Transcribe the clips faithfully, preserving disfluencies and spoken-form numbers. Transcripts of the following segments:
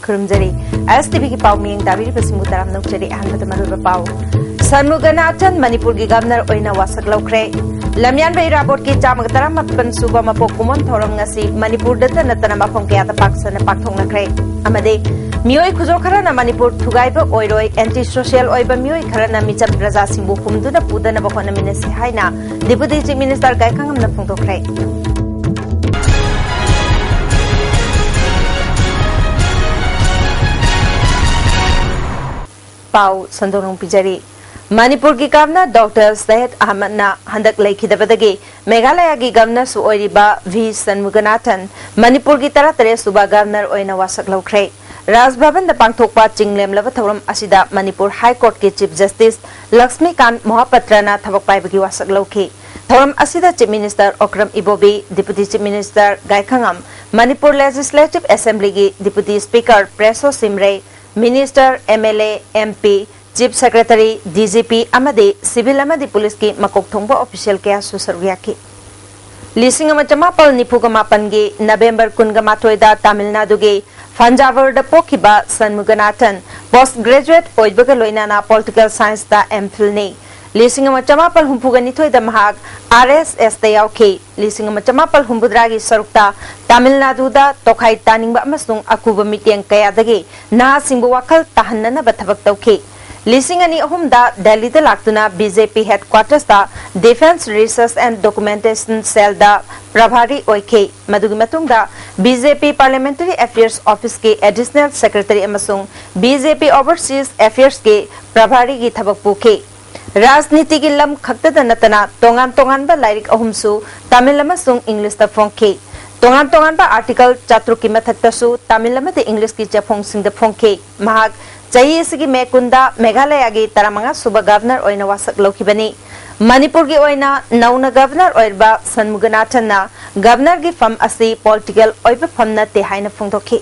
ꯈꯨꯔꯨꯝꯖꯔꯤ꯫ ꯑꯦꯁ T ꯚꯤꯒꯤ ꯄꯥꯎ ꯃꯤꯌꯦꯡ ꯇꯥꯕꯤꯔꯤꯕꯁꯤꯡꯕꯨ ꯇꯔꯥꯝꯅ ꯑꯣꯛꯆꯔꯤ꯫ ꯑꯍꯥꯟꯕꯗ ꯃꯔꯨꯑꯣꯏꯕ ꯄꯥꯎ꯫ ꯁꯟꯃꯨꯒꯅꯥꯊꯟ ꯃꯅꯤꯄꯨꯔꯒꯤ ꯒꯕꯔꯅꯔ ꯑꯣꯏꯅ ꯋꯥꯁꯛ ꯂꯧꯈ꯭ꯔꯦ꯫ ꯂꯝꯌꯥꯟꯕ ꯏꯔꯥꯕꯣꯠꯀꯤ ꯆꯥꯝꯃꯒ ꯇꯔꯥꯃꯥꯄꯟ ꯁꯨꯕ ꯃꯄꯣꯛ ꯀꯨꯝꯑꯣꯟ ꯊꯧꯔꯝ ꯉꯁꯤ ꯃꯅꯤꯄꯨꯔꯗꯇ ꯅꯠꯇꯅ ꯃꯐꯝ ꯀꯌꯥꯗ ꯄꯥꯛ ꯁꯟꯅ ꯄꯥꯡꯊꯣꯛꯅꯈ꯭ꯔꯦ꯫ ꯑꯃꯗꯤ ꯃꯤꯑꯣꯏ ꯈꯨꯖꯣ ꯈꯔꯅ ꯃꯅꯤꯄꯨꯔ ꯊꯨꯒꯥꯏꯕ ꯑꯣꯏꯔꯣꯏ, anti social ꯑꯣꯏꯕ ꯃꯤꯑꯣꯏ ꯈꯔꯅ ꯃꯤꯆꯝ ꯄ꯭ꯔꯖꯥꯁꯤꯡꯕꯨ ꯍꯨꯝꯗꯨꯅ ꯄꯨꯗꯅꯕ ꯍꯣꯠꯅꯃꯤꯟꯅꯁꯤ ꯍꯥꯏꯅ Deputy Chief Minister ꯒꯥꯏꯈꯪꯉꯝꯅ ꯐꯣꯡꯗꯣꯛꯈ꯭ꯔꯦ꯫ ꯄꯥꯎ ꯁꯟꯗꯣꯛꯅ ꯄꯤꯖꯔꯤ꯫ ꯃꯅꯤꯄꯨꯔꯒꯤ ꯒꯕꯔꯅꯔ ꯗꯣꯛꯇꯔ ꯁꯌꯦꯗ ꯑꯍꯃꯗꯅ ꯍꯟꯗꯛ ꯂꯩꯈꯤꯗꯕꯗꯒꯤ ꯃꯦꯘꯥꯂꯌꯥꯒꯤ ꯒꯕꯔꯅꯔꯁꯨ ꯑꯣꯏꯔꯤꯕ ꯚꯤ ꯁꯟꯃꯨꯒꯅꯥꯊꯟ ꯃꯅꯤꯄꯨꯔꯒꯤ ꯇꯔꯥꯇꯔꯦꯠ ꯁꯨꯕ ꯒꯕꯔꯅꯔ ꯑꯣꯏꯅ ꯋꯥꯁꯛ ꯂꯧꯈ꯭ꯔꯦ꯫ ꯔꯥꯖ ꯚꯕꯟꯗ ꯄꯥꯡꯊꯣꯛꯄ ꯆꯤꯡꯂꯦꯝꯂꯕ ꯊꯧꯔꯝ ꯑꯁꯤꯗ ꯃꯅꯤꯄꯨꯔ ꯍꯥꯏ ꯀꯣꯔꯠꯀꯤ ꯆꯤꯐ ꯖꯁꯇꯤꯁ ꯂꯛꯁꯃꯤꯀꯥꯟ ꯃꯣꯍꯥꯄꯇ꯭ꯔꯅ ꯊꯕꯛ ꯄꯥꯏꯕꯒꯤ ꯋꯥꯁꯛ ꯂꯧꯈꯤ꯫ ꯊꯧꯔꯝ ꯑꯁꯤꯗ chief minister Okram Ibobi, deputy chief minister Gaikhangam, Manipur legislative ꯑꯦꯁꯦꯝꯕ꯭ꯂꯤꯒꯤ ꯗꯤꯄꯨꯇꯤ ꯁ꯭ꯄꯤꯀꯔ ꯄ꯭ꯔꯦꯁꯣ ꯁꯤꯝꯔꯦ, minister, M L A, M P, chief secretary, D G P ꯑꯃꯗꯤ ꯁꯤꯚꯤꯜ ꯑꯃꯗꯤ ꯄꯨꯂꯤꯁꯀꯤ ꯃꯀꯣꯛ ꯊꯣꯡꯕ ꯑꯣꯐꯤꯁꯤꯌꯦꯜ ꯀꯌꯥꯁꯨ ꯁꯔꯨꯛ ꯌꯥꯈꯤ꯫ ꯂꯤꯁꯤꯡ ꯑꯃ ꯆꯃꯥꯄꯜ ꯅꯤꯐꯨꯒ ꯃꯥꯄꯟꯒꯤ ꯅꯕꯦꯝꯕꯔ ꯀꯨꯟꯒ ꯃꯥꯊꯣꯏꯗ ꯇꯥꯃꯤꯜ ꯅꯥꯗꯨꯒꯤ ꯐꯟꯖꯥꯚꯔꯗ ꯄꯣꯛꯈꯤꯕ ꯁꯟꯃꯨꯒꯅꯥꯊꯟ ꯄꯣꯁꯠ ꯒ꯭ꯔꯦꯖꯨꯑꯦꯠ ꯑꯣꯏꯕꯒ ꯂꯣꯏꯅꯅ ꯄꯣꯂꯤꯇꯤꯀꯦꯜ ꯁꯥꯏꯟꯁꯇ ꯑꯦꯝ ꯐꯤꯜꯅꯤ꯫ ꯂꯤꯁꯤꯡ ꯑꯃ ꯆꯃꯥꯄꯜ ꯍꯨꯝꯐꯨꯒ ꯅꯤꯊꯣꯏꯗ ꯃꯍꯥꯛ ꯑꯥꯔ ꯑꯦꯁ ꯑꯦꯁꯇ ꯌꯥꯎꯈꯤ꯫ ꯂꯤꯁꯤꯡ ꯑꯃ ꯆꯃꯥꯄꯜ ꯍꯨꯝꯐꯨꯇꯔꯥꯒꯤ ꯁꯔꯨꯛꯇ ꯇꯥꯃꯤꯜ ꯅꯥꯗꯨꯗ ꯇꯣꯈꯥꯏ ꯇꯥꯅꯤꯡꯕ ꯑꯃꯁꯨꯡ ꯑꯀꯨꯕ ꯃꯤꯠꯌꯦꯡ ꯀꯌꯥꯗꯒꯤ ꯅꯍꯥꯁꯤꯡꯕꯨ ꯋꯥꯈꯜ ꯇꯥꯍꯟꯅꯅꯕ ꯊꯕꯛ ꯇꯧꯈꯤ꯫ ꯂꯤꯁꯤꯡ ꯑꯅꯤ ꯑꯍꯨꯝꯗ ꯗꯦꯜꯂꯤꯗ ꯂꯥꯛꯇꯨꯅ B J P headquarters the Defence Research and Documentation Cell ꯗ ꯄ꯭ꯔꯚꯥꯔꯤ ꯑꯣꯏꯈꯤ꯫ ꯃꯗꯨꯒꯤ ꯃꯇꯨꯡꯗ ꯕꯤ ꯖꯦ ꯄꯤ Parliamentary Affairs Office ꯀꯤ Additional Secretary ꯑꯃꯁꯨꯡ ꯕꯤ ꯖꯦ ꯄꯤ Overseas Affairs ꯀꯤ ꯄ꯭ꯔꯚꯥꯔꯤꯒꯤ ꯊꯕꯛ ꯄꯨꯈꯤ꯫ ꯔꯥꯖꯅꯤꯇꯤꯒꯤ ꯂꯝ ꯈꯛꯇꯗ ꯅꯠꯇꯅ ꯇꯣꯉꯥꯟ ꯇꯣꯉꯥꯟꯕ ꯂꯥꯏꯔꯤꯛ ꯑꯍꯨꯝꯁꯨ ꯇꯥꯃꯤꯜ ꯑꯃꯁꯨꯡ ꯏꯪꯂꯤꯁꯇ ꯐꯣꯡꯈꯤ꯫ ꯇꯣꯉꯥꯟ ꯇꯣꯉꯥꯟꯕ ꯑꯥꯔꯇꯤꯀꯜ ꯆꯥꯇ꯭ꯔꯨꯛꯀꯤ ꯃꯊꯛꯇꯁꯨ ꯇꯥꯃꯤꯜ ꯑꯃꯗꯤ ꯏꯪꯂꯤꯁꯀꯤ ꯆꯦꯐꯣꯡꯁꯤꯡꯗ ꯐꯣꯡꯈꯤ꯫ ꯃꯍꯥꯛ ꯆꯍꯤ ꯑꯁꯤꯒꯤ ꯃꯦ ꯀꯨꯟꯗ ꯃꯦꯘꯥꯂꯌꯥꯒꯤ ꯇꯔꯥꯃꯉꯥ ꯁꯨꯕ ꯒꯚꯔꯅꯔ ꯑꯣꯏꯅ ꯋꯥꯁꯛ ꯂꯧꯈꯤꯕꯅꯤ꯫ ꯃꯅꯤꯄꯨꯔꯒꯤ ꯑꯣꯏꯅ ꯅꯧꯅ ꯒꯚꯔꯅꯔ ꯑꯣꯏꯔꯤꯕ ꯁꯟꯃꯨꯒꯅꯥꯊꯟꯅ ꯒꯚꯔꯅꯔꯒꯤ ꯐꯝ ꯑꯁꯤ ꯄꯣꯂꯤꯇꯤꯀꯦꯜ ꯑꯣꯏꯕ ꯐꯝ ꯅꯠꯇꯦ ꯍꯥꯏꯅ ꯐꯣꯡꯗꯣꯛꯈꯤ꯫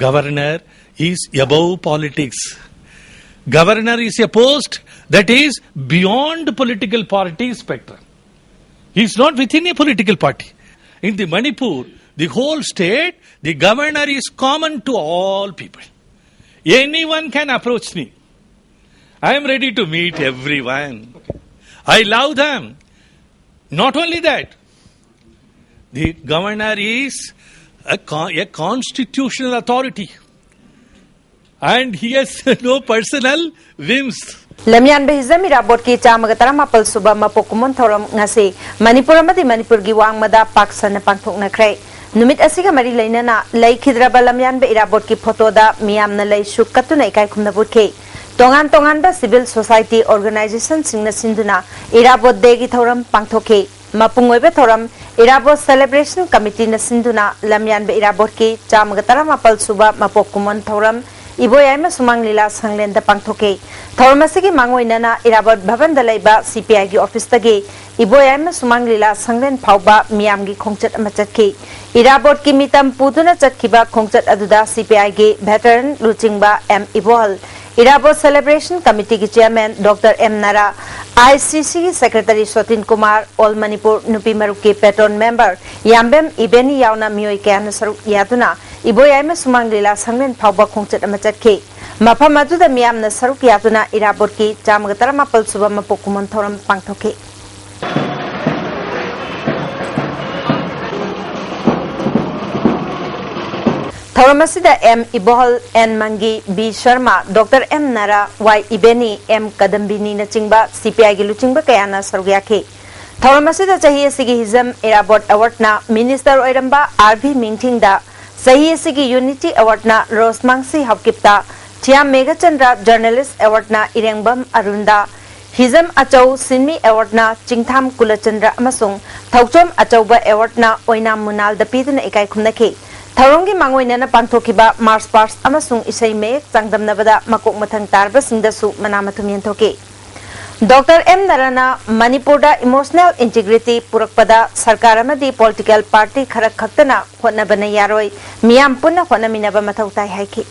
Governor is above politics. Governor is a post that is beyond political party spectrum. He is not within a political party. In the Manipur, The whole state, the governor is common to all people. Anyone can approach me. I am ready to meet everyone. I love them. Not only that, the governor is a, con- a constitutional authority and he has no personal whims. ꯂꯝꯌꯥꯟꯕ ꯍꯤꯖꯝ ꯏꯔꯥꯕꯣꯠꯀꯤ ꯆꯥꯝꯃꯒ ꯇꯔꯥꯃꯥꯄꯜ ꯁꯨꯕ ꯃꯄꯣꯛ ꯀꯨꯝꯑꯣꯟ ꯊꯧꯔꯝ ꯉꯁꯤ ꯃꯅꯤꯄꯨꯔ ꯑꯃꯗꯤ ꯃꯅꯤꯄꯨꯔꯒꯤ ꯋꯥꯡꯃꯗ ꯄꯥꯛ ꯁꯟꯅ ꯄꯥꯡꯊꯣꯛꯅꯈ꯭ꯔꯦ꯫ ꯅꯨꯃꯤꯠ ꯑꯁꯤꯒ ꯃꯔꯤ ꯂꯩꯅꯅ ꯂꯩꯈꯤꯗ꯭ꯔꯕ ꯂꯝꯌꯥꯟꯕ ꯏꯔꯥꯕꯣꯠꯀꯤ ꯐꯣꯇꯣꯗ ꯃꯤꯌꯥꯝꯅ ꯂꯩꯁꯨ ꯀꯠꯇꯨꯅ ꯏꯀꯥꯏ ꯈꯨꯝꯅꯕ ꯎꯠꯈꯤ꯫ ꯇꯣꯉꯥꯟ ꯇꯣꯉꯥꯟꯕ civil society organization ꯁꯤꯡꯅ ꯁꯤꯟꯗꯨꯅ ꯏꯔꯥꯕꯣꯠ ꯗꯦꯒꯤ ꯊꯧꯔꯝ ꯄꯥꯡꯊꯣꯛꯈꯤ꯫ ꯃꯄꯨꯡ ꯑꯣꯏꯕ ꯊꯧꯔꯝ ꯏꯔꯥꯕꯣꯠ celebration committee ꯅ ꯁꯤꯟꯗꯨꯅ ꯂꯝꯌꯥꯟꯕ ꯏꯔꯥꯕꯣꯠꯀꯤ ꯆꯥꯝꯃꯒ ꯇꯔꯥꯃꯥꯄꯜ ꯁꯨꯕ ꯃꯄꯣꯛ ꯀꯨꯝꯑꯣꯟ ꯊꯧꯔꯝ ꯏꯕꯣꯌꯥꯏꯃ ꯁꯨꯃꯥꯡ ꯂꯤꯂꯥ ꯁꯪꯂꯦꯟꯗ ꯄꯥꯡꯊꯣꯛꯈꯤ꯫ ꯊꯧꯔꯝ ꯑꯁꯤꯒꯤ ꯃꯥꯡꯑꯣꯏꯅꯅ ꯏꯔꯥꯕꯣꯠ ꯚꯕꯟꯗ ꯂꯩꯕ CPI ꯒꯤ office ꯇꯒꯤ ꯏꯕꯣꯌꯥꯏꯃ ꯁꯨꯃꯥꯡ ꯂꯤꯂꯥ ꯁꯪꯂꯦꯟ ꯐꯥꯎꯕ ꯃꯤꯌꯥꯝꯒꯤ ꯈꯣꯡꯆꯠ ꯑꯃ ꯆꯠꯈꯤ꯫ ꯏꯔꯥꯕꯣꯠꯀꯤ ꯃꯤꯇꯝ ꯄꯨꯗꯨꯅ ꯆꯠꯈꯤꯕ ꯈꯣꯡꯆꯠ ꯑꯗꯨꯗ CPI ꯒꯤ veteran ꯂꯨꯆꯤꯡꯕ M ꯏꯕꯣꯍꯜ, ꯏꯔꯥꯕꯣꯠ celebration committee ꯒꯤ chairman Doctor M ꯅꯥꯔꯥ, ICC ꯒꯤ secretary ꯁꯣꯇꯤꯟ ꯀꯨꯃꯥꯔ, All Manipur ꯅꯨꯄꯤ ꯃꯔꯨꯞꯀꯤ patron member ꯌꯥꯝꯕꯦꯝ ꯏꯕꯦꯅꯤ ꯌꯥꯎꯅ ꯃꯤꯑꯣꯏ ꯀꯌꯥꯅ ꯁꯔꯨꯛ ꯌꯥꯗꯨꯅ ꯏꯕꯣꯌꯥꯏꯃ ꯁꯨꯃꯥꯡ ꯂꯤꯂꯥ ꯁꯪꯂꯦꯟ ꯐꯥꯎꯕ ꯈꯣꯡꯆꯠ ꯑꯃ ꯆꯠꯈꯤ꯫ ꯃꯐꯝ ꯑꯗꯨꯗ ꯃꯤꯌꯥꯝꯅ ꯁꯔꯨꯛ ꯌꯥꯗꯨꯅ ꯏꯔꯥꯕꯣꯠꯀꯤ ꯆꯥꯝꯃꯒ ꯇꯔꯥꯃꯥꯄꯜ ꯁꯨꯕ ꯃꯄꯣꯛ ꯀꯨꯝꯑꯣꯟ ꯊꯧꯔꯝ ꯄꯥꯡꯊꯣꯛꯈꯤ꯫ ꯊꯧꯔꯝ ꯑꯁꯤꯗ M ꯏꯕꯣꯍꯜ, N ꯃꯪꯒꯤ, B Sharma, Doctor M ꯅꯥꯔꯥ, Y ꯏꯕꯦꯅꯤ, M ꯀꯗꯝꯕꯤꯅꯤꯅꯆꯤꯡꯕ CPI ꯒꯤ ꯂꯨꯆꯤꯡꯕ ꯀꯌꯥꯅ ꯁꯔꯨꯛ ꯌꯥꯈꯤ꯫ ꯊꯧꯔꯝ ꯑꯁꯤꯗ ꯆꯍꯤ ꯑꯁꯤꯒꯤ ꯍꯤꯖꯝ ꯏꯔꯥꯕꯣꯠ award ꯅ minister ꯑꯣꯏꯔꯝꯕ R B ꯃꯤꯡꯊꯤꯡꯗ, ꯆꯍꯤ ꯑꯁꯤꯒꯤ unity award ꯅ ꯔꯣꯁꯃꯥꯡꯁꯤ ꯍꯥꯎꯀꯤꯞꯇ, ꯊꯤꯌꯥꯝ ꯃꯦꯘꯆꯟꯗ꯭ꯔ journalist award ꯅ ꯏꯔꯦꯡꯕꯝ ꯑꯔꯨꯟꯗ, ꯍꯤꯖꯝ ꯑꯆꯧ ꯁꯤꯟꯃꯤ award ꯅ ꯆꯤꯡꯊꯥꯝ ꯀꯨꯂꯆꯟꯗ꯭ꯔ ꯑꯃꯁꯨꯡ ꯊꯧꯆꯣꯝ ꯑꯆꯧꯕ award ꯅ ꯑꯣꯏꯅꯥꯝ ꯃꯨꯅꯥꯜꯗ ꯄꯤꯗꯨꯅ ꯏꯀꯥꯏ ꯈꯨꯝꯅꯈꯤ꯫ ꯊꯧꯔꯝꯒꯤ ꯃꯥꯡꯑꯣꯏꯅꯅ ꯄꯥꯡꯊꯣꯛꯈꯤꯕ march past ꯑꯃꯁꯨꯡ ꯏꯁꯩ ꯃꯌꯦꯛ ꯆꯥꯡꯗꯝꯅꯕꯗ ꯃꯀꯣꯛ ꯃꯊꯪ ꯇꯥꯔꯕꯁꯤꯡꯗꯁꯨ ꯃꯅꯥ ꯃꯊꯨꯝ ꯌꯦꯟꯊꯣꯛꯈꯤ꯫ Doctor M ꯅꯥꯔꯥꯅ ꯃꯅꯤꯄꯨꯔꯗ emotional integrity ꯄꯨꯔꯛꯄꯗ ꯁꯔꯀꯥꯔ ꯑꯃꯗꯤ political party ꯈꯔ ꯈꯛꯇꯅ ꯍꯣꯠꯅꯕꯅ ꯌꯥꯔꯣꯏ, ꯃꯤꯌꯥꯝ ꯄꯨꯟꯅ ꯍꯣꯠꯅꯃꯤꯟꯅꯕ ꯃꯊꯧ ꯇꯥꯏ ꯍꯥꯏꯈꯤ꯫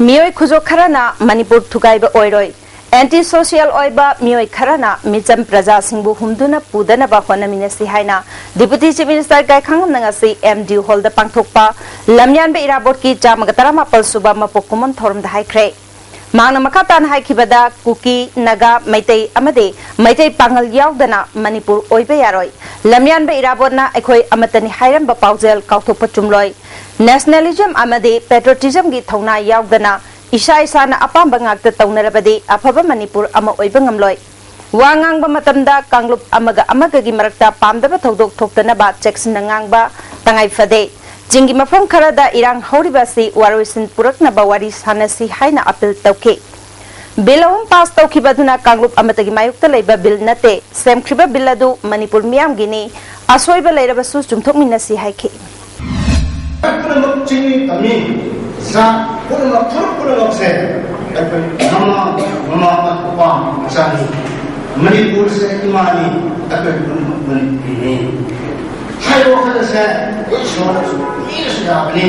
ꯃꯤꯑꯣꯏ ꯈꯨꯖꯣꯛ ꯈꯔꯅ ꯃꯅꯤꯄꯨꯔ ꯊꯨꯒꯥꯏꯕ ꯑꯣꯏꯔꯣꯏ꯫ ꯑꯦꯟꯇꯤ ꯁꯣꯁꯤꯌꯦꯜ ꯑꯣꯏꯕ ꯃꯤꯑꯣꯏ ꯈꯔꯅ ꯃꯤꯆꯝ ꯄ꯭ꯔꯖꯥꯁꯤꯡꯕꯨ ꯍꯨꯝꯗꯨꯅ ꯄꯨꯗꯅꯕ ꯍꯣꯠꯅꯃꯤꯟꯅꯁꯤ ꯍꯥꯏꯅ ꯗꯤꯄꯨꯇꯤ ꯆꯤꯐ ꯃꯤꯅꯤꯁꯇꯔ ꯒꯥꯏꯈꯥꯡꯉꯝꯅ ꯉꯁꯤ ꯑꯦꯝ ꯗꯤ ꯌꯨ ꯍꯣꯜꯗ ꯄꯥꯡꯊꯣꯛꯄ ꯂꯝꯌꯥꯟꯕ ꯏꯔꯥꯕꯣꯠꯀꯤ ꯆꯥꯝꯃꯒ ꯇꯔꯥꯃꯥꯄꯜ ꯁꯨꯕ ꯃꯄꯣꯛ ꯀꯨꯝꯑꯣꯟ ꯊꯧꯔꯝꯗ ꯍꯥꯏꯈ꯭ꯔꯦ꯫ ꯃꯍꯥꯛꯅ ꯃꯈꯥ ꯇꯥꯅ ꯍꯥꯏꯈꯤꯕꯗ, ꯀꯨꯀꯤ, ꯅꯥꯒꯥ, ꯃꯩꯇꯩ ꯑꯃꯗꯤ ꯃꯩꯇꯩ ꯄꯥꯉꯜ ꯌꯥꯎꯗꯅ ꯃꯅꯤꯄꯨꯔ ꯑꯣꯏꯕ ꯌꯥꯔꯣꯏ꯫ ꯂꯝꯌꯥꯟꯕ ꯏꯔꯥꯕꯣꯠꯅ ꯑꯩꯈꯣꯏ ꯑꯃꯠꯇꯅꯤ ꯍꯥꯏꯔꯝꯕ ꯄꯥꯎꯖꯦꯜ ꯀꯥꯎꯊꯣꯛꯄ ꯆꯨꯝꯂꯣꯏ꯫ ꯅꯦꯁꯅꯦꯂꯤꯖꯝ ꯑꯃꯗꯤ ꯄꯦꯇ꯭ꯔꯣꯇꯤꯖꯝꯒꯤ ꯊꯧꯅꯥ ꯌꯥꯎꯗꯅ ꯏꯁꯥ ꯏꯁꯥꯅ ꯑꯄꯥꯝꯕ ꯉꯥꯛꯇ ꯇꯧꯅꯔꯕꯗꯤ ꯑꯐꯕ ꯃꯅꯤꯄꯨꯔ ꯑꯃ ꯑꯣꯏꯕ ꯉꯝꯂꯣꯏ꯫ ꯋꯥ ꯉꯥꯡꯕ ꯃꯇꯝꯗ ꯀꯥꯡꯂꯨꯞ ꯑꯃꯒ ꯑꯃꯒꯒꯤ ꯃꯔꯛꯇ ꯄꯥꯝꯗꯕ ꯊꯧꯗꯣꯛ ꯊꯣꯛꯇꯅꯕ ꯆꯦꯛꯁꯤꯟꯅ ꯉꯥꯡꯕ ꯇꯉꯥꯏ ꯐꯗꯦ꯫ ꯆꯤꯡꯒꯤ ꯃꯐꯝ ꯈꯔꯗ ꯏꯔꯥꯡ ꯍꯧꯔꯤꯕ ꯑꯁꯤ ꯋꯥꯔꯣꯏꯁꯤꯟ ꯄꯨꯔꯛꯅꯕ ꯋꯥꯔꯤ ꯁꯥꯟꯅꯁꯤ ꯍꯥꯏꯅ ꯑꯄꯤꯜ ꯇꯧꯈꯤ꯫ ꯕꯤꯜ ꯑꯍꯨꯝ ꯄꯥꯁ ꯇꯧꯈꯤꯕ ꯑꯗꯨꯅ ꯀꯥꯡꯂꯨꯞ ꯑꯃꯠꯇꯒꯤ ꯃꯥꯌꯣꯛꯇ ꯂꯩꯕ ꯕꯤꯜ ꯅꯠꯇꯦ꯫ ꯁꯦꯝꯈ꯭ꯔꯤꯕ ꯕꯤꯜ ꯑꯗꯨ ꯃꯅꯤꯄꯨꯔ ꯃꯤꯌꯥꯝꯒꯤꯅꯤ꯫ ꯑꯁꯣꯏꯕ ꯂꯩꯔꯕꯁꯨ ꯆꯨꯝꯊꯣꯛꯃꯤꯟꯅꯁꯤ ꯍꯥꯏꯈꯤ꯫ ꯄꯨꯝꯅꯃꯛ ꯆꯤꯡꯃꯤ ꯇꯝꯃꯤ ꯖꯥꯠ ꯄꯨꯝꯅꯃꯛ ꯐꯨꯔꯨꯞ ꯄꯨꯝꯅꯃꯛꯁꯦ ꯑꯩꯈꯣꯏ ꯃꯃꯥ ꯃꯃꯥ ꯃꯄꯥ ꯃꯆꯥꯅꯤ꯫ ꯃꯅꯤꯄꯨꯔꯁꯦ ꯏꯃꯥꯅꯤ꯫ ꯑꯩꯈꯣꯏ ꯄꯨꯝꯅꯃꯛ ꯃꯅꯤꯄꯨꯔꯤꯅꯤ ꯍꯥꯏꯕ ꯋꯥꯈꯜ ꯑꯁꯦ ꯏꯁꯣꯔꯅꯁꯨ ꯄꯤꯔꯁꯨ ꯌꯥꯕꯅꯤ꯫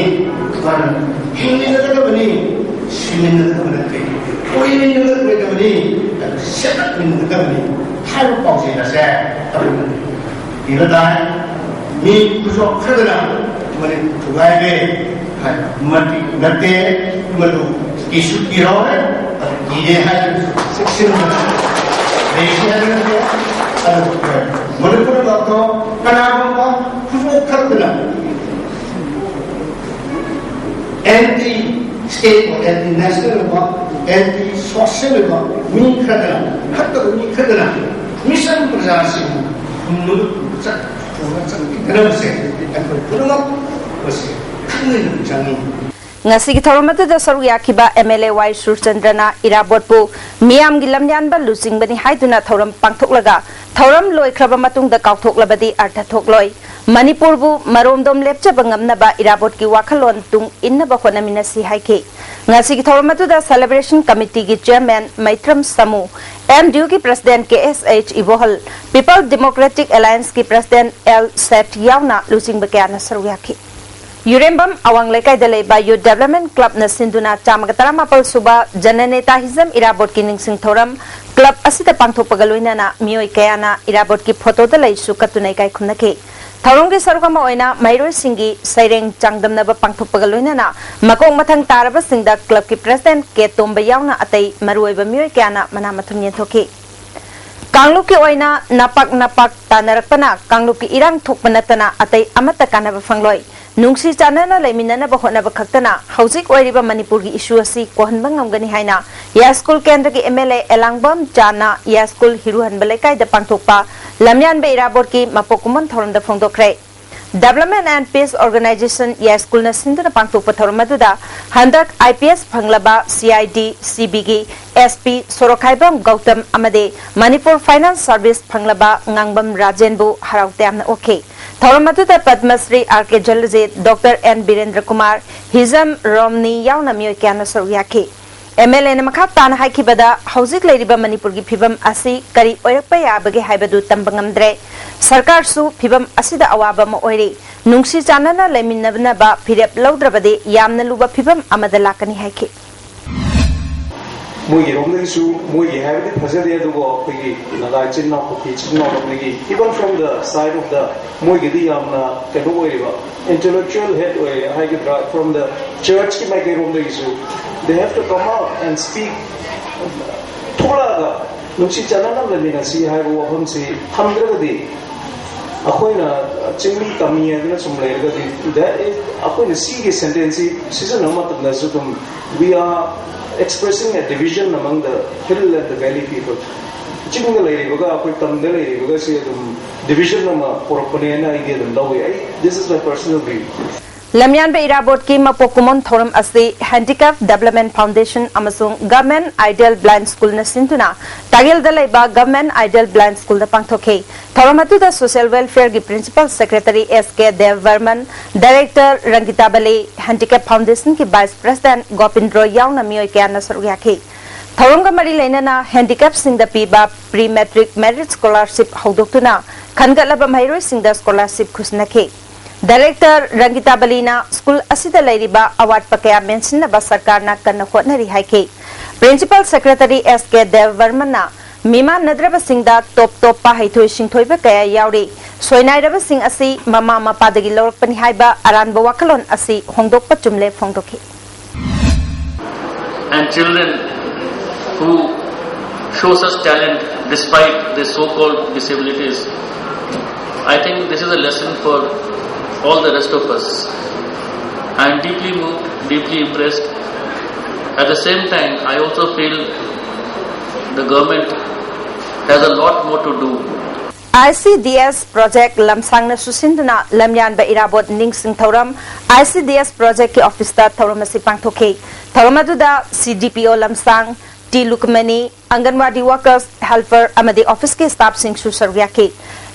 ꯃꯔꯝ ꯍꯤꯡꯃꯤꯟꯅꯒꯗꯕꯅꯤ꯫ ꯁꯤꯃꯤꯟꯅꯒꯗꯕ ꯅꯠꯇꯦ꯫ ꯑꯣꯏꯃꯤꯟꯅꯒꯗꯕꯅꯤ꯫ ꯑꯗꯨ ꯁꯦꯝꯒꯠꯃꯤꯟꯅꯒꯗꯕꯅꯤ ꯍꯥꯏꯕ ꯄꯥꯎꯖꯦꯜ ꯑꯁꯦ ꯑꯩꯈꯣꯏꯅ ꯄꯤꯕ ꯇꯥꯏ꯫ ꯃꯤ ꯈꯨꯖꯣꯞ ꯈꯔꯗꯅ ꯃꯅꯤꯄꯨꯔ ꯊꯨꯒꯥꯏꯔꯦ ꯍꯥꯏꯕ ꯃꯇꯤꯛ ꯅꯠꯇꯦ꯫ ꯃꯗꯨ ꯀꯤꯁꯨ ꯀꯤꯔꯣꯏ꯫ ꯀꯤꯔꯦ ꯍꯥꯏꯕꯁꯨ ꯆꯦꯛꯁꯤꯟꯅ ꯂꯩꯁꯤ ꯍꯥꯏꯕ ꯅꯠꯇꯦ꯫ ꯑꯗꯨ ꯃꯅꯤꯄꯨꯔ ꯂꯥꯎꯊꯣꯛ ꯀꯅꯥꯒꯨꯝꯕ ꯈꯨꯖꯣꯞ ꯈꯔꯗꯅ ꯑꯦꯟꯇꯤ ꯁ꯭ꯇꯦꯠ ꯑꯣꯏꯕ, ꯑꯦꯟꯇꯤ ꯅꯦꯁꯅꯦꯜ ꯑꯣꯏꯕ, ꯑꯦꯟꯇꯤ ꯁꯣꯁꯤꯌꯦꯜ ꯑꯣꯏꯕ ꯃꯤ ꯈꯔꯗꯅ, ꯐꯠꯇꯕ ꯃꯤ ꯈꯔꯗꯅ ꯃꯤꯆꯝ ꯄ꯭ꯔꯖꯥꯁꯤꯡꯕꯨ ꯍꯨꯝꯅꯕ ꯆꯠ-, ꯄꯨꯔꯒ ꯆꯠꯈꯤꯗꯅꯕꯁꯦ ꯑꯩꯈꯣꯏ ꯄꯨꯝꯅꯃꯛ ꯃꯁꯤ ꯈꯪꯃꯤꯟꯅꯕ ꯆꯪꯏ꯫ ꯉꯁꯤꯒꯤ ꯊꯧꯔꯝ ꯑꯗꯨꯗ ꯁꯔꯨꯛ ꯌꯥꯈꯤꯕ ꯑꯦꯝ ꯑꯦꯜ ꯑꯦ ꯋꯥꯏ ꯁꯨꯔꯆꯟꯗ꯭ꯔꯅ ꯏꯔꯥꯕꯣꯠꯄꯨ ꯃꯤꯌꯥꯝꯒꯤ ꯂꯝꯌꯥꯟꯕ ꯂꯨꯆꯤꯡꯕꯅꯤ ꯍꯥꯏꯗꯨꯅ ꯊꯧꯔꯝ ꯄꯥꯡꯊꯣꯛꯂꯒ, ꯊꯧꯔꯝ ꯂꯣꯏꯈ꯭ꯔꯕ ꯃꯇꯨꯡꯗ ꯀꯥꯎꯊꯣꯛꯂꯕꯗꯤ ꯑꯔꯊ ꯊꯣꯛꯂꯣꯏ꯫ ꯃꯅꯤꯄꯨꯔꯕꯨ ꯃꯔꯣꯝꯗꯣꯝ ꯂꯦꯞꯆꯕ ꯉꯝꯅꯕ ꯏꯔꯥꯕꯣꯠꯀꯤ ꯋꯥꯈꯜꯂꯣꯟ ꯇꯨꯡ ꯏꯟꯅꯕ ꯍꯣꯠꯅꯃꯤꯟꯅꯁꯤ ꯍꯥꯏꯈꯤ꯫ ꯉꯁꯤꯒꯤ ꯊꯧꯔꯝ ꯑꯗꯨꯗ ꯁꯦꯂꯦꯕ꯭ꯔꯦꯁꯟ ꯀꯃꯤꯇꯤꯒꯤ ꯆꯤꯌꯔꯃꯦꯟ ꯃꯩꯇ꯭ꯔꯝ ꯁꯥꯃꯨ, ꯑꯦꯝ ꯗꯤ ꯌꯨꯒꯤ president K S H Ibohal, people democratic ꯑꯦꯂꯥꯌꯟꯁꯀꯤ ꯄ꯭ꯔꯁꯤꯗꯦꯟꯠ ꯑꯦꯜ ꯁꯦꯠ ꯌꯥꯎꯅ ꯂꯨꯆꯤꯡꯕ ꯀꯌꯥꯅ ꯁꯔꯨꯛ ꯌꯥꯈꯤ꯫ ꯌꯨꯔꯦꯝꯕꯝ ꯑꯋꯥꯡ ꯂꯩꯀꯥꯏꯗ ꯂꯩꯕ Youth Development Clubꯅ ꯁꯤꯟꯗꯨꯅ ꯆꯥꯝꯃꯒ ꯇꯔꯥꯃꯥꯄꯜ ꯁꯨꯕ ꯖꯅꯅꯦꯇꯥ ꯍꯤꯖꯝ ꯏꯔꯥꯕꯣꯠꯀꯤ ꯅꯤꯡꯁꯤꯡ ꯊꯧꯔꯝ club ꯑꯁꯤꯗ ꯄꯥꯡꯊꯣꯛꯄꯒ ꯂꯣꯏꯅꯅ ꯃꯤꯑꯣꯏ ꯀꯌꯥꯅ ꯏꯔꯥꯕꯣꯠꯀꯤ photoꯗ ꯂꯩꯁꯨ ꯀꯠꯇꯨꯅ ꯏꯀꯥꯏ ꯈꯨꯝꯅꯈꯤ꯫ ꯊꯧꯔꯝꯒꯤ ꯁꯔꯨꯛ ꯑꯃ ꯑꯣꯏꯅ ꯃꯍꯩꯔꯣꯏꯁꯤꯡꯒꯤ ꯁꯩꯔꯦꯡ ꯆꯥꯡꯗꯝꯅꯕ ꯄꯥꯡꯊꯣꯛꯄꯒ ꯂꯣꯏꯅꯅ ꯃꯀꯣꯛ ꯃꯊꯪ ꯇꯥꯔꯕꯁꯤꯡꯗ clubꯀꯤ president ꯀꯦ ꯇꯣꯝꯕ ꯌꯥꯎꯅ ꯑꯇꯩ ꯃꯔꯨꯑꯣꯏꯕ ꯃꯤꯑꯣꯏ ꯀꯌꯥꯅ ꯃꯅꯥ ꯃꯊꯨꯝ ꯌꯦꯟꯊꯣꯛꯈꯤ꯫ ꯀꯥꯡꯂꯨꯞꯀꯤ ꯑꯣꯏꯅ ꯅꯄꯥꯛ ꯅꯄꯥꯛ ꯇꯥꯅꯔꯛꯄꯅ ꯀꯥꯡꯂꯨꯞꯀꯤ ꯏꯔꯥꯡ ꯊꯣꯛꯄ ꯅꯠꯇꯅ ꯑꯇꯩ ꯑꯃꯠꯇ ꯀꯥꯟꯅꯕ ꯐꯪꯂꯣꯏ꯫ ꯅꯨꯡꯁꯤ ꯆꯥꯟꯅꯅ ꯂꯩꯃꯤꯟꯅꯅꯕ ꯍꯣꯠꯅꯕ ꯈꯛꯇꯅ ꯍꯧꯖꯤꯛ ꯑꯣꯏꯔꯤꯕ ꯃꯅꯤꯄꯨꯔꯒꯤ issue ꯑꯁꯤ ꯀꯣꯛꯍꯟꯕ ꯉꯝꯒꯅꯤ ꯍꯥꯏꯅ ꯌꯥꯏꯁ꯭ꯀꯨꯜ ꯀꯦꯟꯗ꯭ꯔꯒꯤ MLA ꯑꯦꯂꯥꯡꯕꯝ ꯆꯥꯅ ꯌꯥꯏꯁ꯭ꯀꯨꯜ ꯍꯤꯔꯨꯍꯟꯕ ꯂꯩꯀꯥꯏꯗ ꯄꯥꯡꯊꯣꯛꯄ ꯂꯝꯌꯥꯟꯕ ꯏꯔꯥꯕꯣꯠꯀꯤ ꯃꯄꯣꯛ ꯀꯨꯝꯑꯣꯟ ꯊꯧꯔꯝꯗ ꯐꯣꯡꯗꯣꯛꯈ꯭ꯔꯦ꯫ Development and Peace Organization ꯌꯥꯏꯁ꯭ꯀꯨꯜꯅ ꯁꯤꯟꯗꯨꯅ ꯄꯥꯡꯊꯣꯛꯄ ꯊꯧꯔꯝ ꯑꯗꯨꯗ ꯍꯟꯗꯛ IPS ꯐꯪꯂꯕ CID CBꯒꯤ SP ꯁꯣꯔꯣꯛꯈꯥꯏꯕꯝ ꯒꯧꯇꯝ ꯑꯃꯗꯤ ꯃꯅꯤꯄꯨꯔ Finance Service ꯐꯪꯂꯕ ꯉꯥꯡꯕꯝ ꯔꯥꯖꯦꯟꯕꯨ ꯍꯔꯥꯎ ꯇꯌꯥꯝꯅ ꯑꯣꯛꯈꯤ꯫ ꯊꯧꯔꯝ ꯑꯗꯨꯗ Padma Shri R K ꯖꯂꯖꯤꯠ, Doctor N Birendra Kumar, ꯍꯤꯖꯝ ꯔꯣꯝꯅꯤ ꯌꯥꯎꯅ ꯃꯤꯑꯣꯏ ꯀꯌꯥꯅ ꯁꯔꯨꯛ ꯌꯥꯈꯤ꯫ MLAꯅ ꯃꯈꯥ ꯇꯥꯅ ꯍꯥꯏꯈꯤꯕꯗ, ꯍꯧꯖꯤꯛ ꯂꯩꯔꯤꯕ ꯃꯅꯤꯄꯨꯔꯒꯤ ꯐꯤꯕꯝ ꯑꯁꯤ ꯀꯔꯤ ꯑꯣꯏꯔꯛꯄ ꯌꯥꯕꯒꯦ ꯍꯥꯏꯕꯗꯨ ꯇꯝꯕ ꯉꯝꯗ꯭ꯔꯦ꯫ ꯁꯔꯀꯥꯔꯁꯨ ꯐꯤꯕꯝ ꯑꯁꯤꯗ ꯑꯋꯥꯕ ꯑꯃ ꯑꯣꯏꯔꯤ꯫ ꯅꯨꯡꯁꯤ ꯆꯥꯟꯅꯅ ꯂꯩꯃꯤꯟꯅꯅꯕ ꯐꯤꯔꯦꯞ ꯂꯧꯗ꯭ꯔꯕꯗꯤ ꯌꯥꯝꯅ ꯂꯨꯕ ꯐꯤꯕꯝ ꯑꯃꯗ ꯂꯥꯛꯀꯅꯤ ꯍꯥꯏꯈꯤ꯫ ꯃꯣꯏꯒꯤꯔꯣꯝꯗꯒꯤꯁꯨ, ꯃꯣꯏꯒꯤ ꯍꯥꯏꯕꯗꯤ ꯐꯖꯗꯦ, ꯑꯗꯨꯕꯨ ꯑꯩꯈꯣꯏꯒꯤ ꯅꯥꯒꯥ ꯏꯆꯤꯟ ꯏꯅꯥꯎ, ꯀꯨꯀꯤ ꯏꯆꯤꯟ ꯏꯅꯥꯎꯔꯣꯝꯗꯒꯤ, even from the side of the, ꯃꯣꯏꯒꯤꯗꯤ ꯌꯥꯝꯅ ꯀꯩꯅꯣ ꯑꯣꯏꯔꯤꯕ, intellectual head ꯑꯣꯏꯔꯦ ꯍꯥꯏꯒꯗ꯭ꯔꯥ, from the churchꯀꯤ ꯃꯥꯏꯀꯩꯔꯣꯝꯗꯒꯤꯁꯨ, they have to come out and speak, ꯊꯣꯛꯂꯛꯑꯒ ꯅꯨꯡꯁꯤ ꯆꯥꯟꯅꯅ ꯂꯩꯃꯤꯟꯅꯁꯤ ꯍꯥꯏꯕ ꯋꯥꯐꯝꯁꯤ ꯊꯝꯗ꯭ꯔꯒꯗꯤ, ꯑꯩꯈꯣꯏꯅ ꯆꯤꯡꯃꯤ ꯇꯝꯃꯤ ꯍꯥꯏꯗꯨꯅ ꯁꯨꯝ ꯂꯩꯔꯒꯗꯤ, that is, ꯑꯩꯈꯣꯏꯅ ꯁꯤꯒꯤ sentenceꯁꯤ ꯁꯤꯖꯤꯟꯅꯕ ꯃꯇꯝꯗꯁꯨ ꯑꯗꯨꯝ, we are expressing a division among the hill and the valley people. ꯆꯤꯡꯗ ꯂꯩꯔꯤꯕꯒ ꯑꯩꯈꯣꯏ ꯇꯝꯗ ꯂꯩꯔꯤꯕꯒꯁꯤ ꯑꯗꯨꯝ division ꯑꯃ ꯄꯨꯔꯛꯄꯅꯦꯅ ꯑꯩꯗꯤ ꯑꯗꯨꯝ ꯂꯧꯏ꯫ ꯑꯩ, this is my personal view. ꯂꯝꯌꯥꯟꯕ ꯏꯔꯥꯕꯣꯠꯀꯤ ꯃꯄꯣꯛ ꯀꯨꯝꯑꯣꯟ ꯊꯧꯔꯝ ꯑꯁꯤ Handicap Development Foundation ꯑꯃꯁꯨꯡ Government Ideal Blind Schoolꯅ ꯁꯤꯟꯗꯨꯅ ꯇꯥꯒꯦꯜꯗ ꯂꯩꯕ Government Ideal Blind Schoolꯗ ꯄꯥꯡꯊꯣꯛꯈꯤ꯫ ꯊꯧꯔꯝ ꯑꯗꯨꯗ Social Welfareꯒꯤ Principal Secretary S K ꯗꯦꯕꯕꯔꯃꯟ, Director ꯔꯪꯒꯤꯇꯥ Bali, Handicap Foundationꯒꯤ Vice President ꯒꯣꯄꯤꯟꯗ꯭ꯔꯣ ꯌꯥꯎꯅ ꯃꯤꯑꯣꯏ ꯀꯌꯥꯅ ꯁꯔꯨꯛ ꯌꯥꯈꯤ꯫ ꯊꯧꯔꯝꯒ ꯃꯔꯤ ꯂꯩꯅꯅ handicapꯁꯤꯡꯗ ꯄꯤꯕ Pre Matric Merit Scholarship ꯍꯧꯗꯣꯛꯇꯨꯅ ꯈꯟꯒꯠꯂꯕ ꯃꯍꯩꯔꯣꯏꯁꯤꯡꯗ scholarship ꯈꯨꯠꯁꯤꯟꯅꯈꯤ꯫ ꯗꯥꯏꯔꯦꯛꯇꯔ ꯔꯪꯒꯤꯇꯥ ꯕꯂꯤꯅ ꯁ꯭ꯀꯨꯜ ꯑꯁꯤꯗ ꯂꯩꯔꯤꯕ ꯑꯋꯥꯠꯄ ꯀꯌꯥ ꯃꯦꯟꯁꯤꯟꯅꯕ ꯁꯔꯀꯥꯔꯅ ꯀꯟꯅ ꯍꯣꯠꯅꯔꯤ ꯍꯥꯏꯈꯤ꯫ ꯄ꯭ꯔꯤꯟꯁꯤꯄꯥꯜ ꯁꯦꯀ꯭ꯔꯦꯇꯔꯤ ꯑꯦꯁ ꯀꯦ ꯗꯦꯕꯕꯔꯃꯟꯅ ꯃꯤꯃꯥꯟꯅꯗ꯭ꯔꯕꯁꯤꯡꯗ ꯇꯣꯞ ꯇꯣꯞꯄ ꯍꯩꯊꯣꯏ ꯁꯤꯡꯊꯣꯏꯕ ꯀꯌꯥ ꯌꯥꯎꯔꯤ, ꯁꯣꯏꯅꯥꯏꯔꯕꯁꯤꯡ ꯑꯁꯤ ꯃꯃꯥ ꯃꯄꯥꯗꯒꯤ ꯂꯧꯔꯛꯄꯅꯤ ꯍꯥꯏꯕ ꯑꯔꯥꯟꯕ ꯋꯥꯈꯜꯂꯣꯟ ꯑꯁꯤ ꯍꯣꯡꯗꯣꯛꯄ ꯆꯨꯝꯂꯦ ꯐꯣꯡꯗꯣꯛꯈꯤ꯫ And children who show such talent despite their so-called disabilities. I think this is a lesson for all the rest of us. I am deeply moved, deeply impressed. At the same time, I also feel the government has a lot more to do. ICDS project ꯂꯝꯁꯥꯡꯅ ꯁꯨꯁꯤꯟꯗꯨꯅ ꯂꯝꯌꯥꯟꯕ ꯏꯔꯥꯕꯣꯠ ꯅꯤꯡꯁꯤꯡ ꯊꯧꯔꯝ ICDS projectꯀꯤ officeꯇ ꯊꯧꯔꯝ ꯑꯁꯤ ꯄꯥꯡꯊꯣꯛꯈꯤ꯫ ꯊꯧꯔꯝ ꯑꯗꯨꯗ CDPO ꯂꯝꯁꯥꯡ, T ꯂꯨꯀꯃꯅꯤ, ꯑꯪꯒꯟꯋꯥꯗꯤ workers, helper ꯑꯃꯗꯤ officeꯀꯤ staffꯁꯤꯡꯁꯨ ꯁꯔꯨꯛ ꯌꯥꯈꯤ꯫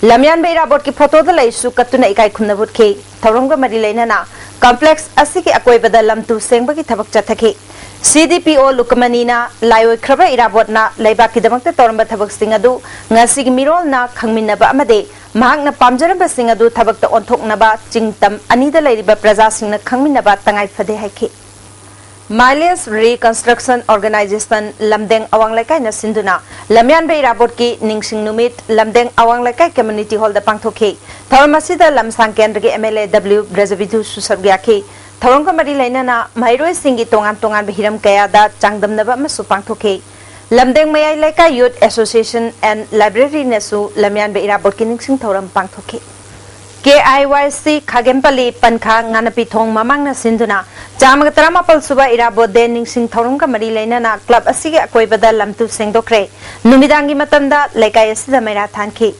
ꯂꯝꯌꯥꯟꯕ ꯏꯔꯥꯕꯣꯠꯀꯤ photoꯗ ꯂꯩꯁꯨ ꯀꯠꯇꯨꯅ ꯏꯀꯥꯏ ꯈꯨꯝꯅꯕ ꯎꯠꯈꯤ꯫ ꯊꯧꯔꯝꯒ ꯃꯔꯤ ꯂꯩꯅꯅ complex ꯑꯁꯤꯒꯤ ꯑꯀꯣꯏꯕꯗ ꯂꯝꯇꯨ ꯁꯦꯡꯕꯒꯤ ꯊꯕꯛ ꯆꯠꯊꯈꯤ꯫ CDPO ꯂꯨꯀꯃꯅꯤꯅ ꯂꯥꯏꯑꯣꯏꯈ꯭ꯔꯕ ꯏꯔꯥꯕꯣꯠꯅ ꯂꯩꯕꯥꯛꯀꯤꯗꯃꯛꯇ ꯇꯧꯔꯝꯕ ꯊꯕꯛꯁꯤꯡ ꯑꯗꯨ ꯉꯁꯤꯒꯤ ꯃꯤꯔꯣꯜꯅ ꯈꯪꯃꯤꯟꯅꯕ ꯑꯃꯗꯤ ꯃꯍꯥꯛꯅ ꯄꯥꯝꯖꯔꯝꯕꯁꯤꯡ ꯑꯗꯨ ꯊꯕꯛꯇ ꯑꯣꯟꯊꯣꯛꯅꯕ ꯆꯤꯡꯇꯝ ꯑꯅꯤꯗ ꯂꯩꯔꯤꯕ ꯄ꯭ꯔꯖꯥꯁꯤꯡꯅ ꯈꯪꯃꯤꯟꯅꯕ ꯇꯉꯥꯏ ꯐꯗꯦ ꯍꯥꯏꯈꯤ꯫ Miles Reconstruction Organization ꯂꯝꯗꯦꯡ ꯑꯋꯥꯡ ꯂꯩꯀꯥꯏꯅ ꯁꯤꯟꯗꯨꯅ ꯂꯝꯌꯥꯟꯕ ꯏꯔꯥꯕꯣꯠꯀꯤ ꯅꯤꯡꯁꯤꯡ ꯅꯨꯃꯤꯠ ꯂꯝꯗꯦꯡ ꯑꯋꯥꯡ ꯂꯩꯀꯥꯏ community hallꯗ ꯄꯥꯡꯊꯣꯛꯈꯤ꯫ ꯊꯧꯔꯝ ꯑꯁꯤꯗ ꯂꯝꯁꯥꯡ ꯀꯦꯟꯗ꯭ꯔꯒꯤ MLA W ꯕ꯭ꯔꯖꯕꯤꯙꯨꯁꯨ ꯁꯔꯨꯛ ꯌꯥꯈꯤ꯫ ꯊꯧꯔꯝꯒ ꯃꯔꯤ ꯂꯩꯅꯅ ꯃꯍꯩꯔꯣꯏꯁꯤꯡꯒꯤ ꯇꯣꯉꯥꯟ ꯇꯣꯉꯥꯟꯕ ꯍꯤꯔꯝ ꯀꯌꯥꯗ ꯆꯥꯡꯗꯝꯅꯕ ꯑꯃꯁꯨ ꯄꯥꯡꯊꯣꯛꯈꯤ꯫ ꯂꯝꯗꯦꯡ ꯃꯌꯥꯏ ꯂꯩꯀꯥꯏ Youth Association and Libraryꯅꯁꯨ ꯂꯝꯌꯥꯟꯕ ꯏꯔꯥꯕꯣꯠꯀꯤ ꯅꯤꯡꯁꯤꯡ ꯊꯧꯔꯝ ꯄꯥꯡꯊꯣꯛꯈꯤ꯫ KIYC ꯈꯥꯒꯦꯝꯄꯜꯂꯤ ꯄꯟꯈꯥ ꯉꯥꯅꯄꯤꯊꯣꯡ ꯃꯃꯥꯡꯅ ꯁꯤꯟꯗꯨꯅ ꯆꯥꯝꯃꯒ ꯇꯔꯥꯃꯥꯄꯜ ꯁꯨꯕ ꯏꯔꯥꯕꯣꯠ ꯗꯦ ꯅꯤꯡꯁꯤꯡ ꯊꯧꯔꯝꯒ ꯃꯔꯤ ꯂꯩꯅꯅ club ꯑꯁꯤꯒꯤ ꯑꯀꯣꯏꯕꯗ ꯂꯝꯇꯨ ꯁꯦꯡꯗꯣꯛꯈ꯭ꯔꯦ꯫ ꯅꯨꯃꯤꯗꯥꯡꯒꯤ ꯃꯇꯝꯗ ꯂꯩꯀꯥꯏ ꯑꯁꯤꯗ ꯃꯩꯔꯥ ꯊꯥꯟꯈꯤ꯫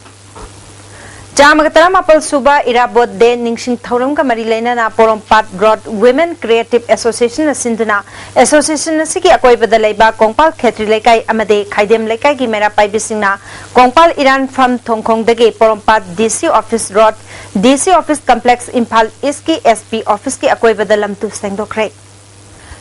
ꯆꯥꯝꯃꯒ ꯇꯔꯥꯃꯥꯄꯜ ꯁꯨꯕ ꯏꯔꯥꯕꯣꯠ ꯗꯦ ꯅꯤꯡꯁꯤꯡ ꯊꯧꯔꯝꯒ ꯃꯔꯤ ꯂꯩꯅꯅ ꯄꯣꯔꯣꯝꯄꯥꯠ ꯔꯣꯗ Women Creative Associationꯅ ꯁꯤꯟꯗꯨꯅ association ꯑꯁꯤꯒꯤ ꯑꯀꯣꯏꯕꯗ ꯂꯩꯕ ꯀꯣꯡꯄꯥꯜ ꯈꯦꯇ꯭ꯔꯤ ꯂꯩꯀꯥꯏ ꯑꯃꯗꯤ ꯈꯥꯏꯗꯦꯝ ꯂꯩꯀꯥꯏꯒꯤ ꯃꯩꯔꯥ ꯄꯥꯏꯕꯤꯁꯤꯡꯅ ꯀꯣꯡꯄꯥꯜ ꯏꯔꯥꯟꯐꯝ ꯊꯣꯡꯈꯣꯡꯗꯒꯤ ꯄꯣꯔꯣꯝꯄꯥꯠ DC office road, DC office complex, Imphal Eastꯀꯤ SP officeꯀꯤ ꯑꯀꯣꯏꯕꯗ ꯂꯝꯇꯨ ꯁꯦꯡꯗꯣꯛꯈ꯭ꯔꯦ꯫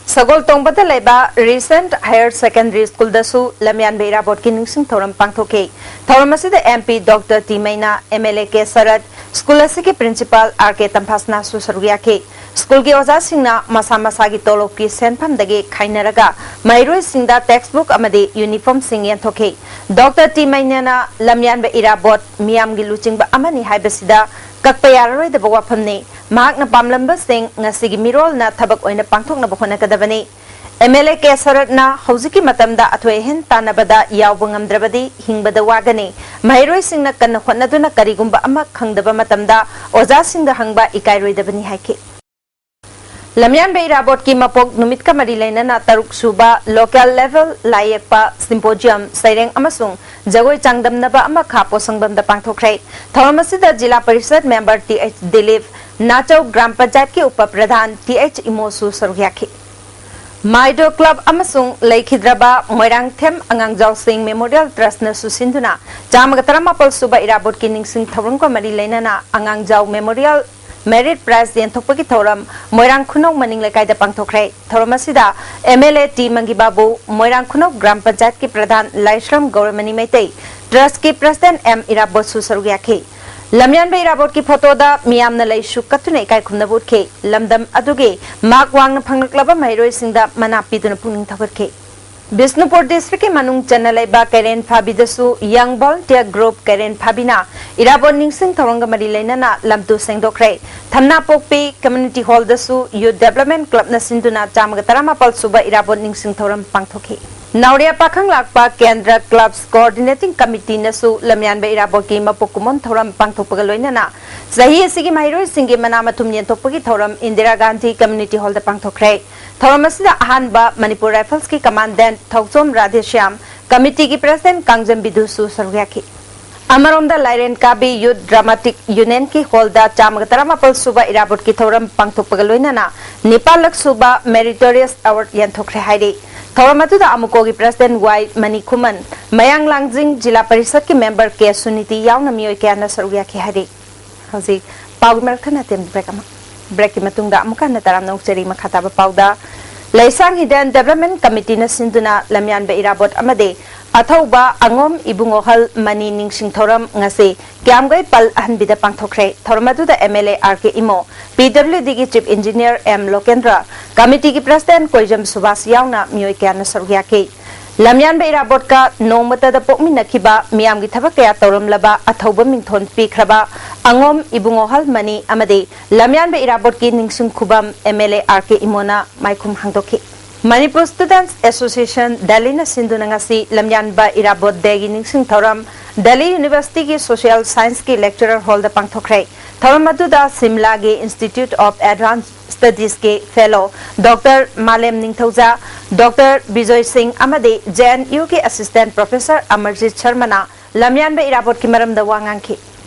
ꯁꯒꯣꯜ ꯇꯣꯡꯕꯗ ꯂꯩꯕ Resent Higher Secondary School ꯗꯁꯨ ꯂꯝꯌꯥꯟꯕ ꯏꯔꯥꯕꯣꯠꯀꯤ ꯅꯤꯡꯁꯤꯡ ꯊꯧꯔꯝ ꯄꯥꯡꯊꯣꯛꯈꯤ꯫ ꯊꯧꯔꯝ ꯑꯁꯤꯗ M P Doctor T ꯃꯩꯅꯥ, M L A K shirt, school ꯑꯁꯤꯒꯤ principal R K ꯇꯝꯐꯥꯁꯅꯥꯁꯨ ꯁꯔꯨꯛ ꯌꯥꯈꯤ꯫ School ꯒꯤ ꯑꯣꯖꯥꯁꯤꯡꯅ ꯃꯁꯥ ꯃꯁꯥꯒꯤ ꯇꯣꯂꯣꯞꯀꯤ ꯁꯦꯟꯐꯝꯗꯒꯤ ꯈꯥꯏꯅꯔꯒ ꯃꯍꯩꯔꯣꯏꯁꯤꯡꯗ textbook ꯑꯃꯗꯤ uniform ꯁꯤꯡ ꯌꯦꯟꯊꯣꯛꯈꯤ꯫ Doctor T ꯃꯩꯅꯥꯅ ꯂꯝꯌꯥꯟꯕ ꯏꯔꯥꯕꯣꯠ ꯃꯤꯌꯥꯝꯒꯤ ꯂꯨꯆꯤꯡꯕ ꯑꯃꯅꯤ ꯍꯥꯏꯕꯁꯤꯗ ꯀꯛꯄ ꯌꯥꯔꯔꯣꯏꯗꯕ ꯋꯥꯐꯝꯅꯤ꯫ ꯃꯍꯥꯛꯅ ꯄꯥꯝꯂꯝꯕꯁꯤꯡ ꯉꯁꯤꯒꯤ ꯃꯤꯔꯣꯜꯅ ꯊꯕꯛ ꯑꯣꯏꯅ ꯄꯥꯡꯊꯣꯛꯅꯕ ꯍꯣꯠꯅꯒꯗꯕꯅꯤ꯫ M L A K ꯁꯔꯠꯅ ꯍꯧꯖꯤꯛꯀꯤ ꯃꯇꯝꯗ ꯑꯊꯣꯏ ꯑꯍꯦꯟ ꯇꯥꯟꯅꯕꯗ ꯌꯥꯎꯕ ꯉꯝꯗ꯭ꯔꯕꯗꯤ ꯍꯤꯡꯕꯗ ꯋꯥꯒꯅꯤ꯫ ꯃꯍꯩꯔꯣꯏꯁꯤꯡꯅ ꯀꯟꯅ ꯍꯣꯠꯅꯗꯨꯅ ꯀꯔꯤꯒꯨꯝꯕ ꯑꯃ ꯈꯪꯗꯕ ꯃꯇꯝꯗ ꯑꯣꯖꯥꯁꯤꯡꯗ ꯍꯪꯕ ꯏꯀꯥꯏꯔꯣꯏꯗꯕꯅꯤ ꯍꯥꯏꯈꯤ꯫ ꯂꯝꯌꯥꯟꯕ ꯏꯔꯥꯕꯣꯠꯀꯤ ꯃꯄꯣꯛ ꯅꯨꯃꯤꯠꯀ ꯃꯔꯤ ꯂꯩꯅꯅ ꯇꯔꯨꯛ ꯁꯨꯕ local level ꯂꯥꯏ ꯌꯦꯛꯄ symposium ꯁꯩꯔꯦꯡ ꯑꯃꯁꯨꯡ ꯖꯒꯣꯏ ꯆꯥꯡꯗꯝꯅꯕ ꯑꯃ ꯈꯥ ꯄꯣꯁꯪꯕꯝꯗ ꯄꯥꯡꯊꯣꯛꯈ꯭ꯔꯦ꯫ ꯊꯧꯔꯝ ꯑꯁꯤꯗ zila parishad member T H Dilip, Nachou gram ꯄꯟꯆꯥꯌꯠꯀꯤ ꯎꯄ ꯄ꯭ꯔꯙꯥꯟ T H ꯏꯃꯣꯁꯨ ꯁꯔꯨꯛ ꯌꯥꯈꯤ꯫ ꯃꯥꯏꯗꯣ club ꯑꯃꯁꯨꯡ ꯂꯩꯈꯤꯗ꯭ꯔꯕ ꯃꯣꯏꯔꯥꯡꯊꯦꯝ ꯑꯉꯥꯡꯖꯥꯎꯁꯤꯡ Memorial Trust ꯅꯁꯨ ꯁꯤꯟꯗꯨꯅ ꯆꯥꯝꯃꯒ ꯇꯔꯥꯃꯥꯄꯜ ꯁꯨꯕ ꯏꯔꯥꯕꯣꯠꯀꯤ ꯅꯤꯡꯁꯤꯡ ꯊꯧꯔꯝꯒ ꯃꯔꯤ ꯂꯩꯅꯅ ꯑꯉꯥꯡꯖꯥꯎ Memorial Merit Prize ꯌꯦꯟꯊꯣꯛꯄꯒꯤ ꯊꯧꯔꯝ ꯃꯣꯏꯔꯥꯡ ꯈꯨꯅꯧ ꯃꯅꯤꯡ ꯂꯩꯀꯥꯏꯗ ꯄꯥꯡꯊꯣꯛꯈ꯭ꯔꯦ꯫ ꯊꯧꯔꯝ ꯑꯁꯤꯗ M L A T ꯃꯪꯒꯤꯕꯥꯕꯨ, ꯃꯣꯏꯔꯥꯡ ꯈꯨꯅꯧ ꯒ꯭ꯔꯥꯝ ꯄꯟꯆꯥꯌꯠꯀꯤ ꯄ꯭ꯔꯙꯥꯟ ꯂꯥꯏꯁ꯭ꯔꯝ ꯒꯧꯔꯃꯅꯤ ꯃꯩꯇꯩ, trust ꯀꯤ president M ꯏꯔꯥꯕꯣꯠꯁꯨ ꯁꯔꯨꯛ ꯌꯥꯈꯤ꯫ ꯂꯝꯌꯥꯟꯕ ꯏꯔꯥꯕꯣꯠꯀꯤ photo ꯗ ꯃꯤꯌꯥꯝꯅ ꯂꯩꯁꯨ ꯀꯠꯇꯨꯅ ꯏꯀꯥꯏ ꯈꯨꯝꯅꯕ ꯎꯠꯈꯤ꯫ ꯂꯝꯗꯝ ꯑꯗꯨꯒꯤ mark ꯋꯥꯡꯅ ꯐꯪꯂꯛꯂꯕ ꯃꯍꯩꯔꯣꯏꯁꯤꯡꯗ ꯃꯅꯥ ꯄꯤꯗꯨꯅ ꯄꯨꯛꯅꯤꯡ ꯊꯧꯒꯠꯈꯤ꯫ ꯕꯤꯁꯅꯨꯄꯨꯔ district ꯀꯤ ꯃꯅꯨꯡ ꯆꯟꯅ ꯂꯩꯕ ꯀꯩꯔꯦꯟ ꯐꯥꯕꯤꯗꯁꯨ Young Volunteer Group ꯀꯩꯔꯦꯟ ꯐꯥꯕꯤꯅ ꯏꯔꯥꯕꯣꯠ ꯅꯤꯡꯁꯤꯡ ꯊꯧꯔꯝꯒ ꯃꯔꯤ ꯂꯩꯅꯅ ꯂꯝꯇꯨ ꯁꯦꯡꯗꯣꯛꯈ꯭ꯔꯦ꯫ ꯊꯝꯅꯥꯄꯣꯛꯄꯤ Community Hall ꯗꯁꯨ Youth Development Club ꯅ ꯁꯤꯟꯗꯨꯅ ꯆꯥꯝꯃꯒ ꯇꯔꯥꯃꯥꯄꯜ ꯁꯨꯕ ꯏꯔꯥꯕꯣꯠ ꯅꯤꯡꯁꯤꯡ ꯊꯧꯔꯝ ꯄꯥꯡꯊꯣꯛꯈꯤ꯫ ꯅꯥꯎꯔꯤꯌꯥ ꯄꯥꯈꯪ ꯂꯥꯛꯄ ꯀꯦꯟꯗ꯭ꯔ Clubs Coordinating Committee ꯅꯁꯨ ꯂꯝꯌꯥꯟꯕ ꯏꯔꯥꯕꯣꯠꯀꯤ ꯃꯄꯣꯛ ꯀꯨꯝꯑꯣꯟ ꯊꯧꯔꯝ ꯄꯥꯡꯊꯣꯛꯄꯒ ꯂꯣꯏꯅꯅ ꯆꯍꯤ ꯑꯁꯤꯒꯤ ꯃꯍꯩꯔꯣꯏꯁꯤꯡꯒꯤ ꯃꯅꯥ ꯃꯊꯨꯝ ꯌꯦꯟꯊꯣꯛꯄꯒꯤ ꯊꯧꯔꯝ ꯏꯟꯗꯤꯔꯥ ꯒꯥꯟꯙꯤ Community Hall ꯗ ꯄꯥꯡꯊꯣꯛꯈ꯭ꯔꯦ꯫ ꯊꯧꯔꯝ ꯑꯁꯤꯗ ꯑꯍꯥꯟꯕ Manipur Rifles ꯀꯤ Commandant ꯊꯧꯆꯣꯝ ꯔꯥꯙꯦꯁ꯭ꯌꯥꯝ, committee ꯒꯤ president ꯀꯥꯡꯖꯝ ꯕꯤꯗꯨꯁꯨ ꯁꯔꯨꯛ ꯌꯥꯈꯤ꯫ ꯑꯃꯔꯣꯝꯗ ꯂꯥꯏꯔꯦꯟ ꯀꯥꯕꯤ Youth Dramatic Union ꯀꯤ hall ꯗ ꯆꯥꯝꯃꯒ ꯇꯔꯥꯃꯥꯄꯜ ꯁꯨꯕ ꯏꯔꯥꯕꯣꯠꯀꯤ ꯊꯧꯔꯝ ꯄꯥꯡꯊꯣꯛꯄꯒ ꯂꯣꯏꯅꯅ ꯅꯤꯄꯥꯜ ꯂꯛ ꯁꯨꯕ Meritorious Award ꯌꯦꯟꯊꯣꯛꯈ꯭ꯔꯦ ꯍꯥꯏꯔꯤ꯫ ꯊꯧꯔꯝ ꯑꯗꯨꯗ ꯑꯃꯨꯀꯣꯒꯤ president ꯋꯥꯏ ꯃꯅꯤꯈꯨꯃꯟ, ꯃꯌꯥꯡ ꯂꯥꯡꯖꯤꯡ ꯖꯤꯂꯥ ꯄꯔꯤꯁꯗꯀꯤ member ꯀꯦ ꯁꯨꯅꯤꯇꯤ ꯌꯥꯎꯅ ꯃꯤꯑꯣꯏ ꯀꯌꯥꯅ ꯁꯔꯨꯛ ꯌꯥꯈꯤ ꯍꯥꯏꯔꯤ꯫ ꯍꯧꯖꯤꯛ ꯄꯥꯎꯒꯤ ꯃꯔꯛ ꯊꯠꯅ ꯑꯇꯦꯟꯕ break ꯑꯃ꯫ Break ꯀꯤ ꯃꯇꯨꯡꯗ ꯑꯃꯨꯛꯀ ꯍꯟꯅ ꯇꯔꯥꯝꯅ ꯑꯣꯛꯆꯔꯤ꯫ ꯃꯈꯥ ꯇꯥꯕ ꯄꯥꯎꯗ ꯂꯩꯁꯥꯡ ꯍꯤꯗꯦꯟ ꯗꯦꯕꯂꯞꯃꯦꯟ ꯀꯃꯤꯇꯤꯅ ꯁꯤꯟꯗꯨꯅ ꯂꯝꯌꯥꯟꯕ ꯏꯔꯥꯕꯣꯠ ꯑꯃꯗꯤ ꯑꯊꯧꯕ ꯑꯉꯣꯝ ꯏꯕꯨꯡꯉꯣꯍꯜ ꯃꯅꯤ ꯅꯤꯡꯁꯤꯡ ꯊꯧꯔꯝ ꯉꯁꯤ ꯀꯤꯌꯥꯝꯒꯩ ꯄꯜ ꯑꯍꯟꯕꯤꯗ ꯄꯥꯡꯊꯣꯛꯈ꯭ꯔꯦ꯫ ꯊꯧꯔꯝ ꯑꯗꯨꯗ MLA RK Imo, PWDꯒꯤ Chief Engineer M ꯂꯣꯀꯦꯟꯗ꯭ꯔ, ꯀꯃꯤꯇꯤꯒꯤ President ꯀꯣꯏꯖꯝ Subhas ꯌꯥꯎꯅ ꯃꯤꯑꯣꯏ ꯀꯌꯥꯅ ꯁꯔꯨꯛ ꯌꯥꯈꯤ꯫ ꯂꯝꯌꯥꯟꯕ ꯏꯔꯥꯕꯣꯠꯀ ꯅꯣꯡꯃꯇꯗ ꯄꯣꯛꯃꯤꯟꯅꯈꯤꯕ, ꯃꯤꯌꯥꯝꯒꯤ ꯊꯕꯛ ꯀꯌꯥ ꯇꯧꯔꯝꯂꯕ ꯑꯊꯧꯕ ꯃꯤꯡꯊꯣꯟ ꯄꯤꯈ꯭ꯔꯕ ꯑꯉꯣꯝ ꯏꯕꯨꯡꯉꯣꯍꯜ ꯃꯅꯤ ꯑꯃꯗꯤ ꯂꯝꯌꯥꯟꯕ ꯏꯔꯥꯕꯣꯠꯀꯤ ꯅꯤꯡꯁꯤꯡ ꯈꯨꯕꯝ MLA RK ꯏꯃꯣꯅ ꯃꯥꯏꯈꯨꯝ ꯍꯥꯡꯗꯣꯛꯈꯤ꯫ Manipur Students Association ꯗꯦꯜꯂꯤꯅ ꯁꯤꯟꯗꯨꯅ ꯉꯁꯤ ꯂꯝꯌꯥꯟꯕ ꯏꯔꯥꯕꯣꯠ ꯗꯦꯒꯤ ꯅꯤꯡꯁꯤꯡ ꯊꯧꯔꯝ ꯗꯦꯜꯂꯤ ꯌꯨꯅꯤꯚꯔꯁꯤꯇꯤꯒꯤ Social Scienceꯀꯤ Lecturer Hallꯗ ꯄꯥꯡꯊꯣꯛꯈ꯭ꯔꯦ꯫ ꯊꯧꯔꯝ ꯑꯗꯨꯗ ꯁꯤꯝꯂꯥꯒꯤ Institute of Advanced Studiesꯀꯤ Fellow Doctor ꯃꯥꯂꯦꯝ ꯅꯤꯡꯊꯧꯖꯥ, Doctor ꯕꯤꯖꯣꯏ ꯁꯤꯡ ꯑꯃꯗꯤ JNUꯒꯤ Assistant Professor ꯑꯃꯔꯖꯤꯠ ꯁꯔꯃꯅ ꯂꯝꯌꯥꯟꯕ ꯏꯔꯥꯕꯣꯠꯀꯤ ꯃꯔꯝꯗ ꯋꯥ ꯉꯥꯡꯈꯤ꯫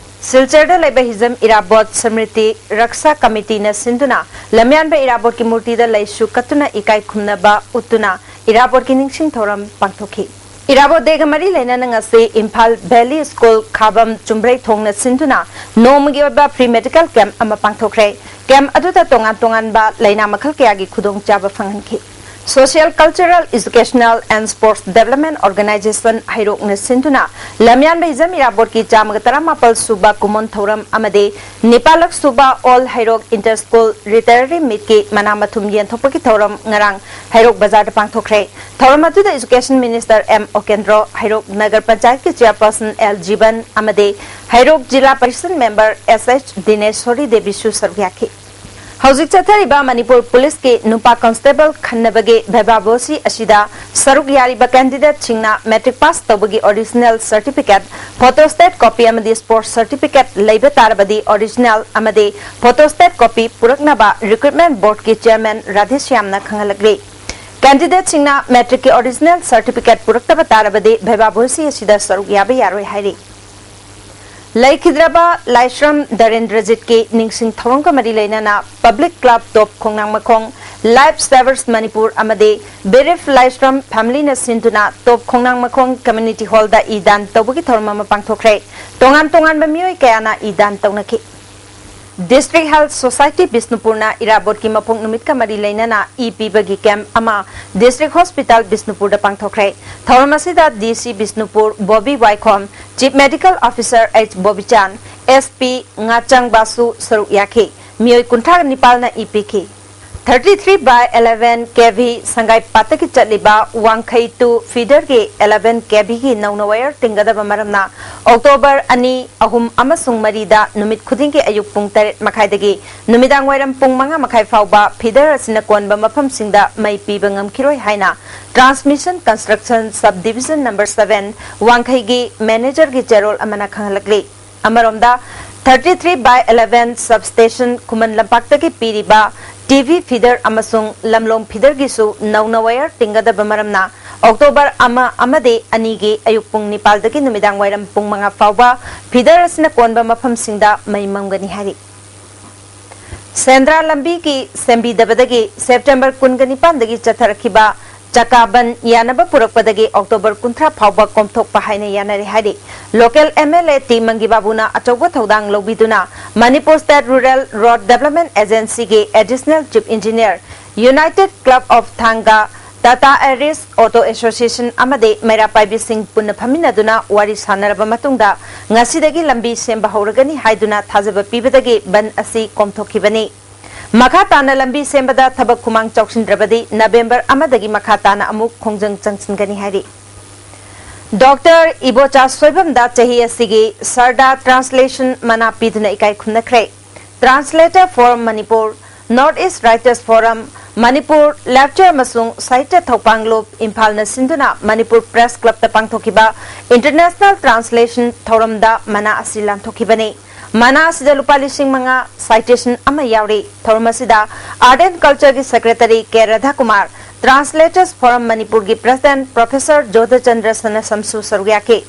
ꯁꯤꯜꯆꯔꯗ ꯂꯩꯕ ꯍꯤꯖꯝ ꯏꯔꯥꯕꯣꯠ ꯁꯃ꯭ꯔꯤꯇꯤ ꯔꯛꯁꯥ ꯀꯃꯤꯇꯤꯅ ꯁꯤꯟꯗꯨꯅ ꯂꯝꯌꯥꯟꯕ ꯏꯔꯥꯕꯣꯠꯀꯤ ꯃꯨꯔꯇꯤꯗ ꯂꯩꯁꯨ ꯀꯠꯇꯨꯅ ꯏꯀꯥꯏ ꯈꯨꯝꯅꯕ ꯎꯠꯇꯨꯅ ꯏꯔꯥꯕꯣꯠꯀꯤ ꯅꯤꯡꯁꯤꯡ ꯊꯧꯔꯝ ꯄꯥꯡꯊꯣꯛꯈꯤ꯫ ꯏꯔꯥꯕꯣꯠ ꯗꯦꯒ ꯃꯔꯤ ꯂꯩꯅꯅ ꯉꯁꯤ ꯏꯝꯐꯥꯜ Valley School ꯈꯥꯕꯝ ꯆꯨꯝꯕ꯭ꯔꯩ ꯊꯣꯡꯅ ꯁꯤꯟꯗꯨꯅ ꯅꯣꯡꯃꯒꯤ ꯑꯣꯏꯕ Free Medical Camp ꯑꯃ ꯄꯥꯡꯊꯣꯛꯈ꯭ꯔꯦ꯫ Camp ꯑꯗꯨꯗ ꯇꯣꯉꯥꯟ ꯇꯣꯉꯥꯟꯕ ꯂꯥꯏꯅꯥ ꯃꯈꯜ ꯀꯌꯥꯒꯤ ꯈꯨꯗꯣꯡꯆꯥꯕ ꯐꯪꯍꯟꯈꯤ꯫ Social Cultural Educational and Sports Development Organization ꯍꯩꯔꯣꯛꯅ ꯁꯤꯟꯗꯨꯅ ꯂꯝꯌꯥꯟꯕ ꯍꯤꯖꯝ ꯏꯔꯥꯕꯣꯠꯀꯤ ꯆꯥꯝꯃꯒ ꯇꯔꯥꯃꯥꯄꯜ ꯁꯨꯕ ꯀꯨꯃꯣꯟ ꯊꯧꯔꯝ ꯑꯃꯗꯤ ꯅꯤꯄꯥꯜꯂꯛ ꯁꯨꯕ All ꯍꯩꯔꯣꯛ Inter School Literary Meetꯀꯤ ꯃꯅꯥ ꯃꯊꯨꯝ ꯌꯦꯟꯊꯣꯛꯄꯒꯤ ꯊꯧꯔꯝ ꯉꯔꯥꯡ ꯍꯩꯔꯣꯛ ꯕꯖꯥꯔꯗ ꯄꯥꯡꯊꯣꯛꯈ꯭ꯔꯦ꯫ ꯊꯧꯔꯝ ꯑꯗꯨꯗ Education Minister M ꯎꯀꯦꯟꯗ꯭ꯔꯣ, ꯍꯩꯔꯣꯛ ꯅꯒꯔ ꯄꯟꯆꯥꯌꯠꯀꯤ Chairperson L ꯖꯤꯕꯟ ꯑꯃꯗꯤ ꯍꯩꯔꯣꯛ ꯖꯤꯂꯥ ꯄꯔꯤꯁꯗ Member S H ꯗꯤꯅꯦꯁꯣꯔꯤ ꯗꯦꯕꯤꯁꯨ ꯁꯔꯨꯛ ꯌꯥꯈꯤ꯫ ꯍꯧꯖꯤꯛ ꯆꯠꯊꯔꯤꯕ ꯃꯅꯤꯄꯨꯔ ꯄꯨꯂꯤꯁꯀꯤ ꯅꯨꯄꯥ ꯀꯟꯁꯇꯦꯕꯜ ꯈꯟꯅꯕꯒꯤ ꯚꯦꯕꯥꯚꯣꯁꯤ ꯑꯁꯤꯗ ꯁꯔꯨꯛ ꯌꯥꯔꯤꯕ candidateꯁꯤꯡꯅ matric pass ꯇꯧꯕꯒꯤ original certificate, photostat copy ꯑꯃꯗꯤ sports certificate ꯂꯩꯕ ꯇꯥꯔꯕꯗꯤ original ꯑꯃꯗꯤ photostat copy ꯄꯨꯔꯛꯅꯕ Recruitment Boardꯀꯤ Chairman ꯔꯥꯙꯦꯁ꯭ꯌꯥꯝꯅ ꯈꯪꯍꯜꯂꯛꯂꯤ꯫ Candidateꯁꯤꯡꯅ matricꯀꯤ original certificate ꯄꯨꯔꯛꯇꯕ ꯇꯥꯔꯕꯗꯤ ꯚꯦꯕꯥꯚꯣꯁꯤ ꯑꯁꯤꯗ ꯁꯔꯨꯛ ꯌꯥꯕ ꯌꯥꯔꯣꯏ ꯍꯥꯏꯔꯤ꯫ ꯂꯩꯈꯤꯗ꯭ꯔꯕ ꯂꯥꯏꯁ꯭ꯔꯝ ꯗꯔꯦꯟꯗ꯭ꯔꯖꯤꯠꯀꯤ ꯅꯤꯡꯁꯤꯡ ꯊꯧꯔꯝꯒ ꯃꯔꯤ ꯂꯩꯅꯅ Public Club ꯇꯣꯞ ꯈꯣꯡꯅꯥꯡ ꯃꯈꯣꯡ, Life Savers ꯃꯅꯤꯄꯨꯔ ꯑꯃꯗꯤ ꯕꯤꯔꯤꯐ ꯂꯥꯏꯁ꯭ꯔꯝ familyꯅ ꯁꯤꯟꯗꯨꯅ ꯇꯣꯞ ꯈꯣꯡꯅꯥꯡ ꯃꯈꯣꯡ Community Hallꯗ ꯏ ꯗꯥꯟ ꯇꯧꯕꯒꯤ ꯊꯧꯔꯝ ꯑꯃ ꯄꯥꯡꯊꯣꯛꯈ꯭ꯔꯦ꯫ ꯇꯣꯉꯥꯟ ꯇꯣꯉꯥꯟꯕ ꯃꯤꯑꯣꯏ ꯀꯌꯥꯅ ꯏ ꯗꯥꯟ ꯇꯧꯅꯈꯤ꯫ District Health Society ꯕꯤꯁꯅꯨꯄꯨꯔꯅ ꯏꯔꯥꯕꯣꯠꯀꯤ ꯃꯄꯣꯛ ꯅꯨꯃꯤꯠꯀ ꯃꯔꯤ ꯂꯩꯅꯅ ꯏ ꯄꯤꯕꯒꯤ ꯀꯦꯝꯞ ꯑꯃ District Hospital ꯕꯤꯁꯅꯨꯄꯨꯔꯗ ꯄꯥꯡꯊꯣꯛꯈ꯭ꯔꯦ꯫ ꯊꯧꯔꯝ ꯑꯁꯤꯗ ꯗꯤ ꯁꯤ ꯕꯤꯁꯅꯨꯄꯨꯔ ꯕꯣꯕꯤ ꯋꯥꯏꯈꯣꯝ, Chief Medical Officer H Bobichan, S P ꯉꯥꯆꯪꯕꯁꯨ ꯁꯔꯨꯛ ꯌꯥꯈꯤ꯫ ꯃꯤꯑꯣꯏ ꯀꯨꯟꯊ꯭ꯔꯥ ꯅꯤꯄꯥꯜꯅ ꯏ ꯄꯤꯈꯤ꯫ Thirty three by eleven K V ꯁꯪꯒꯥꯏ ꯄꯥꯠꯇꯒꯤ ꯆꯠꯂꯤꯕ ꯋꯥꯡꯈꯩ two feederꯒꯤ eleven K Vꯒꯤ ꯅꯧꯅ ꯋꯥꯌꯔ ꯇꯤꯡꯒꯗꯕ ꯃꯔꯝꯅ October ꯑꯅꯤ, ꯑꯍꯨꯝ ꯑꯃꯁꯨꯡ ꯃꯔꯤꯗ ꯅꯨꯃꯤꯠ ꯈꯨꯗꯤꯡꯒꯤ ꯑꯌꯨꯛ ꯄꯨꯡ ꯇꯔꯦꯠ ꯃꯈꯥꯏꯗꯒꯤ ꯅꯨꯃꯤꯗꯥꯡ ꯋꯥꯏꯔꯝ ꯄꯨꯡ ꯃꯉꯥ ꯃꯈꯥꯏ ꯐꯥꯎꯕ feeder ꯑꯁꯤꯅ ꯀꯣꯟꯕ ꯃꯐꯝꯁꯤꯡꯗ ꯃꯩ ꯄꯤꯕ ꯉꯝꯈꯤꯔꯣꯏ ꯍꯥꯏꯅ Transmission Construction Sub Division number seven ꯋꯥꯡꯈꯩꯒꯤ managerꯒꯤ ꯆꯦꯔꯣꯜ ꯑꯃꯅ ꯈꯪꯍꯜꯂꯛꯂꯤ꯫ ꯑꯃꯔꯣꯝꯗ, thirty three by eleven substation ꯈꯨꯃꯟ ꯂꯝꯄꯥꯛꯇꯒꯤ ꯄꯤꯔꯤꯕ T V feeder ꯑꯃꯁꯨꯡ ꯂꯝꯂꯣꯡ feederꯒꯤꯁꯨ ꯅꯧꯅ ꯋꯥꯌꯔ ꯇꯤꯡꯒꯗꯕ ꯃꯔꯝꯅ October ꯑꯃ ꯑꯃꯗꯤ ꯑꯅꯤꯒꯤ ꯑꯌꯨꯛ ꯄꯨꯡ ꯅꯤꯄꯥꯜꯗꯒꯤ ꯅꯨꯃꯤꯗꯥꯡ ꯋꯥꯏꯔꯝ ꯄꯨꯡ ꯃꯉꯥ ꯐꯥꯎꯕ feeder ꯑꯁꯤꯅ ꯀꯣꯟꯕ ꯃꯐꯝꯁꯤꯡꯗ ꯃꯩ ꯃꯝꯒꯅꯤ ꯍꯥꯏꯔꯤ꯫ ꯁꯦꯟꯗ꯭ꯔꯥ ꯂꯝꯕꯤꯒꯤ ꯁꯦꯝꯕꯤꯗꯕꯗꯒꯤ September ꯀꯨꯟꯒ ꯅꯤꯄꯥꯟꯗꯒꯤ ꯆꯠꯊꯔꯛꯈꯤꯕ ꯆꯀꯥ ꯕꯟ ꯌꯥꯅꯕ ꯄꯨꯔꯛꯄꯗꯒꯤ October ꯀꯨꯟꯊ꯭ꯔꯥ ꯐꯥꯎꯕ ꯀꯣꯝꯊꯣꯛꯄ ꯍꯥꯏꯅ ꯌꯥꯅꯔꯦ ꯍꯥꯏꯔꯤ꯫ Local M L A T ꯃꯪꯒꯤꯕꯥꯕꯨꯅ ꯑꯆꯧꯕ ꯊꯧꯗꯥꯡ ꯂꯧꯕꯤꯗꯨꯅ Manipur State Rural Road Development Agencyꯒꯤ Additional Chief Engineer, United Club of Thanga, Tata Aris Auto Association ꯑꯃꯗꯤ ꯃꯩꯔꯥ ꯄꯥꯏꯕꯤꯁꯤꯡ ꯄꯨꯟꯅ ꯐꯝꯃꯤꯟꯅꯗꯨꯅ ꯋꯥꯔꯤ ꯁꯥꯟꯅꯔꯕ ꯃꯇꯨꯡꯗ ꯉꯁꯤꯗꯒꯤ ꯂꯝꯕꯤ ꯁꯦꯝꯕ ꯍꯧꯔꯒꯅꯤ ꯍꯥꯏꯗꯨꯅ ꯊꯥꯖꯕ ꯄꯤꯕꯗꯒꯤ ꯕꯟ ꯑꯁꯤ ꯀꯣꯝꯊꯣꯛꯈꯤꯕꯅꯤ꯫ ꯃꯈꯥ ꯇꯥꯅ ꯂꯝꯕꯤ ꯁꯦꯝꯕꯗ ꯊꯕꯛ ꯈꯨꯃꯥꯡ ꯆꯥꯎꯁꯤꯟꯗ꯭ꯔꯕꯗꯤ November ꯑꯃꯗꯒꯤ ꯃꯈꯥ ꯇꯥꯅ ꯑꯃꯨꯛ ꯈꯣꯡꯖꯪ ꯆꯪꯁꯤꯟꯒꯅꯤ ꯍꯥꯏꯔꯤ꯫ ꯗꯣꯛꯇꯔ ꯏꯕꯣꯆꯥ ꯁꯣꯏꯕꯝꯗ ꯆꯍꯤ ꯑꯁꯤꯒꯤ ꯁꯔꯗꯥ Translation ꯃꯅꯥ ꯄꯤꯗꯨꯅ ꯏꯀꯥꯏ ꯈꯨꯝꯅꯈ꯭ꯔꯦ꯫ Translator Forum Manipur, North East Writers Forum, Manipur Lecture ꯑꯃꯁꯨꯡ ꯁꯥꯍꯤꯇ꯭ꯌ ꯊꯧꯄꯥꯡꯂꯨꯞ ꯏꯝꯐꯥꯜꯅ ꯁꯤꯟꯗꯨꯅ Manipur Press Clubꯇ ꯄꯥꯡꯊꯣꯛꯈꯤꯕ International Translation ꯊꯧꯔꯝꯗ ꯃꯅꯥ ꯑꯁꯤ ꯂꯥꯟꯊꯣꯛꯈꯤꯕꯅꯤ꯫ ꯃꯅꯥ ꯑꯁꯤꯗ ꯂꯨꯄꯥ ꯂꯤꯁꯤꯡ ꯃꯉꯥ citation ꯑꯃ ꯌꯥꯎꯔꯤ꯫ ꯊꯧꯔꯝ ꯑꯁꯤꯗ Art and Cultureꯒꯤ Secretary K ꯔꯥꯙꯥꯀꯨꯃꯥꯔ, Translators Forum ꯃꯅꯤꯄꯨꯔꯒꯤ President Professor ꯖꯣꯙꯆꯟꯗ꯭ꯔ ꯁꯅꯥꯁꯝꯁꯨ ꯁꯔꯨꯛ ꯌꯥꯈꯤ꯫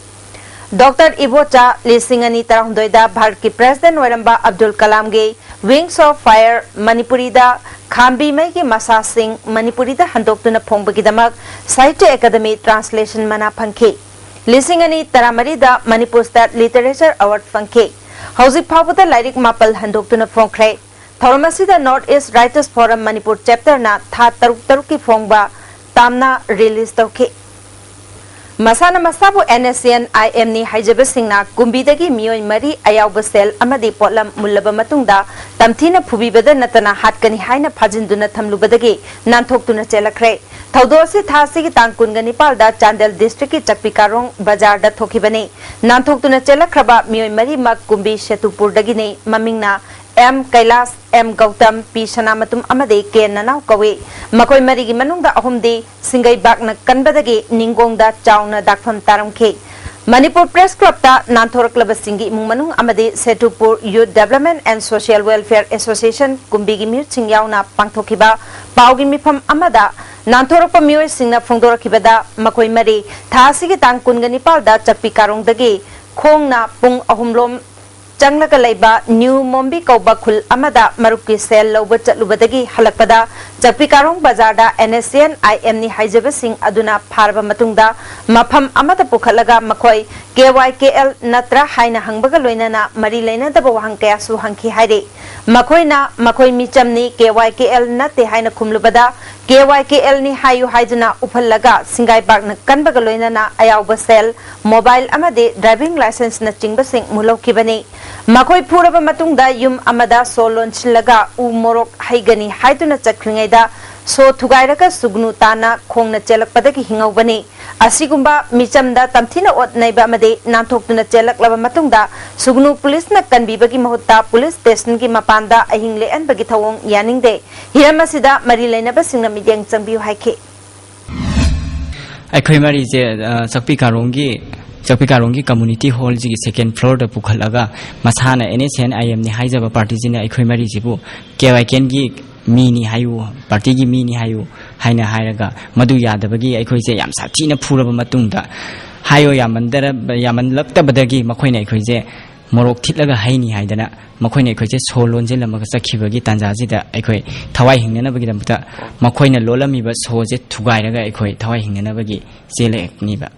ꯗꯣꯛꯇꯔ ꯏꯕꯣꯆꯥ ꯂꯤꯁꯤꯡ ꯑꯅꯤ ꯇꯔꯥꯍꯨꯝꯗꯣꯏꯗ ꯚꯥꯔꯠꯀꯤ President ꯑꯣꯏꯔꯝꯕ ꯑꯕꯗꯨꯜ ꯀꯂꯥꯝꯒꯤ Wings of Fire ꯃꯅꯤꯄꯨꯔꯤꯗ ꯈꯥꯝꯕꯤ ꯃꯩꯒꯤ ꯃꯁꯥꯁꯤꯡ ꯃꯅꯤꯄꯨꯔꯤꯗ ꯍꯟꯗꯣꯛꯇꯨꯅ ꯐꯣꯡꯕꯒꯤꯗꯃꯛ Sahitya Academy Translation ꯃꯅꯥ ꯐꯪꯈꯤ꯫ ꯂꯤꯁꯤꯡ ꯑꯅꯤ ꯇꯔꯥꯃꯔꯤꯗ Manipur State Literature Award ꯐꯪꯈꯤ꯫ ꯍꯧꯖꯤꯛ ꯐꯥꯎꯕꯗ ꯂꯥꯏꯔꯤꯛ ꯃꯥꯄꯜ ꯍꯟꯗꯣꯛꯇꯨꯅ ꯐꯣꯡꯈ꯭ꯔꯦ꯫ ꯊꯧꯔꯝ ꯑꯁꯤꯗ North East Writers Forum Manipur Chapterꯅ ꯊꯥ ꯇꯔꯨꯛ ꯇꯔꯨꯛꯀꯤ ꯐꯣꯡꯕ ꯇꯥꯝꯅ release ꯇꯧꯈꯤ꯫ ꯃꯁꯥꯅ ꯃꯁꯥꯕꯨ NSCN IMꯅꯤ ꯍꯥꯏꯖꯕꯁꯤꯡꯅ ꯀꯨꯝꯕꯤꯗꯒꯤ ꯃꯤꯑꯣꯏ ꯃꯔꯤ ꯑꯌꯥꯎꯕ cell ꯑꯃꯗꯤ ꯄꯣꯠꯂꯝ ꯃꯨꯜꯂꯕ ꯃꯇꯨꯡꯗ ꯇꯝꯊꯤꯅ ꯐꯨꯕꯤꯕꯗ ꯅꯠꯇꯅ ꯍꯥꯠꯀꯅꯤ ꯍꯥꯏꯅ ꯐꯥꯖꯤꯟꯗꯨꯅ ꯊꯝꯂꯨꯕꯗꯒꯤ ꯅꯥꯟꯊꯣꯛꯇꯨꯅ ꯆꯦꯜꯂꯛꯈ꯭ꯔꯦ꯫ ꯊꯧꯗꯣꯛ ꯑꯁꯤ ꯊꯥ ꯑꯁꯤꯒꯤ ꯇꯥꯡ ꯀꯨꯟꯒ ꯅꯤꯄꯥꯜꯗ ꯆꯥꯟꯗꯦꯜ districtꯀꯤ ꯆꯛꯄꯤ ꯀꯥꯔꯣꯡ ꯕꯖꯥꯔꯗ ꯊꯣꯛꯈꯤꯕꯅꯤ꯫ ꯅꯥꯟꯊꯣꯛꯇꯨꯅ ꯆꯦꯜꯂꯛꯈ꯭ꯔꯕ ꯃꯤꯑꯣꯏ ꯃꯔꯤꯃꯛ ꯀꯨꯝꯕꯤ ꯁꯦꯇꯨꯄꯨꯔꯗꯒꯤꯅꯤ꯫ ꯃꯃꯤꯡꯅ M ꯀꯩꯂꯥꯁ, M ꯒꯧꯇꯝ, P ꯁꯅꯥꯃꯇꯨꯝ ꯑꯃꯗꯤ K ꯅꯅꯥꯎ ꯀꯧꯏ꯫ ꯃꯈꯣꯏ ꯃꯔꯤꯒꯤ ꯃꯅꯨꯡꯗ ꯑꯍꯨꯝꯗꯤ ꯁꯤꯡꯒꯩꯕꯥꯛꯅ ꯀꯟꯕꯗꯒꯤ ꯅꯤꯡꯒꯣꯡꯗ ꯆꯥꯎꯅ ꯗꯥꯛꯐꯝ ꯇꯥꯔꯝꯈꯤ꯫ ꯃꯅꯤꯄꯨꯔ Press Clubꯇ ꯅꯥꯟꯊꯣꯔꯛꯂꯕꯁꯤꯡꯒꯤ ꯏꯃꯨꯡ ꯃꯅꯨꯡ ꯑꯃꯗꯤ ꯁꯦꯇꯨꯄꯨꯔ Youth Development and Social Welfare Association ꯀꯨꯝꯕꯤꯒꯤ ꯃꯤꯍꯨꯠꯁꯤꯡ ꯌꯥꯎꯅ ꯄꯥꯡꯊꯣꯛꯈꯤꯕ ꯄꯥꯎꯒꯤ ꯃꯤꯐꯝ ꯑꯃꯗ ꯅꯥꯟꯊꯣꯔꯛꯄ ꯃꯤꯑꯣꯏꯁꯤꯡꯅ ꯐꯣꯡꯗꯣꯔꯛꯈꯤꯕꯗ, ꯃꯈꯣꯏ ꯃꯔꯤ ꯊꯥ ꯑꯁꯤꯒꯤ ꯇꯥꯡ ꯀꯨꯟꯒ ꯅꯤꯄꯥꯜꯗ ꯆꯛꯄꯤ ꯀꯥꯔꯣꯡꯗꯒꯤ ꯈꯣꯡꯅ ꯄꯨꯡ ꯑꯍꯨꯝꯂꯣꯝ ꯆꯪꯂꯒ ꯂꯩꯕ ꯅ꯭ꯌꯨ ꯃꯣꯝꯕꯤ ꯀꯧꯕ ꯈꯨꯜ ꯑꯃꯗ ꯃꯔꯨꯞꯀꯤ cell ꯂꯧꯕ ꯆꯠꯂꯨꯕꯗꯒꯤ ꯍꯜꯂꯛꯄꯗ ꯆꯛꯄꯤ ꯀꯥꯔꯣꯡ ꯕꯖꯥꯔꯗ NSCN IMꯅꯤ ꯍꯥꯏꯖꯕꯁꯤꯡ ꯑꯗꯨꯅ ꯐꯥꯔꯕ ꯃꯇꯨꯡꯗ ꯃꯐꯝ ꯑꯃꯗ ꯄꯨꯈꯠꯂꯒ ꯃꯈꯣꯏ KYKL ꯅꯠꯇ꯭ꯔꯥ ꯍꯥꯏꯅ ꯍꯪꯕꯒ ꯂꯣꯏꯅꯅ ꯃꯔꯤ ꯂꯩꯅꯗꯕ ꯋꯥꯍꯪ ꯀꯌꯥꯁꯨ ꯍꯪꯈꯤ ꯍꯥꯏꯔꯤ꯫ ꯃꯈꯣꯏꯅ ꯃꯈꯣꯏ ꯃꯤꯆꯝꯅꯤ, KYKL ꯅꯠꯇꯦ ꯍꯥꯏꯅ ꯈꯨꯝꯂꯨꯕꯗ, KYKLꯅꯤ ꯍꯥꯏꯌꯨ ꯍꯥꯏꯗꯨꯅ ꯎꯐꯜꯂꯒ ꯁꯤꯡꯒꯥꯏꯕꯥꯛꯅ ꯀꯟꯕꯒ ꯂꯣꯏꯅꯅ ꯑꯌꯥꯎꯕ cell, mobile ꯑꯃꯗꯤ driving licenseꯅꯆꯤꯡꯕꯁꯤꯡ ꯃꯨꯜꯍꯧꯈꯤꯕꯅꯤ꯫ ꯃꯈꯣꯏ ꯐꯨꯔꯕ ꯃꯇꯨꯡꯗ ꯌꯨꯝ ꯑꯃꯗ ꯁꯣ ꯂꯣꯟꯁꯤꯜꯂꯒ ꯎ ꯃꯣꯔꯣꯛ ꯍꯩꯒꯅꯤ ꯍꯥꯏꯗꯨꯅ ꯆꯠꯈ꯭ꯔꯤꯉꯩꯗ ꯁꯣ ꯊꯨꯒꯥꯏꯔꯒ ꯁꯨꯒꯅꯨ ꯇꯥꯅ ꯈꯣꯡꯅ ꯆꯦꯜꯂꯛꯄꯗꯒꯤ ꯍꯤꯡꯍꯧꯕꯅꯤ꯫ ꯑꯁꯤꯒꯨꯝꯕ ꯃꯤꯆꯝꯗ ꯇꯝꯊꯤꯅ ꯑꯣꯠ ꯅꯩꯕ ꯑꯃꯗꯤ ꯅꯥꯟꯊꯣꯛꯇꯨꯅ ꯆꯦꯜꯂꯛꯂꯕ ꯃꯇꯨꯡꯗ ꯁꯨꯒꯅꯨ ꯄꯨꯂꯤꯁꯅ ꯀꯟꯕꯤꯕꯒꯤ ꯃꯍꯨꯠꯇ ꯄꯨꯂꯤꯁ ꯁ꯭ꯇꯦꯁꯟꯒꯤ ꯃꯄꯥꯟꯗ ꯑꯍꯤꯡ ꯂꯦꯛꯍꯟꯕꯒꯤ ꯊꯧꯑꯣꯡ ꯌꯥꯅꯤꯡꯗꯦ꯫ ꯍꯤꯔꯝ ꯑꯁꯤꯗ ꯃꯔꯤ ꯂꯩꯅꯕꯁꯤꯡꯅ ꯃꯤꯠꯌꯦꯡ ꯆꯪꯕꯤꯌꯨ ꯍꯥꯏꯈꯤ꯫ ꯑꯩꯈꯣꯏ ꯃꯔꯤꯁꯦ, ꯑ, ꯆꯥꯛꯄꯤ ꯀꯥꯔꯣꯡꯒꯤ, ꯆꯥꯛꯄꯤ ꯀꯥꯔꯣꯡꯒꯤ community hallꯁꯤꯒꯤ second floorꯗ ꯄꯨꯈꯠꯂꯒ ꯃꯁꯥꯅ NSCN IMꯅꯤ ꯍꯥꯏꯖꯕ partyꯁꯤꯅ ꯑꯩꯈꯣꯏ ꯃꯔꯤꯁꯤꯕꯨ KYKLꯒꯤ ꯃꯤꯅꯤ ꯍꯥꯏꯌꯨ, partyꯒꯤ ꯃꯤꯅꯤ ꯍꯥꯏꯌꯨ ꯍꯥꯏꯅ ꯍꯥꯏꯔꯒ, ꯃꯗꯨ ꯌꯥꯗꯕꯒꯤ ꯑꯩꯈꯣꯏꯁꯦ ꯌꯥꯝ ꯁꯥꯊꯤꯅ ꯐꯨꯔꯕ ꯃꯇꯨꯡꯗ, ꯍꯥꯏꯌꯣ ꯌꯥꯝꯃꯟꯗꯔ-, ꯌꯥꯝꯃꯟꯂꯛꯇꯕꯗꯒꯤ ꯃꯈꯣꯏꯅ ꯑꯩꯈꯣꯏꯁꯦ ꯃꯣꯔꯣꯛ ꯊꯤꯠꯂꯒ ꯍꯩꯅꯤ ꯍꯥꯏꯗꯅ ꯃꯈꯣꯏꯅ ꯑꯩꯈꯣꯏꯁꯦ ꯁꯣ ꯂꯣꯟꯁꯤꯜꯂꯝꯃꯒ ꯆꯠꯈꯤꯕꯒꯤ ꯇꯥꯟꯖꯥꯁꯤꯗ ꯑꯩꯈꯣꯏ ꯊꯋꯥꯏ ꯍꯤꯡꯅꯅꯕꯒꯤꯗꯃꯛꯇ ꯃꯈꯣꯏꯅ ꯂꯣꯜꯂꯝꯃꯤꯕ ꯁꯣꯁꯦ ꯊꯨꯒꯥꯏꯔꯒ ꯑꯩꯈꯣꯏ ꯊꯋꯥꯏ ꯍꯤꯡꯅꯅꯕꯒꯤ ꯆꯦꯜꯂꯛꯅꯤꯕ꯫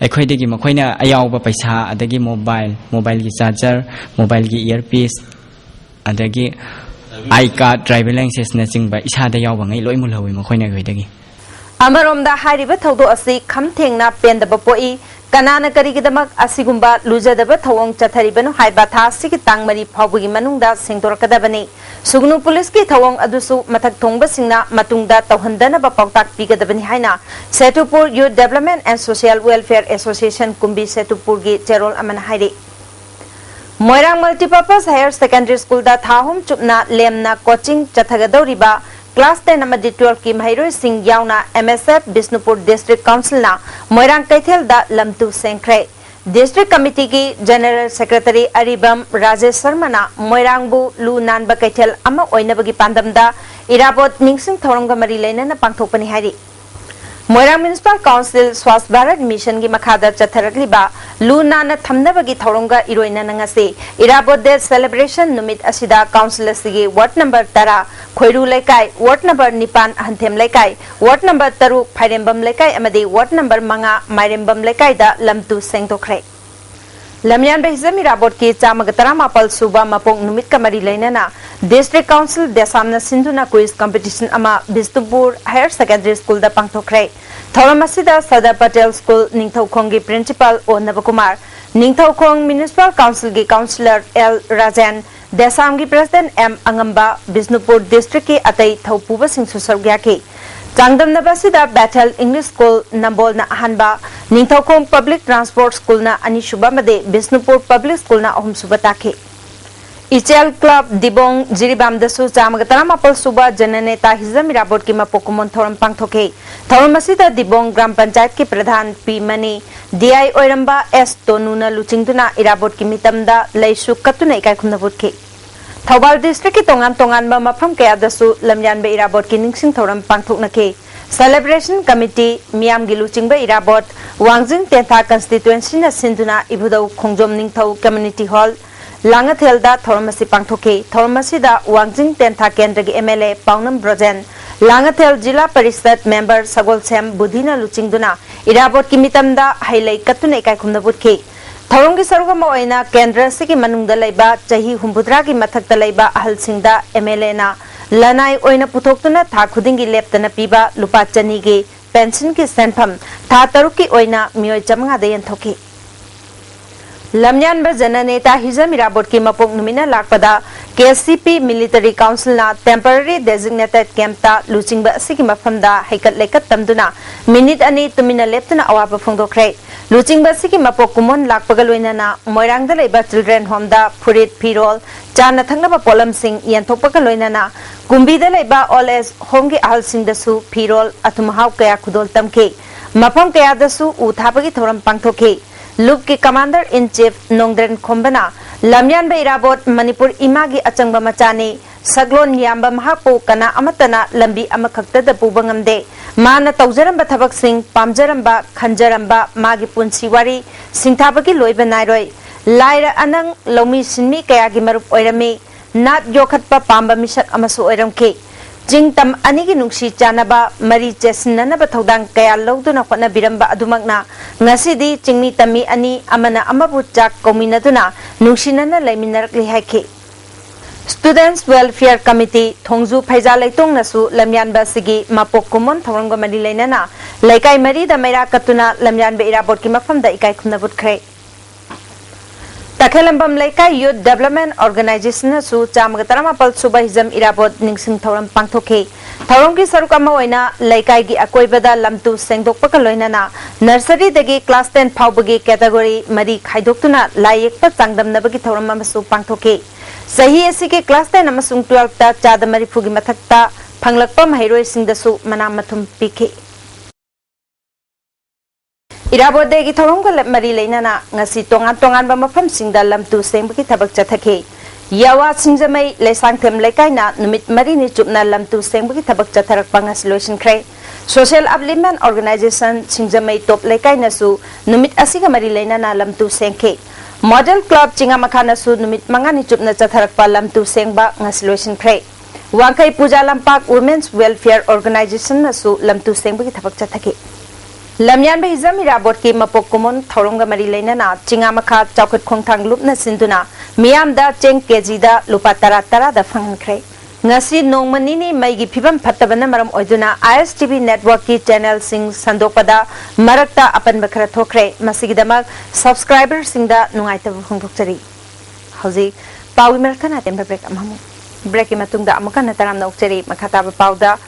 ꯑꯩꯈꯣꯏꯗꯒꯤ ꯃꯈꯣꯏꯅ ꯑꯌꯥꯎꯕ ꯄꯩꯁꯥ, ꯑꯗꯒꯤ ꯃꯣꯕꯥꯏꯜ, ꯃꯣꯕꯥꯏꯜꯒꯤ ꯆꯥꯔꯖꯔ, ꯃꯣꯕꯥꯏꯜꯒꯤ ꯏꯌꯔꯄꯤꯁ, ꯑꯗꯒꯤ ꯑꯥꯏ ꯀꯥꯔꯗ, ꯗ꯭ꯔꯥꯏꯚꯤꯡ ꯂꯥꯏꯁꯦꯟꯁꯅꯆꯤꯡꯕ ꯏꯁꯥꯗ ꯌꯥꯎꯕꯉꯩ ꯂꯣꯏ ꯃꯨꯜꯍꯧꯋꯤ ꯃꯈꯣꯏꯅ ꯑꯩꯈꯣꯏꯗꯒꯤ꯫ ꯑꯃꯔꯣꯝꯗ ꯍꯥꯏꯔꯤꯕ ꯊꯧꯗꯣꯛ ꯑꯁꯤ ꯈꯝ ꯊꯦꯡꯅ ꯄꯦꯟꯗꯕ ꯄꯣꯛꯏ꯫ ꯀꯅꯥꯅ ꯀꯔꯤꯒꯤꯗꯃꯛ ꯑꯁꯤꯒꯨꯝꯕ ꯂꯨꯖꯗꯕ ꯊꯧꯑꯣꯡ ꯆꯠꯊꯔꯤꯕꯅꯣ ꯍꯥꯏꯕ ꯊꯥ ꯑꯁꯤꯒꯤ ꯇꯥꯡ ꯃꯔꯤ ꯐꯥꯎꯕꯒꯤ ꯃꯅꯨꯡꯗ ꯁꯦꯡꯗꯣꯔꯛꯀꯗꯕꯅꯤ꯫ ꯁꯨꯒꯅꯨ ꯄꯨꯂꯤꯁꯀꯤ ꯊꯧꯑꯣꯡ ꯑꯗꯨꯁꯨ ꯃꯊꯛ ꯊꯣꯡꯕꯁꯤꯡꯅ ꯃꯇꯨꯡꯗ ꯇꯧꯍꯟꯗꯅꯕ ꯄꯥꯎꯇꯥꯛ ꯄꯤꯒꯗꯕꯅꯤ ꯍꯥꯏꯅ ꯁꯦꯇꯨꯄꯨꯔ Youth Development and Social Welfare Association, ꯀꯨꯝꯕꯤ ꯁꯦꯇꯨꯄꯨꯔꯒꯤ ꯆꯦꯔꯣꯜ ꯑꯃꯅ ꯍꯥꯏꯔꯤ꯫ ꯃꯣꯏꯔꯥꯡ Multipurpose Higher Secondary Schoolꯗ ꯊꯥ ꯑꯍꯨꯝ ꯆꯨꯞꯅ ꯂꯦꯝꯅ ꯀꯣꯆꯤꯡ ꯆꯠꯊꯒꯗꯧꯔꯤꯕ class ten ꯑꯃꯗꯤ twelveꯀꯤ ꯃꯍꯩꯔꯣꯏꯁꯤꯡ ꯌꯥꯎꯅ M S F Bishnupur District Councilꯅ ꯃꯣꯏꯔꯥꯡ ꯀꯩꯊꯦꯜꯗ ꯂꯝꯇꯨ ꯁꯦꯡꯈ꯭ꯔꯦ꯫ District Committeeꯒꯤ General Secretary ꯑꯔꯤꯕꯝ ꯔꯥꯖꯦꯁ ꯁꯔꯃꯅ ꯃꯣꯏꯔꯥꯡꯕꯨ ꯂꯨ ꯅꯥꯟꯕ ꯀꯩꯊꯦꯜ ꯑꯃ ꯑꯣꯏꯅꯕꯒꯤ ꯄꯥꯟꯗꯝꯗ ꯏꯔꯥꯕꯣꯠ ꯅꯤꯡꯁꯤꯡ ꯊꯧꯔꯝꯒ ꯃꯔꯤ ꯂꯩꯅꯅ ꯄꯥꯡꯊꯣꯛꯄꯅꯤ ꯍꯥꯏꯔꯤ꯫ ꯃꯣꯏꯔꯥꯡ Municipal Council Swachh Bharat Missionꯒꯤ ꯃꯈꯥꯗ ꯆꯠꯊꯔꯛꯂꯤꯕ ꯂꯨ ꯅꯥꯟꯅ ꯊꯝꯅꯕꯒꯤ ꯊꯧꯔꯝꯒ ꯏꯔꯣꯏꯅꯅ ꯉꯁꯤ ꯏꯔꯥꯕꯣꯠ Day Celebration ꯅꯨꯃꯤꯠ ꯑꯁꯤꯗ Council ꯑꯁꯤꯒꯤ Ward number ꯇꯔꯥ ꯈꯣꯏꯔꯨ ꯂꯩꯀꯥꯏ, Ward number ꯅꯤꯄꯥꯟ ꯍꯟꯊꯦꯝ ꯂꯩꯀꯥꯏ, Ward number ꯇꯔꯨꯛ ꯐꯥꯏꯔꯦꯝꯕꯝ ꯂꯩꯀꯥꯏ ꯑꯃꯗꯤ Ward number ꯃꯉꯥ ꯃꯥꯏꯔꯦꯝꯕꯝ ꯂꯩꯀꯥꯏꯗ ꯂꯝꯇꯨ ꯁꯦꯡꯗꯣꯛꯈ꯭ꯔꯦ꯫ ꯂꯝꯌꯥꯟꯕ ꯍꯤꯖꯝ ꯏꯔꯥꯕꯣꯠꯀꯤ ꯆꯥꯝꯃꯒ ꯇꯔꯥꯃꯥꯄꯜ ꯁꯨꯕ ꯃꯄꯣꯛ ꯅꯨꯃꯤꯠꯀ ꯃꯔꯤ ꯂꯩꯅꯅ District Council ꯗꯦꯁꯥꯝꯅ ꯁꯤꯟꯗꯨꯅ quiz competition ꯑꯃ ꯕꯤꯁꯅꯨꯄꯨꯔ Higher Secondary Schoolꯗ ꯄꯥꯡꯊꯣꯛꯈ꯭ꯔꯦ꯫ ꯊꯧꯔꯝ ꯑꯁꯤꯗ Sardar Patel School, ꯅꯤꯡꯊꯧꯈꯣꯡꯒꯤ Principal O Nabakumar, Ningthoukhong Municipal Councilꯒꯤ Councillor ꯑꯦꯜ ꯔꯥꯖꯦꯟ, ꯗꯦꯁꯥꯝꯒꯤ President ꯑꯦꯝ ꯑꯉꯝꯕ, ꯕꯤꯁꯅꯨꯄꯨꯔ Districtꯀꯤ ꯑꯇꯩ ꯊꯧꯄꯨꯕꯁꯤꯡꯁꯨ ꯁꯔꯨꯛ ꯌꯥꯈꯤ꯫ ꯆꯥꯡꯗꯝꯅꯕ ꯑꯁꯤꯗ Bethel English School ꯅꯝꯕꯣꯜꯅ ꯑꯍꯥꯟꯕ, ꯅꯤꯡꯊꯧꯈꯣꯡ Public Transport Schoolꯅ ꯑꯅꯤꯁꯨꯕ ꯑꯃꯗꯤ ꯕꯤꯁꯅꯨꯄꯨꯔ Public Schoolꯅ ꯑꯍꯨꯝꯁꯨꯕ ꯇꯥꯈꯤ꯫ ꯏꯆꯦꯜ Club ꯗꯤꯕꯣꯡ ꯖꯤꯔꯤꯕꯥꯝꯗꯁꯨ ꯆꯥꯝꯃꯒ ꯇꯔꯥꯃꯥꯄꯜ ꯁꯨꯕ ꯖꯅꯅꯦꯇꯥ ꯍꯤꯖꯝ ꯏꯔꯥꯕꯣꯠꯀꯤ ꯃꯄꯣꯛ ꯀꯨꯝꯑꯣꯟ ꯊꯧꯔꯝ ꯄꯥꯡꯊꯣꯛꯈꯤ꯫ ꯊꯧꯔꯝ ꯑꯁꯤꯗ ꯗꯤꯕꯣꯡ ꯒ꯭ꯔꯥꯝ ꯄꯟꯆꯥꯌꯠꯀꯤ ꯄ꯭ꯔꯙꯥꯟ ꯄꯤ ꯃꯅꯤ, ꯗꯤ ꯑꯥꯏ ꯑꯣꯏꯔꯝꯕ ꯑꯦꯁ ꯇꯣꯅꯨꯅ ꯂꯨꯆꯤꯡꯗꯨꯅ ꯏꯔꯥꯕꯣꯠꯀꯤ ꯃꯤꯇꯝꯗ ꯂꯩꯁꯨ ꯀꯠꯇꯨꯅ ꯏꯀꯥꯏ ꯈꯨꯝꯅꯕ ꯎꯠꯈꯤ꯫ ꯊꯧꯕꯥꯜ Districtꯀꯤ ꯇꯣꯉꯥꯟ ꯇꯣꯉꯥꯟꯕ ꯃꯐꯝ ꯀꯌꯥꯗꯁꯨ ꯂꯝꯌꯥꯟꯕ ꯏꯔꯥꯕꯣꯠꯀꯤ ꯅꯤꯡꯁꯤꯡ ꯊꯧꯔꯝ ꯄꯥꯡꯊꯣꯛꯅꯈꯤ꯫ Celebration Committee, ꯃꯤꯌꯥꯝꯒꯤ ꯂꯨꯆꯤꯡꯕ ꯏꯔꯥꯕꯣꯠ, ꯋꯥꯡꯖꯤꯡ ꯇꯦꯟꯊꯥ Constituencyꯅ ꯁꯤꯟꯗꯨꯅ ꯏꯕꯨꯙꯧ ꯈꯣꯡꯖꯣꯝ ꯅꯤꯡꯊꯧ Community Hall, ꯂꯥꯡꯉꯊꯦꯜꯗ ꯊꯧꯔꯝ ꯑꯁꯤ ꯄꯥꯡꯊꯣꯛꯈꯤ꯫ ꯊꯧꯔꯝ ꯑꯁꯤꯗ ꯋꯥꯡꯖꯤꯡ ꯇꯦꯟꯊꯥ ꯀꯦꯟꯗ꯭ꯔꯒꯤ M L A Paonam Brojen, Langathel zila parishad member Sagolsem ꯕꯨꯙꯤꯅ ꯂꯨꯆꯤꯡꯗꯨꯅ ꯏꯔꯥꯕꯣꯠꯀꯤ ꯃꯤꯇꯝꯗ ꯍꯩꯂꯩ ꯀꯠꯇꯨꯅ ꯏꯀꯥꯏ ꯈꯨꯝꯅꯕ ꯎꯠꯈꯤ꯫ ꯊꯧꯔꯝꯒꯤ ꯁꯔꯨꯛ ꯑꯃ ꯑꯣꯏꯅ ꯀꯦꯟꯗ꯭ꯔ ꯑꯁꯤꯒꯤ ꯃꯅꯨꯡꯗ ꯂꯩꯕ ꯆꯍꯤ ꯍꯨꯝꯐꯨꯇꯔꯥꯒꯤ ꯃꯊꯛꯇ ꯂꯩꯕ ꯑꯍꯜꯁꯤꯡꯗ ꯑꯦꯝ ꯑꯦꯜ ꯑꯦꯅ ꯂꯅꯥꯏ ꯑꯣꯏꯅ ꯄꯨꯊꯣꯛꯇꯨꯅ ꯊꯥ ꯈꯨꯗꯤꯡꯒꯤ ꯂꯦꯞꯇꯅ ꯄꯤꯕ ꯂꯨꯄꯥ ꯆꯅꯤꯒꯤ ꯄꯦꯟꯁꯟꯒꯤ ꯁꯦꯟꯐꯝ ꯊꯥ ꯇꯔꯨꯛꯀꯤ ꯑꯣꯏꯅ ꯃꯤꯑꯣꯏ ꯆꯥꯃꯉꯥꯗ ꯌꯦꯟꯊꯣꯛꯈꯤ꯫ ꯂꯝꯌꯥꯟꯕ ꯖꯅꯅꯦꯇꯥ ꯍꯤꯖꯝ ꯏꯔꯥꯕꯣꯠꯀꯤ ꯃꯄꯣꯛ ꯅꯨꯃꯤꯠꯅ ꯂꯥꯛꯄꯗ ꯀꯦ ꯁꯤ ꯄꯤ ꯃꯤꯂꯤꯇꯔꯤ ꯀꯥꯎꯟꯁꯤꯜꯅ ꯇꯦꯝꯄꯔꯔꯤ ꯗꯦꯖꯤꯒꯅꯦꯇꯦꯗ ꯀꯦꯝꯞꯇ ꯂꯨꯆꯤꯡꯕ ꯑꯁꯤꯒꯤ ꯃꯐꯝꯗ ꯍꯩꯀꯠ ꯂꯩꯀꯠ ꯇꯝꯗꯨꯅ ꯃꯤꯅꯤꯠ ꯑꯅꯤ ꯇꯨꯃꯤꯟꯅ ꯂꯦꯞꯇꯨꯅ ꯑꯋꯥꯕ ꯐꯣꯡꯗꯣꯛꯈ꯭ꯔꯦ꯫ ꯂꯨꯆꯤꯡꯕ ꯑꯁꯤꯒꯤ ꯃꯄꯣꯛ ꯀꯨꯝꯑꯣꯟ ꯂꯥꯛꯄꯒ ꯂꯣꯏꯅꯅ ꯃꯣꯏꯔꯥꯡꯗ ꯂꯩꯕ ꯆꯤꯜꯗ꯭ꯔꯦꯟ ꯍꯣꯝꯗ ꯐꯨꯔꯤꯠ, ꯐꯤꯔꯣꯜ, ꯆꯥꯅ ꯊꯛꯅꯕ ꯄꯣꯠꯂꯝꯁꯤꯡ ꯌꯦꯟꯊꯣꯛꯄꯒ ꯂꯣꯏꯅꯅ ꯀꯨꯝꯕꯤꯗ ꯂꯩꯕ ꯑꯣꯜ ꯑꯦꯖ ꯍꯣꯝꯒꯤ ꯑꯍꯜꯁꯤꯡꯗꯁꯨ ꯐꯤꯔꯣꯜ, ꯑꯊꯨꯝ ꯑꯍꯥꯎ ꯀꯌꯥ ꯈꯨꯗꯣꯜ ꯇꯝꯈꯤ꯫ ꯃꯐꯝ ꯀꯌꯥꯗꯁꯨ ꯎ ꯊꯥꯕꯒꯤ ꯊꯧꯔꯝ ꯄꯥꯡꯊꯣꯛꯈꯤ꯫ ꯂꯨꯞꯀꯤ ꯀꯃꯥꯟꯗꯔ ꯏꯟ ꯆꯤꯐ ꯅꯣꯡꯗ꯭ꯔꯦꯟ ꯈꯣꯝꯕꯅ ꯂꯝꯌꯥꯟꯕ ꯏꯔꯥꯕꯣꯠ ꯃꯅꯤꯄꯨꯔ ꯏꯃꯥꯒꯤ ꯑꯆꯪꯕ ꯃꯆꯥꯅꯤ, ꯁꯛꯂꯣꯟ ꯌꯥꯝꯕ ꯃꯍꯥꯛꯄꯨ ꯀꯅꯥ ꯑꯃꯠꯇꯅ ꯂꯝꯕꯤ ꯑꯃꯈꯛꯇꯗ ꯄꯨꯕ ꯉꯝꯗꯦ꯫ ꯃꯥꯅ ꯇꯧꯖꯔꯝꯕ ꯊꯕꯛꯁꯤꯡ, ꯄꯥꯝꯖꯔꯝꯕ, ꯈꯟꯖꯔꯝꯕ ꯃꯥꯒꯤ ꯄꯨꯟꯁꯤ ꯋꯥꯔꯤ ꯁꯤꯡꯊꯥꯕꯒꯤ ꯂꯣꯏꯕ ꯅꯥꯏꯔꯣꯏ꯫ ꯂꯥꯏꯔ ꯑꯅꯪ, ꯂꯧꯃꯤ ꯁꯤꯟꯃꯤ ꯀꯌꯥꯒꯤ ꯃꯔꯨꯞ ꯑꯣꯏꯔꯝꯃꯤ꯫ ꯅꯥꯠ ꯌꯣꯛꯈꯠꯄ ꯄꯥꯝꯕ ꯃꯤꯁꯛ ꯑꯃꯁꯨ ꯑꯣꯏꯔꯝꯈꯤ꯫ ꯆꯤꯡ ꯇꯝ ꯑꯅꯤꯒꯤ ꯅꯨꯡꯁꯤ ꯆꯥꯟꯅꯕ, ꯃꯔꯤ ꯆꯦꯠꯁꯤꯟꯅꯅꯕ ꯊꯧꯗꯥꯡ ꯀꯌꯥ ꯂꯧꯗꯨꯅ ꯍꯣꯠꯅꯕꯤꯔꯝꯕ ꯑꯗꯨꯃꯛꯅ ꯉꯁꯤꯗꯤ ꯆꯤꯡꯃꯤ ꯇꯝꯃꯤ ꯑꯅꯤ ꯑꯃꯅ ꯑꯃꯕꯨ ꯆꯥꯛ ꯀꯧꯃꯤꯟꯅꯗꯨꯅ ꯅꯨꯡꯁꯤꯅꯅ ꯂꯩꯃꯤꯟꯅꯔꯛꯂꯤ ꯍꯥꯏꯈꯤ꯫ Students Welfare Committee ꯊꯣꯡꯖꯨ ꯐꯩꯖꯥ ꯂꯩꯇꯣꯡꯅꯁꯨ ꯂꯝꯌꯥꯟꯕ ꯑꯁꯤꯒꯤ ꯃꯄꯣꯛ ꯀꯨꯝꯑꯣꯟ ꯊꯧꯔꯝꯒ ꯃꯔꯤ ꯂꯩꯅꯅ ꯂꯩꯀꯥꯏ ꯃꯔꯤꯗ ꯃꯩꯔꯥ ꯀꯠꯇꯨꯅ ꯂꯝꯌꯥꯟꯕ ꯏꯔꯥꯕꯣꯠꯀꯤ ꯃꯐꯝꯗ ꯏꯀꯥꯏ ꯈꯨꯝꯅꯕ ꯎꯠꯈ꯭ꯔꯦ꯫ ꯇꯈꯦꯂꯝꯕꯝ ꯂꯩꯀꯥꯏ ꯌꯨꯠ ꯗꯦꯕꯂꯞꯃꯦꯟ ꯑꯣꯔꯒꯅꯥꯏꯖꯦꯁꯟꯅꯁꯨ ꯆꯥꯝꯃꯒ ꯇꯔꯥꯃꯥꯄꯜ ꯁꯨꯕ ꯍꯤꯖꯝ ꯏꯔꯥꯕꯣꯠ ꯅꯤꯡꯁꯤꯡ ꯊꯧꯔꯝ ꯄꯥꯡꯊꯣꯛꯈꯤ꯫ ꯊꯧꯔꯝꯒꯤ ꯁꯔꯨꯛ ꯑꯃ ꯑꯣꯏꯅ ꯂꯩꯀꯥꯏꯒꯤ ꯑꯀꯣꯏꯕꯗ ꯂꯝꯇꯨ ꯁꯦꯡꯗꯣꯛꯄꯒ ꯂꯣꯏꯅꯅ ꯅꯔꯁꯔꯤꯗꯒꯤ ꯀ꯭ꯂꯥꯁ ꯇꯦꯟ ꯐꯥꯎꯕꯒꯤ ꯀꯦꯇꯥꯒꯣꯔꯤ ꯃꯔꯤ ꯈꯥꯏꯗꯣꯛꯇꯨꯅ ꯂꯥꯏ ꯌꯦꯛꯄ ꯆꯥꯡꯗꯝꯅꯕꯒꯤ ꯊꯧꯔꯝ ꯑꯃꯁꯨ ꯄꯥꯡꯊꯣꯛꯈꯤ꯫ ꯆꯍꯤ ꯑꯁꯤꯒꯤ ꯀ꯭ꯂꯥꯁ ꯇꯦꯟ ꯑꯃꯁꯨꯡ ꯇꯨꯋꯦꯜꯐꯇ ꯆꯥꯗ ꯃꯔꯤꯐꯨꯒꯤ ꯃꯊꯛꯇ ꯐꯪꯂꯛꯄ ꯃꯍꯩꯔꯣꯏꯁꯤꯡꯗꯁꯨ ꯃꯅꯥ ꯃꯊꯨꯝ ꯄꯤꯈꯤ꯫ ꯏꯔꯥꯕꯣꯠ ꯗꯦꯒꯤ ꯊꯧꯔꯝꯒ ꯂ-, ꯃꯔꯤ ꯂꯩꯅꯅ ꯉꯁꯤ ꯇꯣꯉꯥꯟ ꯇꯣꯉꯥꯟꯕ ꯃꯐꯝꯁꯤꯡꯗ ꯂꯝꯇꯨ ꯁꯦꯡꯕꯒꯤ ꯊꯕꯛ ꯆꯠꯊꯈꯤ꯫ ꯌꯥꯋꯥ ꯁꯤꯡꯖꯃꯩ ꯂꯩꯁꯥꯡꯊꯦꯝ ꯂꯩꯀꯥꯏꯅ ꯅꯨꯃꯤꯠ ꯃꯔꯤꯅꯤ ꯆꯨꯞꯅ ꯂꯝꯇꯨ ꯁꯦꯡꯕꯒꯤ ꯊꯕꯛ ꯆꯠꯊꯔꯛꯄ ꯉꯁꯤ ꯂꯣꯏꯁꯤꯟꯈ꯭ꯔꯦ꯫ Social Upliftment Organization ꯁꯤꯡꯖꯃꯩ ꯇꯣꯞ ꯂꯩꯀꯥꯏꯅꯁꯨ ꯅꯨꯃꯤꯠ ꯑꯁꯤꯒ ꯃꯔꯤ ꯂꯩꯅꯅ ꯂꯝꯇꯨ ꯁꯦꯡꯈꯤ꯫ Model Club ꯆꯤꯡꯉꯥꯃꯈꯥꯅꯁꯨ ꯅꯨꯃꯤꯠ ꯃꯉꯥꯅꯤ ꯆꯨꯞꯅ ꯆꯠꯊꯔꯛꯄ ꯂꯝꯇꯨ ꯁꯦꯡꯕ ꯉꯁꯤ ꯂꯣꯏꯁꯤꯟꯈ꯭ꯔꯦ꯫ ꯋꯥꯡꯈꯩ ꯄꯨꯖꯥ ꯂꯝꯄꯥꯛ Women's Welfare Organization ꯅꯁꯨ ꯂꯝꯇꯨ ꯁꯦꯡꯕꯒꯤ ꯊꯕꯛ ꯆꯠꯊꯈꯤ꯫ ꯂꯝꯌꯥꯟꯕ ꯍꯤꯖꯝ ꯏꯔꯥꯕꯣꯠꯀꯤ ꯃꯄꯣꯛ ꯀꯨꯝꯑꯣꯟ ꯊꯧꯔꯝꯒ ꯃꯔꯤ ꯂꯩꯅꯅ ꯆꯤꯉꯥ ꯃꯈꯥ ꯆꯥꯎꯈꯠ ꯈꯣꯡꯊꯥꯡ ꯂꯨꯞꯅ ꯁꯤꯟꯗꯨꯅ ꯃꯤꯌꯥꯝꯗ ꯆꯦꯡ ꯀꯦꯖꯤꯗ ꯂꯨꯄꯥ ꯇꯔꯥ ꯇꯔꯥꯗ ꯐꯪꯍꯟꯈ꯭ꯔꯦ꯫ ꯉꯁꯤ ꯅꯣꯡꯃ ꯅꯤꯅꯤ ꯃꯩꯒꯤ ꯐꯤꯕꯝ ꯐꯠꯇꯕꯅ ꯃꯔꯝ ꯑꯣꯏꯗꯨꯅ I S T V network ꯀꯤ channel ꯁꯤꯡ ꯁꯟꯗꯣꯛꯄꯗ ꯃꯔꯛꯇ ꯑꯄꯟꯕ ꯈꯔ ꯊꯣꯛꯈ꯭ꯔꯦ꯫ ꯃꯁꯤꯒꯤꯗꯃꯛ subscriber ꯁꯤꯡꯗ ꯅꯨꯡꯉꯥꯏꯇꯕ ꯐꯣꯡꯗꯣꯛꯆꯔꯤ꯫ ꯍꯧꯖꯤꯛ ꯄꯥꯎꯒꯤ ꯃꯔꯛ ꯊꯠꯅ ꯑꯇꯦꯟꯕ break ꯑꯃꯃꯨꯛ꯫ Break ꯀꯤ ꯃꯇꯨꯡꯗ ꯑꯃꯨꯛ ꯍꯟꯅ ꯇꯔꯥꯝꯅ ꯑꯣꯛꯆꯔꯤ꯫ ꯃꯈꯥ ꯇꯥꯕ ꯄꯥꯎꯗ,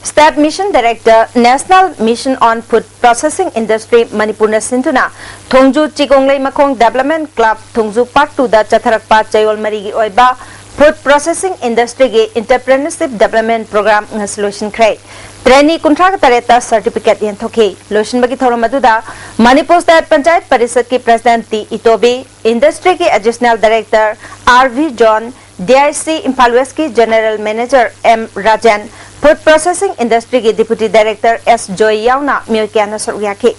State Mission Director, National Mission on Food Processing Industry ꯃꯅꯤꯄꯨꯔꯅ ꯁꯤꯟꯗꯨꯅ ꯊꯣꯡꯖꯨ ꯆꯤꯒꯣꯡꯂꯩ ꯃꯈꯣꯡ Development Club ꯊꯣꯡꯖꯨ Park two ꯗ ꯆꯠꯊꯔꯛꯄ ꯆꯌꯣꯜ ꯃꯔꯤꯒꯤ ꯑꯣꯏꯕ Food Processing Industry ꯒꯤ Entrepreneurship Development Program ꯉꯁꯤ ꯂꯣꯏꯁꯤꯟꯈ꯭ꯔꯦ꯫ Trainee ꯀꯨꯟꯊ꯭ꯔꯥꯒ ꯇꯔꯦꯠꯇ certificate ꯌꯦꯟꯊꯣꯛꯈꯤ꯫ ꯂꯣꯏꯁꯤꯟꯕꯒꯤ ꯊꯧꯔꯝ ꯑꯗꯨꯗ ꯃꯅꯤꯄꯨꯔ State ꯄꯟꯆꯥꯌꯠ ꯄꯔꯤꯁꯠꯀꯤ President ꯇꯤ ꯏꯇꯣꯕꯤ, Industry ꯒꯤ Additional Director R V John, D I C Imphal West ꯀꯤ General Manager M Rajen, Food Processing Industry ꯒꯤ Deputy Director ꯑꯦꯁ ꯖꯣꯏ ꯌꯥꯎꯅ ꯃꯤꯑꯣꯏ ꯀꯌꯥꯅ ꯁꯔꯨꯛ ꯌꯥꯈꯤ꯫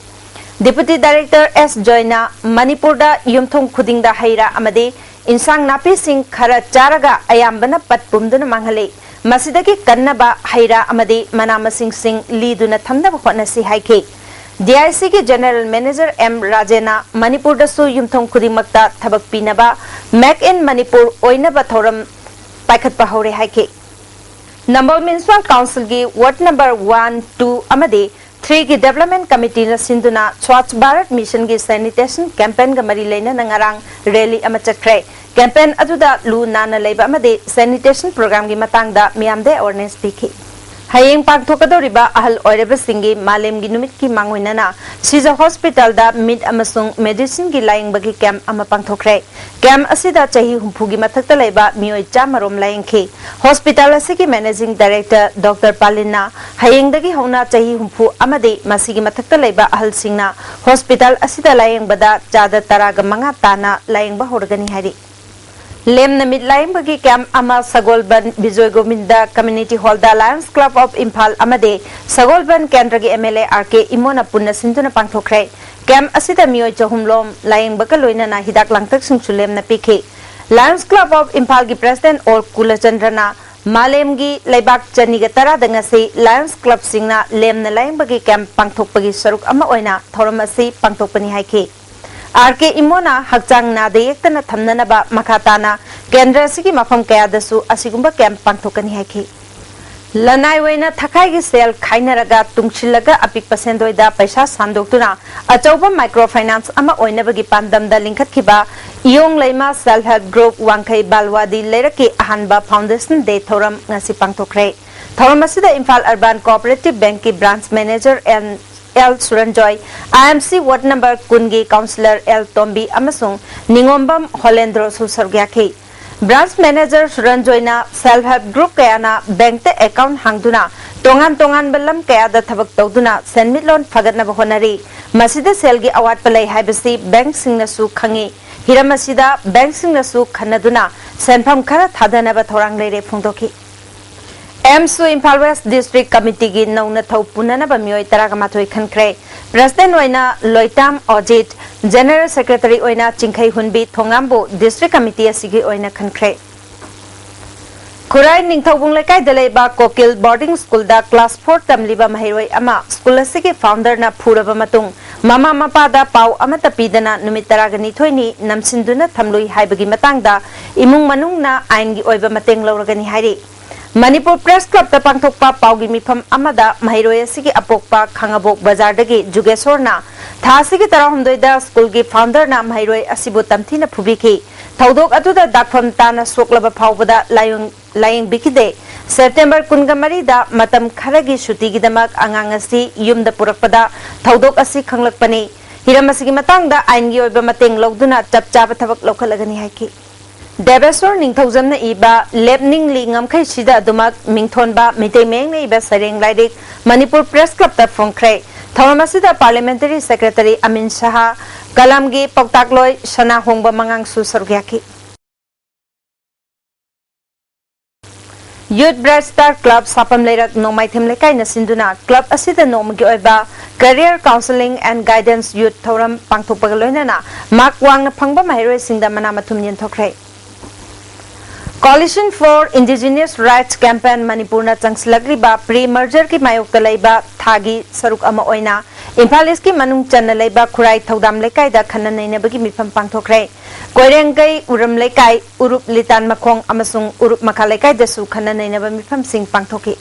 Deputy Director ꯑꯦꯁ ꯖꯣꯏꯅ ꯃꯅꯤꯄꯨꯔꯗ ꯌꯨꯝꯊꯣꯡ ꯈꯨꯗꯤꯡꯗ ꯍꯩ ꯔꯥ ꯑꯃꯗꯤ ꯏꯟꯁꯥꯡ ꯅꯥꯄꯤꯁꯤꯡ ꯈꯔ ꯆꯥꯔꯒ ꯑꯌꯥꯝꯕꯅ ꯄꯠ ꯄꯨꯝꯗꯨꯅ ꯃꯥꯡꯍꯜꯂꯤ꯫ ꯃꯁꯤꯗꯒꯤ ꯀꯟꯅꯕ ꯍꯩ ꯔꯥ ꯑꯃꯗꯤ ꯃꯅꯥ ꯃꯁꯤꯡꯁꯤꯡ ꯂꯤꯗꯨꯅ ꯊꯝꯅꯕ ꯍꯣꯠꯅꯁꯤ ꯍꯥꯏꯈꯤ꯫ D I C ꯒꯤ General Manager ꯑꯦꯝ ꯔꯥꯖꯦꯟꯅ ꯃꯅꯤꯄꯨꯔꯗꯁꯨ ꯌꯨꯝꯊꯣꯡ ꯈꯨꯗꯤꯡꯃꯛꯇ ꯊꯕꯛ ꯄꯤꯅꯕ Make in Manipur ꯑꯣꯏꯅꯕ ꯊꯧꯔꯝ ꯄꯥꯏꯈꯠꯄ ꯍꯧꯔꯦ ꯍꯥꯏꯈꯤ꯫ ꯅꯝꯕꯣꯜ Municipal Council ꯒꯤ Ward number one, two ꯑꯃꯗꯤ three ꯒꯤ Development Committee ꯅ ꯁꯤꯟꯗꯨꯅ Swachh Bharat Mission ꯒꯤ sanitation campaign ꯒ ꯃꯔꯤ ꯂꯩꯅꯅ ꯉꯔꯥꯡ rally ꯑꯃ ꯆꯠꯈ꯭ꯔꯦ꯫ Campaign ꯑꯗꯨꯗ ꯂꯨ ꯅꯥꯟꯅ ꯂꯩꯕ ꯑꯃꯗꯤ sanitation program ꯒꯤ ꯃꯇꯥꯡꯗ ꯃꯤꯌꯥꯝꯗ awareness ꯄꯤꯈꯤ꯫ ꯍꯌꯦꯡ ꯄꯥꯡꯊꯣꯛꯀꯗꯧꯔꯤꯕ ꯑꯍꯜ ꯑꯣꯏꯔꯕꯁꯤꯡꯒꯤ ꯃꯥꯂꯦꯝꯒꯤ ꯅꯨꯃꯤꯠꯀꯤ ꯃꯥꯡꯑꯣꯏꯅꯅ ꯁꯤꯖ Hospital ꯗ ꯃꯤꯠ ꯑꯃꯁꯨꯡ medicine ꯒꯤ ꯂꯥꯌꯦꯡꯕꯒꯤ camp ꯑꯃ ꯄꯥꯡꯊꯣꯛꯈ꯭ꯔꯦ꯫ Camp ꯑꯁꯤꯗ ꯆꯍꯤ ꯍꯨꯝꯐꯨꯒꯤ ꯃꯊꯛꯇ ꯂꯩꯕ ꯃꯤꯑꯣꯏ ꯆꯥꯝꯃ ꯔꯣꯝ ꯂꯥꯌꯦꯡꯈꯤ꯫ Hospital ꯑꯁꯤꯒꯤ Managing Director Doctor ꯄꯥꯂꯤꯟꯅ ꯍꯌꯦꯡꯗꯒꯤ ꯍꯧꯅ ꯆꯍꯤ ꯍꯨꯝꯐꯨ ꯑꯃꯗꯤ ꯃꯁꯤꯒꯤ ꯃꯊꯛꯇ ꯂꯩꯕ ꯑꯍꯜꯁꯤꯡꯅ hospital ꯑꯁꯤꯗ ꯂꯥꯌꯦꯡꯕꯗ ꯆꯥꯗ ꯇꯔꯥꯒ ꯃꯉꯥ ꯇꯥꯅ ꯂꯥꯌꯦꯡꯕ ꯍꯧꯔꯒꯅꯤ ꯍꯥꯏꯔꯤ꯫ ꯂꯦꯝꯅ ꯃꯤꯠ ꯂꯥꯌꯦꯡꯕꯒꯤ camp ꯑꯃ ꯁꯒꯣꯜꯕꯟ Bijoy Govinda Community Hall the Lions Club of Imphal ꯑꯃꯗꯤ ꯁꯒꯣꯜꯕꯟ ꯀꯦꯟꯗ꯭ꯔꯒꯤ M L A R K ꯏꯃꯣꯅ ꯄꯨꯟꯅ ꯁꯤꯟꯗꯨꯅ ꯄꯥꯡꯊꯣꯛꯈ꯭ꯔꯦ꯫ Camp ꯑꯁꯤꯗ ꯃꯤꯑꯣꯏ ꯆꯍꯨꯝ ꯂꯣꯝ ꯂꯥꯌꯦꯡꯕꯒ ꯂꯣꯏꯅꯅ ꯍꯤꯗꯥꯛ ꯂꯥꯡꯊꯛꯁꯤꯡꯁꯨ ꯂꯦꯝꯅ ꯄꯤꯈꯤ꯫ Lions Club of ꯏꯝꯐꯥꯜꯒꯤ President ꯑꯣꯔ ꯀꯨꯂꯆꯟꯗ꯭ꯔꯅ ꯃꯥꯂꯦꯝꯒꯤ ꯂꯩꯕꯥꯛ ꯆꯅꯤꯒ ꯇꯔꯥꯗ ꯉꯁꯤ ꯂꯥꯌꯟꯁ ꯀ꯭ꯂꯕꯁꯤꯡꯅ ꯂꯦꯝꯅ ꯂꯥꯌꯦꯡꯕꯒꯤ ꯀꯦꯝꯞ ꯄꯥꯡꯊꯣꯛꯄꯒꯤ ꯁꯔꯨꯛ ꯑꯃ ꯑꯣꯏꯅ ꯊꯧꯔꯝ ꯑꯁꯤ ꯄꯥꯡꯊꯣꯛꯄꯅꯤ ꯍꯥꯏꯈꯤ꯫ ꯑꯥꯔ ꯀꯦ ꯏꯃꯣꯅ ꯍꯛꯆꯥꯡ ꯅꯥꯗ ꯌꯦꯛꯇꯅ ꯊꯝꯅꯅꯕ ꯃꯈꯥ ꯇꯥꯅ ꯀꯦꯟꯗ꯭ꯔ ꯑꯁꯤꯒꯤ ꯃꯐꯝ ꯀꯌꯥꯗꯁꯨ ꯑꯁꯤꯒꯨꯝꯕ ꯀꯦꯝꯞ ꯄꯥꯡꯊꯣꯛꯀꯅꯤ ꯍꯥꯏꯈꯤ꯫ ꯂꯅꯥꯏ ꯑꯣꯏꯅ ꯊꯈꯥꯏꯒꯤ ꯁꯦꯜ ꯈꯥꯏꯅꯔꯒ ꯇꯨꯡꯁꯤꯜꯂꯒ ꯑꯄꯤꯛꯄ ꯁꯦꯟꯗꯣꯏꯗ ꯄꯩꯁꯥ ꯁꯥꯟꯗꯣꯛꯇꯨꯅ ꯑꯆꯧꯕ ꯃꯥꯏꯀ꯭ꯔꯣ ꯐꯥꯏꯅꯥꯟꯁ ꯑꯃ ꯑꯣꯏꯅꯕꯒꯤ ꯄꯥꯟꯗꯝꯗ ꯂꯤꯡꯈꯠꯈꯤꯕ ꯏꯌꯣꯡ ꯂꯩꯃ ꯁꯦꯜꯐ ꯍꯦꯜꯞ ꯒ꯭ꯔꯨꯞ ꯋꯥꯡꯈꯩ ꯕꯥꯜꯋꯥꯗꯤ ꯂꯩꯔꯛꯀꯤ ꯑꯍꯥꯟꯕ ꯐꯥꯎꯟꯗꯦꯁꯟ ꯗꯦ ꯊꯧꯔꯝ ꯉꯁꯤ ꯄꯥꯡꯊꯣꯛꯈ꯭ꯔꯦ꯫ ꯊꯧꯔꯝ ꯑꯁꯤꯗ ꯏꯝꯐꯥꯜ ꯑꯔꯕꯥꯟ ꯀꯣꯑꯣꯄꯔꯦꯇꯤꯚ ꯕꯦꯡꯛꯀꯤ branch manager N L Suranjoy, I M C ward number ꯀꯨꯟꯒꯤ ꯀꯥꯎꯟꯁꯤꯂꯔ ꯑꯦꯜ ꯇꯣꯝꯕꯤ ꯑꯃꯁꯨꯡ ꯅꯤꯉꯣꯝꯕꯝ ꯍꯣꯂꯦꯟꯗ꯭ꯔꯣꯁꯨ ꯁꯔꯨꯛ ꯌꯥꯈꯤ꯫ ꯕ꯭ꯔꯥꯟꯆ ꯃꯦꯅꯦꯖꯔ ꯁꯨꯔꯟꯖꯣꯏꯅ ꯁꯦꯜꯐ ꯍꯦꯜꯞ ꯒ꯭ꯔꯨꯞ ꯀꯌꯥꯅ ꯕꯦꯡꯛꯇ ꯑꯦꯀꯥꯎꯟ ꯍꯥꯡꯗꯨꯅ ꯇꯣꯉꯥꯟ ꯇꯣꯉꯥꯟꯕ ꯂꯝ ꯀꯌꯥꯗ ꯊꯕꯛ ꯇꯧꯗꯨꯅ ꯁꯦꯟꯃꯤꯠꯂꯣꯟ ꯐꯒꯠꯅꯕ ꯍꯣꯠꯅꯔꯤ꯫ ꯃꯁꯤꯗ ꯁꯦꯜꯒꯤ ꯑꯋꯥꯠꯄ ꯂꯩ ꯍꯥꯏꯕꯁꯤ ꯕꯦꯡꯛꯁꯤꯡꯅꯁꯨ ꯈꯪꯏ꯫ ꯍꯤꯔꯝ ꯑꯁꯤꯗ ꯕꯦꯡꯛꯁꯤꯡꯅꯁꯨ ꯈꯟꯅꯗꯨꯅ ꯁꯦꯟꯐꯝ ꯈꯔ ꯊꯥꯗꯅꯕ ꯊꯧꯔꯥꯡ ꯂꯩꯔꯦ ꯐꯣꯡꯗꯣꯛꯈꯤ꯫ ꯑꯦꯝꯁꯨ ꯏꯝꯐꯥꯜ ꯋꯦꯁ ꯗꯤꯁꯇ꯭ꯔꯤꯛ ꯀꯃꯤꯇꯤꯒꯤ ꯅꯧꯅ ꯊꯧ ꯄꯨꯅꯅꯕ ꯃꯤꯑꯣꯏ ꯇꯔꯥꯒ ꯃꯥꯊꯣꯏ ꯈꯟꯈ꯭ꯔꯦ꯫ ꯄ꯭ꯔꯁꯤꯗꯦꯟ ꯑꯣꯏꯅ ꯂꯣꯏꯇꯥꯝ ꯑꯣꯖꯤꯠ, ꯖꯦꯅꯦꯔꯦꯜ ꯁꯦꯀ꯭ꯔꯦꯇꯔꯤ ꯑꯣꯏꯅ ꯆꯤꯡꯈꯩ ꯍꯨꯟꯕꯤ ꯊꯣꯉꯥꯝꯕꯨ ꯗꯤꯁꯇ꯭ꯔꯤꯛ ꯀꯃꯤꯇꯤ ꯑꯁꯤꯒꯤ ꯑꯣꯏꯅ ꯈꯟꯈ꯭ꯔꯦ꯫ ꯈꯨꯔꯥꯏ ꯅꯤꯡꯊꯧꯕꯨꯡ ꯂꯩꯀꯥꯏꯗ ꯂꯩꯕ ꯀꯣꯀꯤꯜ ꯕꯣꯔꯗꯤꯡ ꯁ꯭ꯀꯨꯜꯗ ꯀ꯭ꯂꯥꯁ ꯐꯣꯔ ꯇꯝꯂꯤꯕ ꯃꯍꯩꯔꯣꯏ ꯑꯃ ꯁ꯭ꯀꯨꯜ ꯑꯁꯤꯒꯤ ꯐꯥꯎꯟꯗꯔꯅ ꯐꯨꯔꯕ ꯃꯇꯨꯡ ꯃꯃꯥ ꯃꯄꯥꯗ ꯄꯥꯎ ꯑꯃꯠꯇ ꯄꯤꯗꯅ ꯅꯨꯃꯤꯠ ꯇꯔꯥꯒ ꯅꯤꯊꯣꯏꯅꯤ ꯅꯝꯁꯤꯟꯗꯨꯅ ꯊꯝꯂꯨꯏ ꯍꯥꯏꯕꯒꯤ ꯃꯇꯥꯡꯗ ꯏꯃꯨꯡ ꯃꯅꯨꯡꯅ ꯑꯥꯏꯟꯒꯤ ꯑꯣꯏꯕ ꯃꯇꯦꯡ ꯂꯧꯔꯒꯅꯤ ꯍꯥꯏꯔꯤ꯫ ꯃꯅꯤꯄꯨꯔ ꯄ꯭ꯔꯦꯁ ꯀ꯭ꯂꯕꯇ ꯄꯥꯡꯊꯣꯛꯄ ꯄꯥꯎꯒꯤ ꯃꯤꯐꯝ ꯑꯃꯗ ꯃꯍꯩꯔꯣꯏ ꯑꯁꯤꯒꯤ ꯑꯄꯣꯛꯄ ꯈꯥꯉꯕꯣꯛ ꯕꯖꯥꯔꯗꯒꯤ ꯖꯨꯒꯦꯁꯣꯔꯅ ꯊꯥ ꯑꯁꯤꯒꯤ ꯇꯔꯥꯍꯨꯝꯗꯣꯏꯗ ꯁ꯭ꯀꯨꯜꯒꯤ ꯐꯥꯎꯟꯗꯔꯅ ꯃꯍꯩꯔꯣꯏ ꯑꯁꯤꯕꯨ ꯇꯝꯊꯤꯅ ꯐꯨꯕꯤꯈꯤ꯫ ꯊꯧꯗꯣꯛ ꯑꯗꯨꯗ ꯗꯥꯛꯐꯝ ꯇꯥꯅ ꯁꯣꯛꯂꯕ ꯐꯥꯎꯕꯗ ꯂꯥꯌꯣꯡ-, ꯂꯥꯌꯦꯡꯕꯤꯈꯤꯗꯦ꯫ ꯁꯦꯞꯇꯦꯝꯕꯔ ꯀꯨꯟꯒ ꯃꯔꯤꯗ ꯃꯇꯝ ꯈꯔꯒꯤ ꯁꯨꯇꯤꯒꯤꯗꯃꯛ ꯑꯉꯥꯡ ꯑꯁꯤ ꯌꯨꯝꯗ ꯄꯨꯔꯛꯄꯗ ꯊꯧꯗꯣꯛ ꯑꯁꯤ ꯈꯪꯂꯛꯄꯅꯤ꯫ ꯍꯤꯔꯝ ꯑꯁꯤꯒꯤ ꯃꯇꯥꯡꯗ ꯑꯥꯏꯟꯒꯤ ꯑꯣꯏꯕ ꯃꯇꯦꯡ ꯂꯧꯗꯨꯅ ꯆꯞ ꯆꯥꯕ ꯊꯕꯛ ꯂꯧꯈꯠꯂꯒꯅꯤ ꯍꯥꯏꯈꯤ꯫ ꯗꯦꯕꯦꯁꯣꯔ ꯅꯤꯡꯊꯧꯖꯝꯅ ꯏꯕ ꯂꯦꯞꯅꯤꯡꯂꯤ ꯉꯝꯈꯩꯁꯤꯗ ꯑꯗꯨꯃꯛ ꯃꯤꯡꯊꯣꯟꯕ ꯃꯤꯇꯩ ꯃꯌꯦꯛꯅ ꯏꯕ ꯁꯩꯔꯦꯡ ꯂꯥꯏꯔꯤꯛ ꯃꯅꯤꯄꯨꯔ ꯄ꯭ꯔꯦꯁ ꯀ꯭ꯂꯕꯇ ꯐꯣꯡꯈ꯭ꯔꯦ꯫ ꯊꯧꯔꯝ ꯑꯁꯤꯗ ꯄꯥꯔꯂꯤꯌꯥꯃꯦꯟꯇꯔꯤ ꯁꯦꯀ꯭ꯔꯦꯇꯔꯤ ꯑꯃꯤꯟ ꯁꯍꯥ, ꯀꯂꯝꯒꯤ ꯄꯥꯎꯇꯥꯛꯂꯣꯏ ꯁꯅꯥꯍꯣꯡꯕ ꯃꯉꯥꯡꯁꯨ ꯁꯔꯨꯛ ꯌꯥꯈꯤ꯫ ꯌꯨꯠ ꯕ꯭ꯔꯥꯏꯠ ꯁ꯭ꯇꯥꯔ ꯀ꯭ꯂꯕ ꯁꯥꯐꯝ ꯂꯩꯔꯛ ꯅꯣꯡꯃꯥꯏꯊꯦꯝ ꯂꯩꯀꯥꯏꯅ ꯁꯤꯟꯗꯨꯅ ꯀ꯭ꯂꯕ ꯑꯁꯤꯗ ꯅꯣꯡꯃꯒꯤ ꯑꯣꯏꯕ Career Counselling and Guidance Youth ꯊꯧꯔꯝ ꯄꯥꯡꯊꯣꯛꯄꯒ ꯂꯣꯏꯅꯅ ꯃꯥꯔꯛ ꯋꯥꯡꯅ ꯐꯪꯕ ꯃꯍꯩꯔꯣꯏꯁꯤꯡꯗ ꯃꯅꯥ ꯃꯊꯨꯝ ꯌꯦꯟꯊꯣꯛꯈ꯭ꯔꯦ꯫ Coalition for Indigenous Rights Campaign ꯃꯅꯤꯄꯨꯔꯅ ꯆꯪꯁꯤꯜꯂꯛꯂꯤꯕ pre mergerꯒꯤ ꯃꯥꯌꯣꯛꯇ ꯂꯩꯕ ꯊꯥꯒꯤ ꯁꯔꯨꯛ ꯑꯃ ꯑꯣꯏꯅ ꯏꯝꯐꯥꯜ ꯏꯁꯀꯤ ꯃꯅꯨꯡ ꯆꯟꯅ ꯂꯩꯕ ꯈꯨꯔꯥꯏ ꯊꯧꯗꯥꯝ ꯂꯩꯀꯥꯏꯗ ꯈꯟꯅ ꯅꯩꯅꯕꯒꯤ ꯃꯤꯐꯝ ꯄꯥꯡꯊꯣꯛꯈ꯭ꯔꯦ꯫ ꯀꯣꯏꯔꯦꯡꯒꯩ, ꯎꯔꯝ ꯂꯩꯀꯥꯏ, ꯎꯔꯨꯞ ꯂꯤꯇꯥꯟ ꯃꯈꯣꯡ ꯑꯃꯁꯨꯡ ꯎꯔꯨꯞ ꯃꯈꯥ ꯂꯩꯀꯥꯏꯗꯁꯨ ꯈꯟꯅ ꯅꯩꯅꯕ ꯃꯤꯐꯝꯁꯤꯡ ꯄꯥꯡꯊꯣꯛꯈꯤ꯫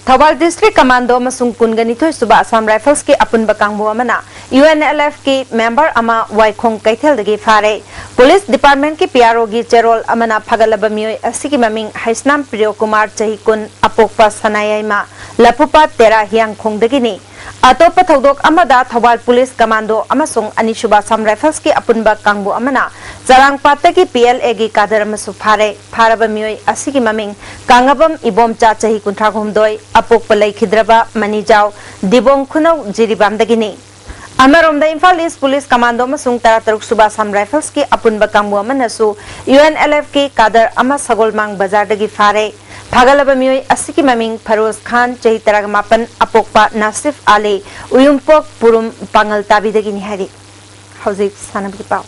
ꯊꯧꯕꯥꯜ District Commando ꯑꯃꯁꯨꯡ ꯀꯨꯟꯒ ꯅꯤꯊꯣꯏ ꯁꯨꯕ Assam Riflesꯀꯤ ꯑꯄꯨꯟꯕ ꯀꯥꯡꯕꯨ ꯑꯃꯅ UNLFꯀꯤ member ꯑꯃ ꯋꯥꯏꯈꯣꯡ ꯀꯩꯊꯦꯜꯗꯒꯤ ꯐꯥꯔꯦ꯫ Police Departmentꯀꯤ PROꯒꯤ ꯆꯦꯔꯣꯜ ꯑꯃꯅ ꯐꯥꯒꯠꯂꯕ ꯃꯤꯑꯣꯏ ꯑꯁꯤꯒꯤ ꯃꯃꯤꯡ ꯍꯩꯁꯅꯥꯝ ꯄ꯭ꯔꯤꯌꯣ ꯀꯨꯃꯥꯔ, ꯆꯍꯤ ꯀꯨꯟ, ꯑꯄꯣꯛꯄ ꯁꯅꯥꯌꯥꯏꯃ, ꯂꯐꯨꯄꯥꯠ ꯇꯦꯔꯥ ꯍꯤꯌꯥꯡꯈꯣꯡꯗꯒꯤꯅꯤ꯫ ꯑꯇꯣꯞꯄ ꯊꯧꯗꯣꯛ ꯑꯃꯗ ꯊꯧꯕꯥꯜ Police Commando ꯑꯃꯁꯨꯡ ꯑꯅꯤꯁꯨꯕ Assam Riflesꯀꯤ ꯑꯄꯨꯟꯕ ꯀꯥꯡꯕꯨ ꯑꯃꯅ ꯆꯔꯥꯡꯄꯥꯠꯇꯒꯤ PLAꯒꯤ cadre ꯑꯃꯁꯨ ꯐꯥꯔꯦ꯫ ꯐꯥꯔꯕ ꯃꯤꯑꯣꯏ ꯑꯁꯤꯒꯤ ꯃꯃꯤꯡ ꯀꯥꯡꯉꯕꯝ ꯏꯕꯣꯝꯆꯥ, ꯆꯍꯤ ꯀꯨꯟꯊ꯭ꯔꯥ ꯍꯨꯝꯗꯣꯏ, ꯑꯄꯣꯛꯄ ꯂꯩꯈꯤꯗ꯭ꯔꯕ ꯃꯅꯤꯖꯥꯎ, ꯗꯤꯕꯣꯡ ꯈꯨꯅꯧ, ꯖꯤꯔꯤꯕꯥꯝꯗꯒꯤꯅꯤ꯫ ꯑꯃꯔꯣꯝꯗ ꯏꯝꯐꯥꯜ East Police Commando ꯑꯃꯁꯨꯡ ꯇꯔꯥꯇꯔꯨꯛ ꯁꯨꯕ Assam Riflesꯀꯤ ꯑꯄꯨꯟꯕ ꯀꯥꯡꯕꯨ ꯑꯃꯅꯁꯨ UNLFꯀꯤ cadre ꯑꯃ ꯁꯒꯣꯜꯃꯥꯡ ꯕꯖꯥꯔꯗꯒꯤ ꯐꯥꯔꯦ꯫ ꯐꯥꯒꯠꯂꯕ ꯃꯤꯑꯣꯏ ꯑꯁꯤꯒꯤ ꯃꯃꯤꯡ ꯐꯔꯣꯖ ꯈꯥꯟ, ꯆꯍꯤ ꯇꯔꯥꯃꯥꯄꯟ, ꯑꯄꯣꯛꯄ ꯅꯥꯁꯤꯐ ꯑꯂꯤ, ꯎꯌꯨꯝꯄꯣꯛ ꯄꯨꯔꯨꯝ ꯄꯥꯉꯜ ꯇꯥꯕꯤꯗꯒꯤꯅꯤ ꯍꯥꯏꯔꯤ꯫ ꯍꯧꯖꯤꯛ ꯁꯥꯟꯅꯕꯒꯤ ꯄꯥꯎ꯫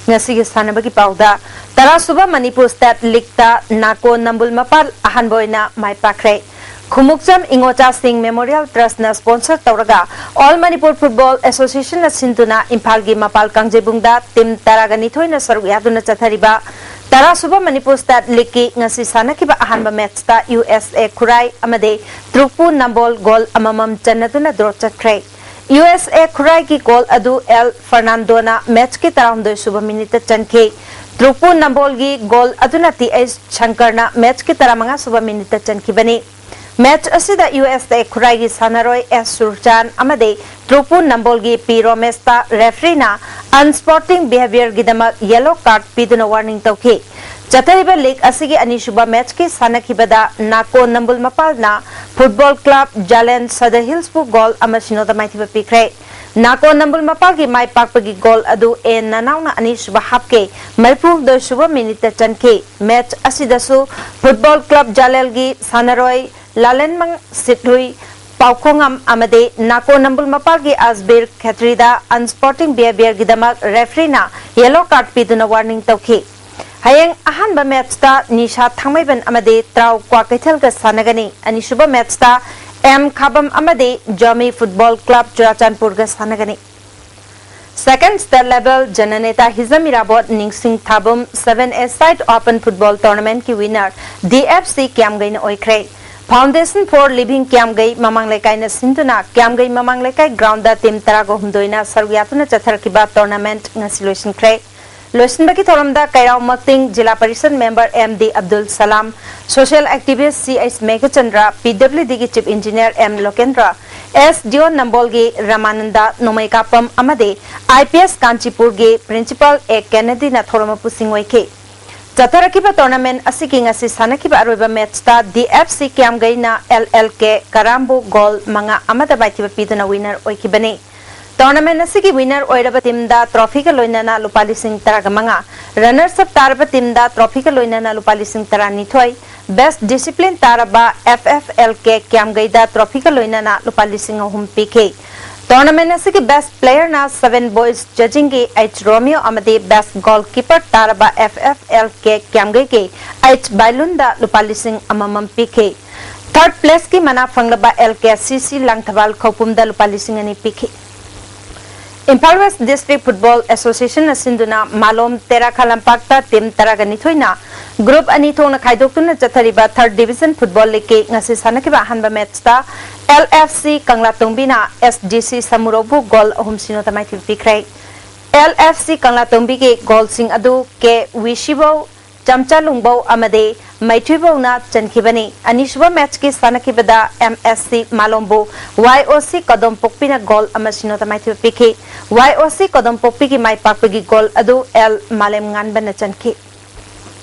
ꯉꯁꯤꯒꯤ ꯁꯥꯟꯅꯕꯒꯤ ꯄꯥꯎꯗ, ꯇꯔꯥꯁꯨꯕ ꯃꯅꯤꯄꯨꯔ State Leagueꯇ ꯅꯥꯀꯣ ꯅꯝꯕꯨꯜ ꯃꯄꯥꯜ ꯑꯍꯥꯟꯕ ꯑꯣꯏꯅ ꯃꯥꯏ ꯄꯥꯛꯈ꯭ꯔꯦ꯫ ꯈꯨꯃꯨꯛꯆꯝ ꯏꯉꯣꯆꯥꯁꯤꯡ Memorial Trustꯅ sponsor ꯇꯧꯔꯒ All Manipur Football Associationꯅ ꯁꯤꯟꯗꯨꯅ ꯏꯝꯐꯥꯜꯒꯤ ꯃꯄꯥꯜ ꯀꯥꯡꯖꯩꯕꯨꯡꯗ team ꯇꯔꯥꯒ ꯅꯤꯊꯣꯏꯅ ꯁꯔꯨꯛ ꯌꯥꯗꯨꯅ ꯆꯠꯊꯔꯤꯕ ꯇꯔꯥꯁꯨꯕ ꯃꯅꯤꯄꯨꯔ State Leagueꯀꯤ ꯉꯁꯤ ꯁꯥꯟꯅꯈꯤꯕ ꯑꯍꯥꯟꯕ matchꯇ USA ꯈꯨꯔꯥꯏ ꯑꯃꯗꯤ ꯇ꯭ꯔꯨꯛꯄꯨ ꯅꯝꯕꯣꯜ goal ꯑꯃꯃꯝ ꯆꯟꯅꯗꯨꯅ draw ꯆꯠꯈ꯭ꯔꯦ꯫ USA ꯈꯨꯔꯥꯏꯒꯤ goal ꯑꯗꯨ L Fernandoꯅ matchꯀꯤ ꯇꯔꯥꯍꯨꯝꯗꯣꯏ ꯁꯨꯕ minuteꯇ ꯆꯟꯈꯤ꯫ ꯇ꯭ꯔꯨꯛꯄꯨ ꯅꯝꯕꯣꯜꯒꯤ goal ꯑꯗꯨꯅ T H ꯁꯪꯀꯔꯅ matchꯀꯤ ꯇꯔꯥꯃꯉꯥ ꯁꯨꯕ minuteꯇ ꯆꯟꯈꯤꯕꯅꯤ꯫ Match ꯑꯁꯤꯗ USA ꯈꯨꯔꯥꯏꯒꯤ ꯁꯥꯟꯅꯔꯣꯏ S ꯁꯨꯔꯆꯥꯟ ꯑꯃꯗꯤ ꯇ꯭ꯔꯨꯛꯄꯨ ꯅꯝꯕꯣꯜꯒꯤ P ꯔꯣꯃꯦꯁꯇ refereeꯅ unsporting behaviourꯒꯤꯗꯃꯛ yellow card ꯄꯤꯗꯨꯅ warning ꯇꯧꯈꯤ꯫ ꯆꯠꯊꯔꯤꯕ league ꯑꯁꯤꯒꯤ ꯑꯅꯤꯁꯨꯕ matchꯀꯤ ꯁꯥꯟꯅꯈꯤꯕꯗ ꯅꯥꯀꯣ ꯅꯝꯕꯨꯜ ꯃꯄꯥꯜꯅ Football Club Jalen Sadar Hillsꯕꯨ goal ꯑꯃ ꯁꯤꯅꯣꯗ ꯃꯥꯏꯊꯤꯕ ꯄꯤꯈ꯭ꯔꯦ꯫ ꯅꯥꯀꯣ ꯅꯝꯕꯨꯜ ꯃꯄꯥꯜꯒꯤ ꯃꯥꯏ ꯄꯥꯛꯄꯒꯤ goal ꯑꯗꯨ A ꯅꯅꯥꯎꯅ ꯑꯅꯤꯁꯨꯕ halfꯀꯤ ꯃꯔꯤꯐꯨꯍꯨꯝꯗꯣꯏ ꯁꯨꯕ minuteꯇ ꯆꯟꯈꯤ꯫ Match ꯑꯁꯤꯗꯁꯨ Football Club Jalenꯒꯤ ꯁꯥꯟꯅꯔꯣꯏ ꯂꯥꯂꯦꯟꯃꯪ ꯁꯤꯠꯍꯨꯏ ꯄꯥꯎꯈꯣꯉꯝ ꯑꯃꯗꯤ ꯅꯥꯀꯣ ꯅꯝꯕꯨꯜ ꯃꯄꯥꯜꯒꯤ ꯑꯁꯕꯤꯔ ꯈꯦꯇ꯭ꯔꯤꯗ unsporting behaviourꯒꯤꯗꯃꯛ refereeꯅ yellow card ꯄꯤꯗꯨꯅ warning ꯇꯧꯈꯤ꯫ ꯍꯌꯦꯡ ꯑꯍꯥꯟꯕ matchꯇ ꯅꯤꯁꯥ ꯊꯥꯡꯃꯩꯕꯟ ꯑꯃꯗꯤ ꯇ꯭ꯔꯥꯎ ꯀ꯭ꯋꯥꯀꯩꯊꯦꯜꯒ ꯁꯥꯟꯅꯒꯅꯤ꯫ ꯑꯅꯤꯁꯨꯕ matchꯇ ꯑꯦꯝ ꯈꯥꯕꯝ ꯑꯃꯗꯤ ꯖꯣꯃꯤ Football Club ꯆꯨꯔꯥꯆꯥꯟꯄꯨꯔꯒ ꯁꯥꯟꯅꯒꯅꯤ꯫ Second state level ꯖꯅꯅꯦꯇꯥ Hijam Irabot ꯅꯤꯡꯁꯤꯡ ꯊꯥꯕꯨꯝ seven a side open football tournamentꯀꯤ winner D F C ꯀ꯭ꯌꯥꯝꯒꯩꯅ ꯑꯣꯏꯈ꯭ꯔꯦ꯫ Foundation for Living ꯀ꯭ꯌꯥꯝꯒꯩ ꯃꯃꯥꯡ ꯂꯩꯀꯥꯏꯅ ꯁꯤꯟꯗꯨꯅ ꯀ꯭ꯌꯥꯝꯒꯩ ꯃꯃꯥꯡ ꯂꯩꯀꯥꯏ groundꯗ team ꯇꯔꯥꯒ ꯍꯨꯝꯗꯣꯏꯅ ꯁꯔꯨꯛ ꯌꯥꯗꯨꯅ ꯆꯠꯊꯔꯛꯈꯤꯕ tournament ꯉꯁꯤ ꯂꯣꯏꯁꯤꯟꯈ꯭ꯔꯦ꯫ ꯂꯣꯏꯁꯤꯟꯕꯒꯤ ꯊꯧꯔꯝꯗ ꯀꯩꯔꯥꯎ ꯃꯛꯇꯤꯡ ꯖꯤꯂꯥ parishad member M D Abdul ꯁꯂꯥꯝ, social activist C H Meghachandra, P W Dꯒꯤ chief engineer M ꯂꯣꯀꯦꯟꯗ꯭ꯔ, S D O ꯅꯝꯕꯣꯜꯒꯤ ꯔꯃꯥꯅꯟꯗ, ꯅꯣꯡꯃꯩꯀꯥꯄꯝ ꯑꯃꯗꯤ I P S ꯀꯥꯟꯆꯤꯄꯨꯔꯒꯤ principal A ꯀꯦꯅꯦꯗꯤꯅ ꯊꯧꯔꯝ ꯃꯄꯨꯁꯤꯡ ꯑꯣꯏꯈꯤ꯫ ꯆꯠꯊꯔꯛꯈꯤꯕ tournament ꯑꯁꯤꯒꯤ ꯉꯁꯤ ꯁꯥꯟꯅꯈꯤꯕ ꯑꯔꯣꯏꯕ matchꯇ D F C ꯀ꯭ꯌꯥꯝꯒꯩꯅ L L K ꯀꯔꯥꯝꯕꯨ goal ꯃꯉꯥ ꯑꯃꯗ ꯃꯥꯏꯊꯤꯕ ꯄꯤꯗꯨꯅ winner ꯑꯣꯏꯈꯤꯕꯅꯤ꯫ Tournament ꯑꯁꯤꯒꯤ winner ꯑꯣꯏꯔꯕ teamꯗ trophyꯒ ꯂꯣꯏꯅꯅ ꯂꯨꯄꯥ ꯂꯤꯁꯤꯡ ꯇꯔꯥꯒ ꯃꯉꯥ, runners up ꯇꯥꯔꯕ teamꯗ trophyꯒ ꯂꯣꯏꯅꯅ ꯂꯨꯄꯥ ꯂꯤꯁꯤꯡ ꯇꯔꯥꯅꯤꯊꯣꯏ, best discipline ꯇꯥꯔꯕ F F L K ꯀ꯭ꯌꯥꯝꯒꯩꯗ trophyꯒ ꯂꯣꯏꯅꯅ ꯂꯨꯄꯥ ꯂꯤꯁꯤꯡ ꯑꯍꯨꯝ ꯄꯤꯈꯤ꯫ Tournament ꯑꯁꯤꯒꯤ best playerꯅ seven boys judgingꯒꯤ H ꯔꯣꯃꯤꯌꯣ ꯑꯃꯗꯤ best goalkeeper ꯇꯥꯔꯕ F F L K ꯀ꯭ꯌꯥꯝꯒꯩꯒꯤ H ꯕꯥꯏꯂꯨꯟꯗ ꯂꯨꯄꯥ ꯂꯤꯁꯤꯡ ꯑꯃꯃꯝ ꯄꯤꯈꯤ꯫ Third placeꯀꯤ ꯃꯅꯥ ꯐꯪꯂꯕ L K C C Langthabal ꯈꯧꯄꯨꯝꯗ ꯂꯨꯄꯥ ꯂꯤꯁꯤꯡ ꯑꯅꯤ ꯄꯤꯈꯤ꯫ Imphal West District Football Associationꯅ ꯁꯤꯟꯗꯨꯅ ꯃꯥꯂꯣꯝ ꯇꯦꯔꯥꯈꯥ ꯂꯝꯄꯥꯛꯇ team ꯇꯔꯥꯒ ꯅꯤꯊꯣꯏꯅ group ꯑꯅꯤ ꯊꯣꯛꯅ ꯈꯥꯏꯗꯣꯛꯇꯨꯅ ꯆꯠꯊꯔꯤꯕ third division football leagueꯀꯤ ꯉꯁꯤ ꯁꯥꯟꯅꯈꯤꯕ ꯑꯍꯥꯟꯕ matchꯇ L F C ꯀꯪꯂꯥꯇꯣꯡꯕꯤꯅ S D C ꯁꯃꯨꯔꯧꯕꯨ goal ꯑꯍꯨꯝ ꯁꯤꯅꯣꯗ ꯃꯥꯏꯊꯤꯕ ꯄꯤꯈ꯭ꯔꯦ꯫ L F C ꯀꯪꯂꯥꯇꯣꯡꯕꯤꯒꯤ goalꯁꯤꯡ ꯑꯗꯨ K ꯋꯤꯁꯤꯕꯧ, ꯆꯝꯆꯥꯂꯨꯡꯕꯧ ꯑꯃꯗꯤ ꯃꯩꯊꯨꯏꯕꯧꯅ ꯆꯟꯈꯤꯕꯅꯤ꯫ ꯑꯅꯤꯁꯨꯕ matchꯀꯤ ꯁꯥꯟꯅꯈꯤꯕꯗ M S C ꯃꯥꯂꯣꯝꯕꯨ Y O C ꯀꯗꯣꯝꯄꯣꯛꯄꯤꯅ goal ꯑꯃ ꯁꯤꯅꯣꯗ ꯃꯥꯏꯊꯤꯕ ꯄꯤꯈꯤ꯫ Y O C ꯀꯗꯣꯝꯄꯣꯛꯄꯤꯒꯤ ꯃꯥꯏ ꯄꯥꯛꯄꯒꯤ goal ꯑꯗꯨ L ꯃꯥꯂꯦꯝꯉꯥꯟꯕꯅ ꯆꯟꯈꯤ꯫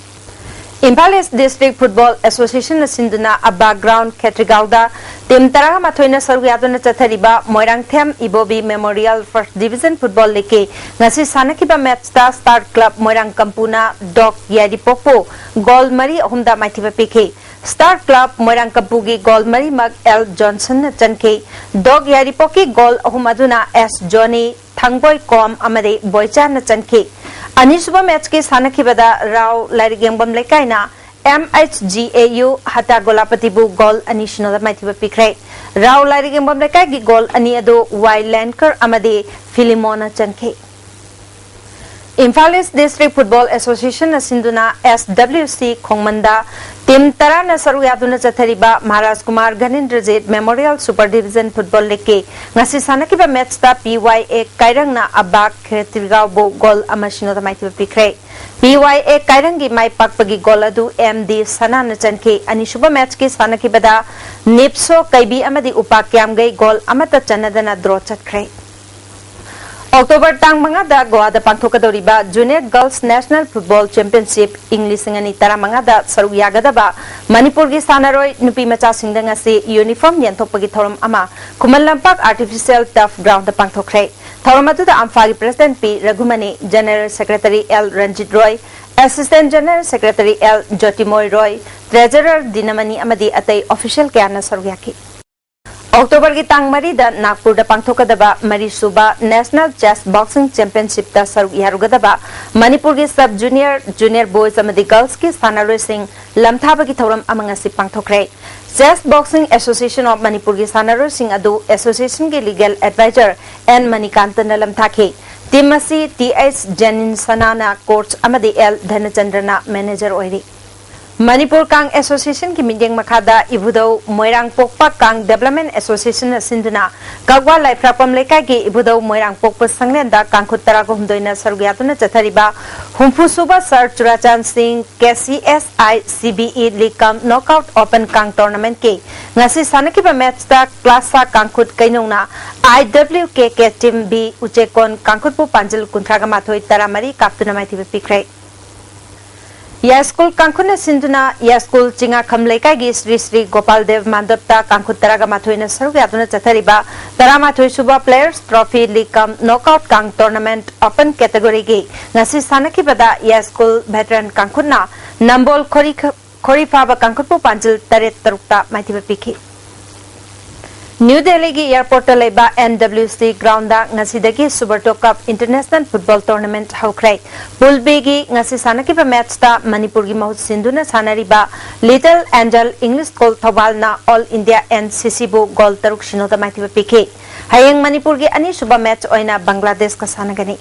Imphal East District Football Associationꯅ ꯁꯤꯟꯗꯨꯅ ꯑꯕꯥ ground ꯈꯦꯇ꯭ꯔꯤꯒꯥꯎꯗ team ꯇꯔꯥꯃꯥꯊꯣꯏꯅ ꯁꯔꯨꯛ ꯌꯥꯗꯨꯅ ꯆꯠꯊꯔꯤꯕ ꯃꯣꯏꯔꯥꯡꯊꯦꯝ ꯏꯕꯣꯕꯤ Memorial First Division Football Leagueꯀꯤ ꯉꯁꯤ ꯁꯥꯟꯅꯈꯤꯕ matchꯇ Star Club ꯃꯣꯏꯔꯥꯡ ꯀꯝꯄꯨꯅ ꯗꯣꯛ ꯌꯥꯏꯔꯤꯄꯣꯛꯄꯨ goal ꯃꯔꯤ ꯑꯍꯨꯝꯗ ꯃꯥꯏꯊꯤꯕ ꯄꯤꯈꯤ꯫ Star Club ꯃꯣꯏꯔꯥꯡꯀꯝꯄꯨꯒꯤ ꯒꯣꯜ ꯃꯔꯤꯃꯛ ꯑꯦꯜ ꯖꯣꯟꯁꯟꯅ ꯆꯟꯈꯤ꯫ ꯗꯣꯛ ꯌꯥꯏꯔꯤꯄꯣꯛꯀꯤ ꯒꯣꯜ ꯑꯍꯨꯝ ꯑꯗꯨꯅ ꯑꯦꯁ ꯖꯣꯅꯤ, ꯊꯥꯡꯕꯣꯏ ꯀꯣꯝ ꯑꯃꯗꯤ ꯕꯣꯏꯆꯥꯟꯅ ꯆꯟꯈꯤ꯫ ꯑꯅꯤꯁꯨꯕ ꯃꯦꯠꯆꯀꯤ ꯁꯥꯟꯅꯈꯤꯕꯗ ꯔꯥꯎ ꯂꯥꯏꯔꯤꯛꯌꯦꯡꯕꯝ ꯂꯩꯀꯥꯏꯅ M H G A U ꯍꯇꯥꯒꯣꯂꯥꯄꯇꯤꯕꯨ ꯒꯣꯜ ꯑꯅꯤ ꯁꯤꯅꯣꯗ ꯃꯥꯏꯊꯤꯕ ꯄꯤꯈ꯭ꯔꯦ꯫ ꯔꯥꯎ ꯂꯥꯏꯔꯤꯛꯌꯦꯡꯕꯝ ꯂꯩꯀꯥꯏꯒꯤ ꯒꯣꯜ ꯑꯅꯤ ꯑꯗꯨ ꯋꯥꯏ ꯂꯦꯟꯀꯔ ꯑꯃꯗꯤ ꯐꯤꯂꯤꯃꯣꯅ ꯆꯟꯈꯤ꯫ ꯏꯝꯐꯥꯜ ꯏꯁ ꯗꯤꯁꯇ꯭ꯔꯤꯛ ꯐꯨꯠꯕꯣꯜ ꯑꯦꯁꯣꯁꯤꯌꯦꯁꯟꯅ ꯁꯤꯟꯗꯨꯅ ꯑꯦꯁ ꯗꯕ꯭ꯂꯤꯎ ꯁꯤ ꯈꯣꯡꯃꯟꯗ ꯇꯤꯝ ꯇꯔꯥꯅ ꯁꯔꯨꯛ ꯌꯥꯗꯨꯅ ꯆꯠꯊꯔꯤꯕ Maharaj Kumar Ghanendrajit memorial super division football ꯂꯤꯒꯀꯤ ꯉꯁꯤ ꯁꯥꯟꯅꯈꯤꯕ ꯃꯦꯠꯆꯇ ꯄꯤ ꯋꯥꯏ ꯑꯦ ꯀꯥꯏꯔꯪꯅ ꯑꯕꯥꯛ ꯈꯦꯇ꯭ꯔꯤꯒꯥꯎꯕꯨ ꯒꯣꯜ ꯑꯃ ꯁꯤꯅꯣꯗ ꯃꯥꯏꯊꯤꯕ ꯄꯤꯈ꯭ꯔꯦ꯫ ꯄꯤ ꯋꯥꯏ ꯑꯦ ꯀꯥꯏꯔꯪꯒꯤ ꯃꯥꯏ ꯄꯥꯛꯄꯒꯤ ꯒꯣꯜ ꯑꯗꯨ ꯑꯦꯝ ꯗꯤ ꯁꯅꯥꯅ ꯆꯟꯈꯤ꯫ ꯑꯅꯤꯁꯨꯕ ꯃꯦꯠꯆꯀꯤ ꯁꯥꯟꯅꯈꯤꯕꯗ ꯅꯤꯞꯁꯣ ꯀꯩꯕꯤ ꯑꯃꯗꯤ ꯎꯄꯥ ꯀ꯭ꯌꯥꯝꯒꯩ ꯒꯣꯜ ꯑꯃꯠꯇ ꯆꯟꯅꯗꯅ ꯗ꯭ꯔꯣ ꯆꯠꯈ꯭ꯔꯦ꯫ ꯑꯣꯛꯇꯣꯕꯔ ꯇꯥꯡ ꯃꯉꯥꯗ ꯒꯣꯋꯥꯗ ꯄꯥꯡꯊꯣꯛꯀꯗꯧꯔꯤꯕ junior girls national football championship ꯏꯪ ꯂꯤꯁꯤꯡ ꯑꯅꯤ ꯇꯔꯥꯃꯉꯥꯗ ꯁꯔꯨꯛ ꯌꯥꯒꯗꯕ ꯃꯅꯤꯄꯨꯔꯒꯤ ꯁꯥꯟꯅꯔꯣꯏ ꯅꯨꯄꯤ ꯃꯆꯥꯁꯤꯡꯗ ꯉꯁꯤ ꯌꯨꯅꯤꯐꯣꯔꯝ ꯌꯦꯟꯊꯣꯛꯄꯒꯤ ꯊꯧꯔꯝ ꯑꯃ ꯈꯨꯃꯟ ꯂꯝꯄꯥꯛ ꯑꯥꯔꯇꯤꯐꯤꯁꯤꯌꯦꯜ ꯇꯔꯐ ꯒ꯭ꯔꯥꯎꯟꯗ ꯄꯥꯡꯊꯣꯛꯈ꯭ꯔꯦ꯫ ꯊꯧꯔꯝ ꯑꯗꯨꯗ ꯑꯝꯐꯥꯒꯤ president P Raghumani, general secretary L Ranjit Roy, assistant general secretary L Jotimoi Roy, treasurer Dinamani ꯑꯃꯗꯤ ꯑꯇꯩ ꯑꯣꯐꯤꯁꯤꯌꯦꯜ ꯀꯌꯥꯅ ꯁꯔꯨꯛ ꯌꯥꯈꯤ꯫ ꯑꯣꯛꯇꯣꯕꯔꯒꯤ ꯇꯥꯡ ꯃꯔꯤꯗ ꯅꯥꯒꯄꯨꯔꯗ ꯄꯥꯡꯊꯣꯛꯀꯗꯕ ꯃꯔꯤꯁꯨꯕ ꯅꯦꯁꯅꯦꯜ ꯆꯦꯁ ꯕꯣꯛꯁꯤꯡ ꯆꯦꯝꯄꯤꯌꯟꯁꯤꯞꯇ ꯁꯔꯨꯛ ꯌꯥꯔꯨꯒꯗꯕ ꯃꯅꯤꯄꯨꯔꯒꯤ ꯁꯕ ꯖꯨꯅꯤꯌꯔ, ꯖꯨꯅꯤꯌꯔ ꯕꯣꯏꯁ ꯑꯃꯗꯤ ꯒꯔꯜꯁꯀꯤ ꯁꯥꯟꯅꯔꯣꯏꯁꯤꯡ ꯂꯝꯊꯥꯕꯒꯤ ꯊꯧꯔꯝ ꯑꯃ ꯉꯁꯤ ꯄꯥꯡꯊꯣꯛꯈ꯭ꯔꯦ꯫ ꯆꯦꯁ ꯕꯣꯛꯁꯤꯡ ꯑꯦꯁꯣꯁꯤꯌꯦꯁꯟ ꯑꯣꯐ ꯃꯅꯤꯄꯨꯔꯒꯤ ꯁꯥꯟꯅꯔꯣꯏꯁꯤꯡ ꯑꯗꯨ ꯑꯦꯁꯣꯁꯤꯌꯦꯁꯟꯒꯤ ꯂꯤꯒꯦꯜ ꯑꯦꯗꯚꯥꯏꯖꯔ ꯑꯦꯟ ꯃꯅꯤꯀꯥꯟꯇꯅ ꯂꯝꯊꯥꯈꯤ꯫ ꯇꯤꯝ ꯑꯁꯤ ꯇꯤ ꯑꯩꯆ ꯖꯦꯅꯤꯟ ꯁꯅꯥꯅ ꯀꯣꯆ ꯑꯃꯗꯤ ꯑꯦꯜ ꯙꯅꯆꯟꯗ꯭ꯔꯅ ꯃꯦꯅꯦꯖꯔ ꯑꯣꯏꯔꯤ꯫ ꯃꯅꯤꯄꯨꯔ ꯀꯥꯡ ꯑꯦꯁꯣꯁꯤꯌꯦꯁꯟꯒꯤ ꯃꯤꯠꯌꯦꯡ ꯃꯈꯥꯗ ꯏꯕꯨꯙꯧ ꯃꯣꯏꯔꯥꯡ ꯄꯣꯛꯄ ꯀꯥꯡ ꯗꯦꯕꯂꯞꯃꯦꯟ ꯑꯦꯁꯣꯁꯤꯌꯦꯁꯟꯅ ꯁꯤꯟꯗꯨꯅ ꯀꯛꯋꯥ ꯂꯥꯏꯐ꯭ꯔꯥꯛꯄꯝ ꯂꯩꯀꯥꯏꯒꯤ ꯏꯕꯨꯙꯧ ꯃꯣꯏꯔꯥꯡ ꯄꯣꯛꯄ ꯁꯪꯂꯦꯟꯗ ꯀꯥꯡꯈꯨꯠ ꯇꯔꯥꯒ ꯍꯨꯝꯗꯣꯏꯅ ꯁꯔꯨꯛ ꯌꯥꯗꯨꯅ ꯆꯠꯊꯔꯤꯕ ꯍꯨꯝꯐꯨ ꯁꯨꯕ ꯁꯔ ꯆꯨꯔꯥꯆꯥꯟ ꯁꯤꯡ K C S I C B E league cum knockout open ꯀꯥꯡ ꯇꯣꯔꯅꯥꯃꯦꯟꯠꯀꯤ ꯉꯁꯤ ꯁꯥꯟꯅꯈꯤꯕ ꯃꯦꯠꯆꯇ ꯀ꯭ꯂꯥꯁꯥ ꯀꯥꯡꯈꯨꯠ ꯀꯩꯅꯧꯅ I W K K team B ꯎꯆꯦꯛꯀꯣꯟ ꯀꯥꯡꯈꯨꯠꯄꯨ ꯄꯥꯟꯖꯤꯜ ꯀꯨꯟꯊ꯭ꯔꯥꯒ ꯃꯥꯊꯣꯏ, ꯇꯔꯥꯃꯔꯤ ꯀꯥꯞꯇꯨꯅ ꯃꯥꯏꯊꯤꯕ ꯄꯤꯈ꯭ꯔꯦ꯫ ꯌꯥꯏꯁ꯭ꯀꯨꯜ ꯀꯥꯡꯈꯨꯠꯅ ꯁꯤꯟꯗꯨꯅ ꯌꯥꯏꯁ꯭ꯀꯨꯜ ꯆꯤꯉꯥꯈꯝ ꯂꯩꯀꯥꯏꯒꯤ ꯁ꯭ꯔꯤ ꯁ꯭ꯔꯤ ꯒꯣꯄꯥꯜ ꯗꯦꯕ ꯃꯥꯟꯗꯞꯇ ꯀꯥꯡꯈꯨꯠ ꯇꯔꯥꯒ ꯃꯥꯊꯣꯏꯅ ꯁꯔꯨꯛ ꯌꯥꯗꯨꯅ ꯆꯠꯊꯔꯤꯕ ꯇꯔꯥꯃꯥꯊꯣꯏ ꯁꯨꯕ players trophy league cum knockout ꯀꯥꯡ ꯇꯣꯔꯅꯥꯃꯦꯟꯠ ꯑꯣꯄꯟ ꯀꯦꯇꯦꯒꯣꯔꯤꯒꯤ ꯉꯁꯤ ꯁꯥꯟꯅꯈꯤꯕꯗ ꯌꯥꯏꯁ꯭ꯀꯨꯜ ꯚꯦꯇꯔꯟ ꯀꯥꯡꯈꯨꯠꯅ ꯅꯝꯕꯣꯜ ꯈꯣꯔꯤ ꯈꯣꯔꯤ ꯐꯥꯕ ꯀꯥꯡꯈꯨꯠꯄꯨ ꯄꯥꯟꯖꯤꯜ ꯇꯔꯦꯠ ꯇꯔꯨꯛꯇ ꯃꯥꯏꯊꯤꯕ ꯄꯤꯈꯤ꯫ ꯅ꯭ꯌꯨ ꯗꯦꯜꯂꯤꯒꯤ ꯑꯦꯌꯔꯄꯣꯔꯠꯇ ꯂꯩꯕ NWC groundꯗ ꯉꯁꯤꯗꯒꯤ Subrto Cup International Football Tournament ꯍꯧꯈ꯭ꯔꯦ꯫ Pool Bꯒꯤ ꯉꯁꯤ ꯁꯥꯟꯅꯈꯤꯕ ꯃꯦꯠꯆꯇ ꯃꯅꯤꯄꯨꯔꯒꯤ ꯃꯍꯨꯠ ꯁꯤꯟꯗꯨꯅ ꯁꯥꯟꯅꯔꯤꯕ Little Angel English School ꯊꯧꯕꯥꯜꯅ All India NCCꯕꯨ ꯒꯣꯜ ꯇꯔꯨꯛ ꯁꯤꯅꯣꯗ ꯃꯥꯏꯊꯤꯕ ꯄꯤꯈꯤ꯫ ꯍꯌꯦꯡ ꯃꯅꯤꯄꯨꯔꯒꯤ ꯑꯅꯤꯁꯨꯕ ꯃꯦꯠꯆ ꯑꯣꯏꯅ ꯕꯪꯒ꯭ꯂꯥꯗꯦꯁꯀ ꯁꯥꯟꯅꯒꯅꯤ꯫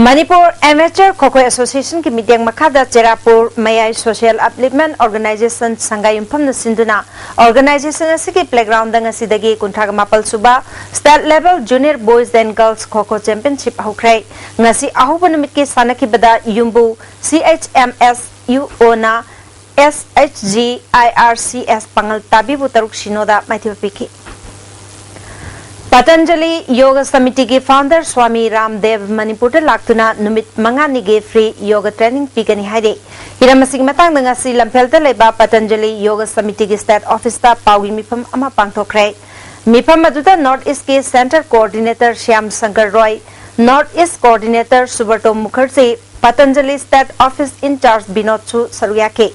ꯃꯅꯤꯄꯨꯔ Amateur Kho Kho Associationꯒꯤ ꯃꯤꯠꯌꯦꯡ ꯃꯈꯥꯗ ꯆꯦꯔꯥꯄꯨꯔ ꯃꯌꯥꯏ Social Upliftment Organisation ꯁꯪꯒꯥꯏ ꯌꯨꯝꯐꯝꯅ ꯁꯤꯟꯗꯨꯅ organization ꯑꯁꯤꯒꯤ playgroundꯗ ꯉꯁꯤꯗꯒꯤ ꯀꯨꯟꯊ꯭ꯔꯥꯒ ꯃꯥꯄꯜ ꯁꯨꯕ State Level Junior Boys and Girls Kho Kho Championship ꯍꯧꯈ꯭ꯔꯦ꯫ ꯉꯁꯤ ꯑꯍꯧꯕ ꯅꯨꯃꯤꯠꯀꯤ ꯁꯥꯟꯅꯈꯤꯕꯗ ꯌꯨꯝꯕꯨ CHMSUOꯅ SHGIRCS ꯄꯥꯡꯒꯜ ꯇꯥꯕꯤꯕꯨ ꯇꯔꯨꯛ ꯁꯤꯅꯣꯗ ꯃꯥꯏꯊꯤꯕ ꯄꯤꯈꯤ꯫ ꯄꯇꯟꯖꯂꯤ ꯌꯣꯒ ꯁꯃꯤꯇꯤꯒꯤ founder ꯁ꯭ꯋꯥꯃꯤ ꯔꯥꯝꯗꯦꯕ ꯃꯅꯤꯄꯨꯔꯗ ꯂꯥꯛꯇꯨꯅ ꯅꯨꯃꯤꯠ ꯃꯉꯥꯅꯤꯒꯤ free yoga training ꯄꯤꯒꯅꯤ ꯍꯥꯏꯔꯦ꯫ ꯍꯤꯔꯝ ꯑꯁꯤꯒꯤ ꯃꯇꯥꯡꯗ ꯉꯁꯤ ꯂꯝꯐꯦꯜꯗ ꯂꯩꯕ ꯄꯇꯟꯖꯂꯤ ꯌꯣꯒ ꯁꯃꯤꯇꯤꯒꯤ state officeꯇ ꯄꯥꯎꯒꯤ ꯃꯤꯐꯝ ꯑꯃ ꯄꯥꯡꯊꯣꯛꯈ꯭ꯔꯦ꯫ ꯃꯤꯐꯝ ꯑꯗꯨꯗ North Eastꯀꯤ center coordinator Shyam Shankar Roy, North East coordinator ꯁꯨꯕ꯭ꯔꯇꯣ Mukherjee, Patanjali state office in charge ꯕꯤꯅꯣꯗꯁꯨ ꯁꯔꯨꯛ ꯌꯥꯈꯤ꯫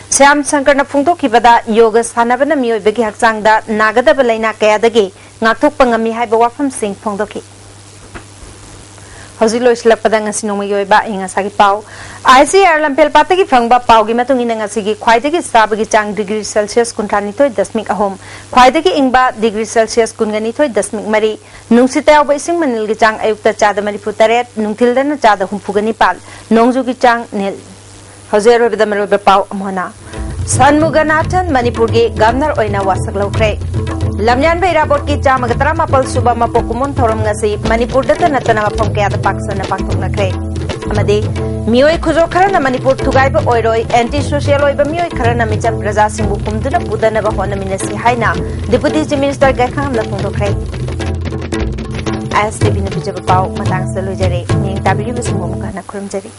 ꯁ꯭ꯌꯥꯝ ꯁꯪꯀꯔꯅ ꯐꯣꯡꯗꯣꯛꯈꯤꯕꯗ, ꯌꯣꯒ ꯁꯥꯟꯅꯕꯅ ꯃꯤꯑꯣꯏꯕꯒꯤ ꯍꯛꯆꯥꯡꯗ ꯅꯥꯒꯗꯕ ꯂꯥꯏꯅꯥ ꯀꯌꯥꯗꯒꯤ ꯉꯥꯛꯊꯣꯛꯄ ꯉꯝꯃꯤ ꯍꯥꯏꯕ ꯋꯥꯐꯝꯁꯤꯡ ꯐꯣꯡꯗꯣꯛꯈꯤ꯫ ꯍꯧꯖꯤꯛ ꯂꯣꯏꯁꯤꯜꯂꯛꯄꯗ ꯉꯁꯤ ꯅꯣꯡꯃꯒꯤ ꯑꯣꯏꯕ ꯑꯏꯪ ꯑꯁꯥꯒꯤ ꯄꯥꯎ꯫ ICAR ꯂꯝꯐꯦꯜ ꯄꯥꯠꯇꯒꯤ ꯐꯪꯕ ꯄꯥꯎꯒꯤ ꯃꯇꯨꯡ ꯏꯟꯅ, ꯉꯁꯤꯒꯤ ꯈ꯭ꯋꯥꯏꯗꯒꯤ ꯁꯥꯕꯒꯤ ꯆꯥꯡ degree Celsius ꯀꯨꯟꯊ꯭ꯔꯥ ꯅꯤꯊꯣꯏ ꯗꯁꯃꯤꯛ ꯑꯍꯨꯝ, ꯈ꯭ꯋꯥꯏꯗꯒꯤ ꯏꯪꯕ degree Celsius ꯀꯨꯟꯒ ꯅꯤꯊꯣꯏ ꯗꯁꯃꯤꯛ ꯃꯔꯤ, ꯅꯨꯡꯁꯤꯠꯇ ꯌꯥꯎꯕ ꯏꯁꯤꯡ ꯃꯅꯤꯜꯒꯤ ꯆꯥꯡ ꯑꯌꯨꯛꯇ ꯆꯥꯗ ꯃꯔꯤꯐꯨ ꯇꯔꯦꯠ, ꯅꯨꯡꯊꯤꯜꯗꯅ ꯆꯥꯗ ꯍꯨꯝꯐꯨꯒ ꯅꯤꯄꯥꯜ, ꯅꯣꯡꯖꯨꯒꯤ ꯆꯥꯡ ꯅꯤꯜ꯫ ꯍꯧꯖꯤꯛ ꯑꯔꯣꯏꯕꯗ ꯃꯔꯨꯑꯣꯏꯕ ꯄꯥꯎ ꯑꯃꯨꯛ ꯍꯟꯅ꯫ ꯁꯟꯃꯨꯒꯅꯥꯊꯟ ꯃꯅꯤꯄꯨꯔꯒꯤ governor ꯑꯣꯏꯅ ꯋꯥꯁꯛ ꯂꯧꯈ꯭ꯔꯦ꯫ ꯂꯝꯌꯥꯟꯕ ꯏꯔꯥꯕꯣꯠꯀꯤ ꯆꯥꯝꯃꯒ ꯇꯔꯥꯃꯥꯄꯜ ꯁꯨꯕ ꯃꯄꯣꯛ ꯀꯨꯝꯑꯣꯟ ꯊꯧꯔꯝ ꯉꯁꯤ ꯃꯅꯤꯄꯨꯔꯗꯇ ꯅꯠꯇꯅ ꯃꯐꯝ ꯀꯌꯥꯗ ꯄꯥꯛ ꯁꯟꯅ ꯄꯥꯡꯊꯣꯛꯅꯈ꯭ꯔꯦ꯫ ꯑꯃꯗꯤ ꯃꯤꯑꯣꯏ ꯈꯨꯖꯣꯛ ꯈꯔꯅ ꯃꯅꯤꯄꯨꯔ ꯊꯨꯒꯥꯏꯕ ꯑꯣꯏꯔꯣꯏ, anti social ꯑꯣꯏꯕ ꯃꯤꯑꯣꯏ ꯈꯔꯅ ꯃꯤꯆꯝ ꯄ꯭ꯔꯖꯥꯁꯤꯡꯕꯨ ꯄꯨꯝꯗꯨꯅ ꯄꯨꯗꯅꯕ ꯍꯣꯠꯅꯃꯤꯟꯅꯁꯤ ꯍꯥꯏꯅ Deputy Chief Minister ꯒꯥꯏꯈꯥꯉꯝꯅ ꯐꯣꯡꯗꯣꯛꯈ꯭ꯔꯦ꯫ ISTVꯅ ꯄꯤꯖꯕ ꯄꯥꯎ ꯃꯇꯥꯡꯁꯤꯗ ꯂꯣꯏꯖꯔꯦ꯫ ꯃꯤꯠꯌꯦꯡ ꯇꯥꯕꯤꯔꯤꯕꯁꯤꯡꯕꯨ ꯑꯃꯨꯛ ꯍꯟꯅ ꯈꯨꯔꯨꯝꯖꯔꯤ꯫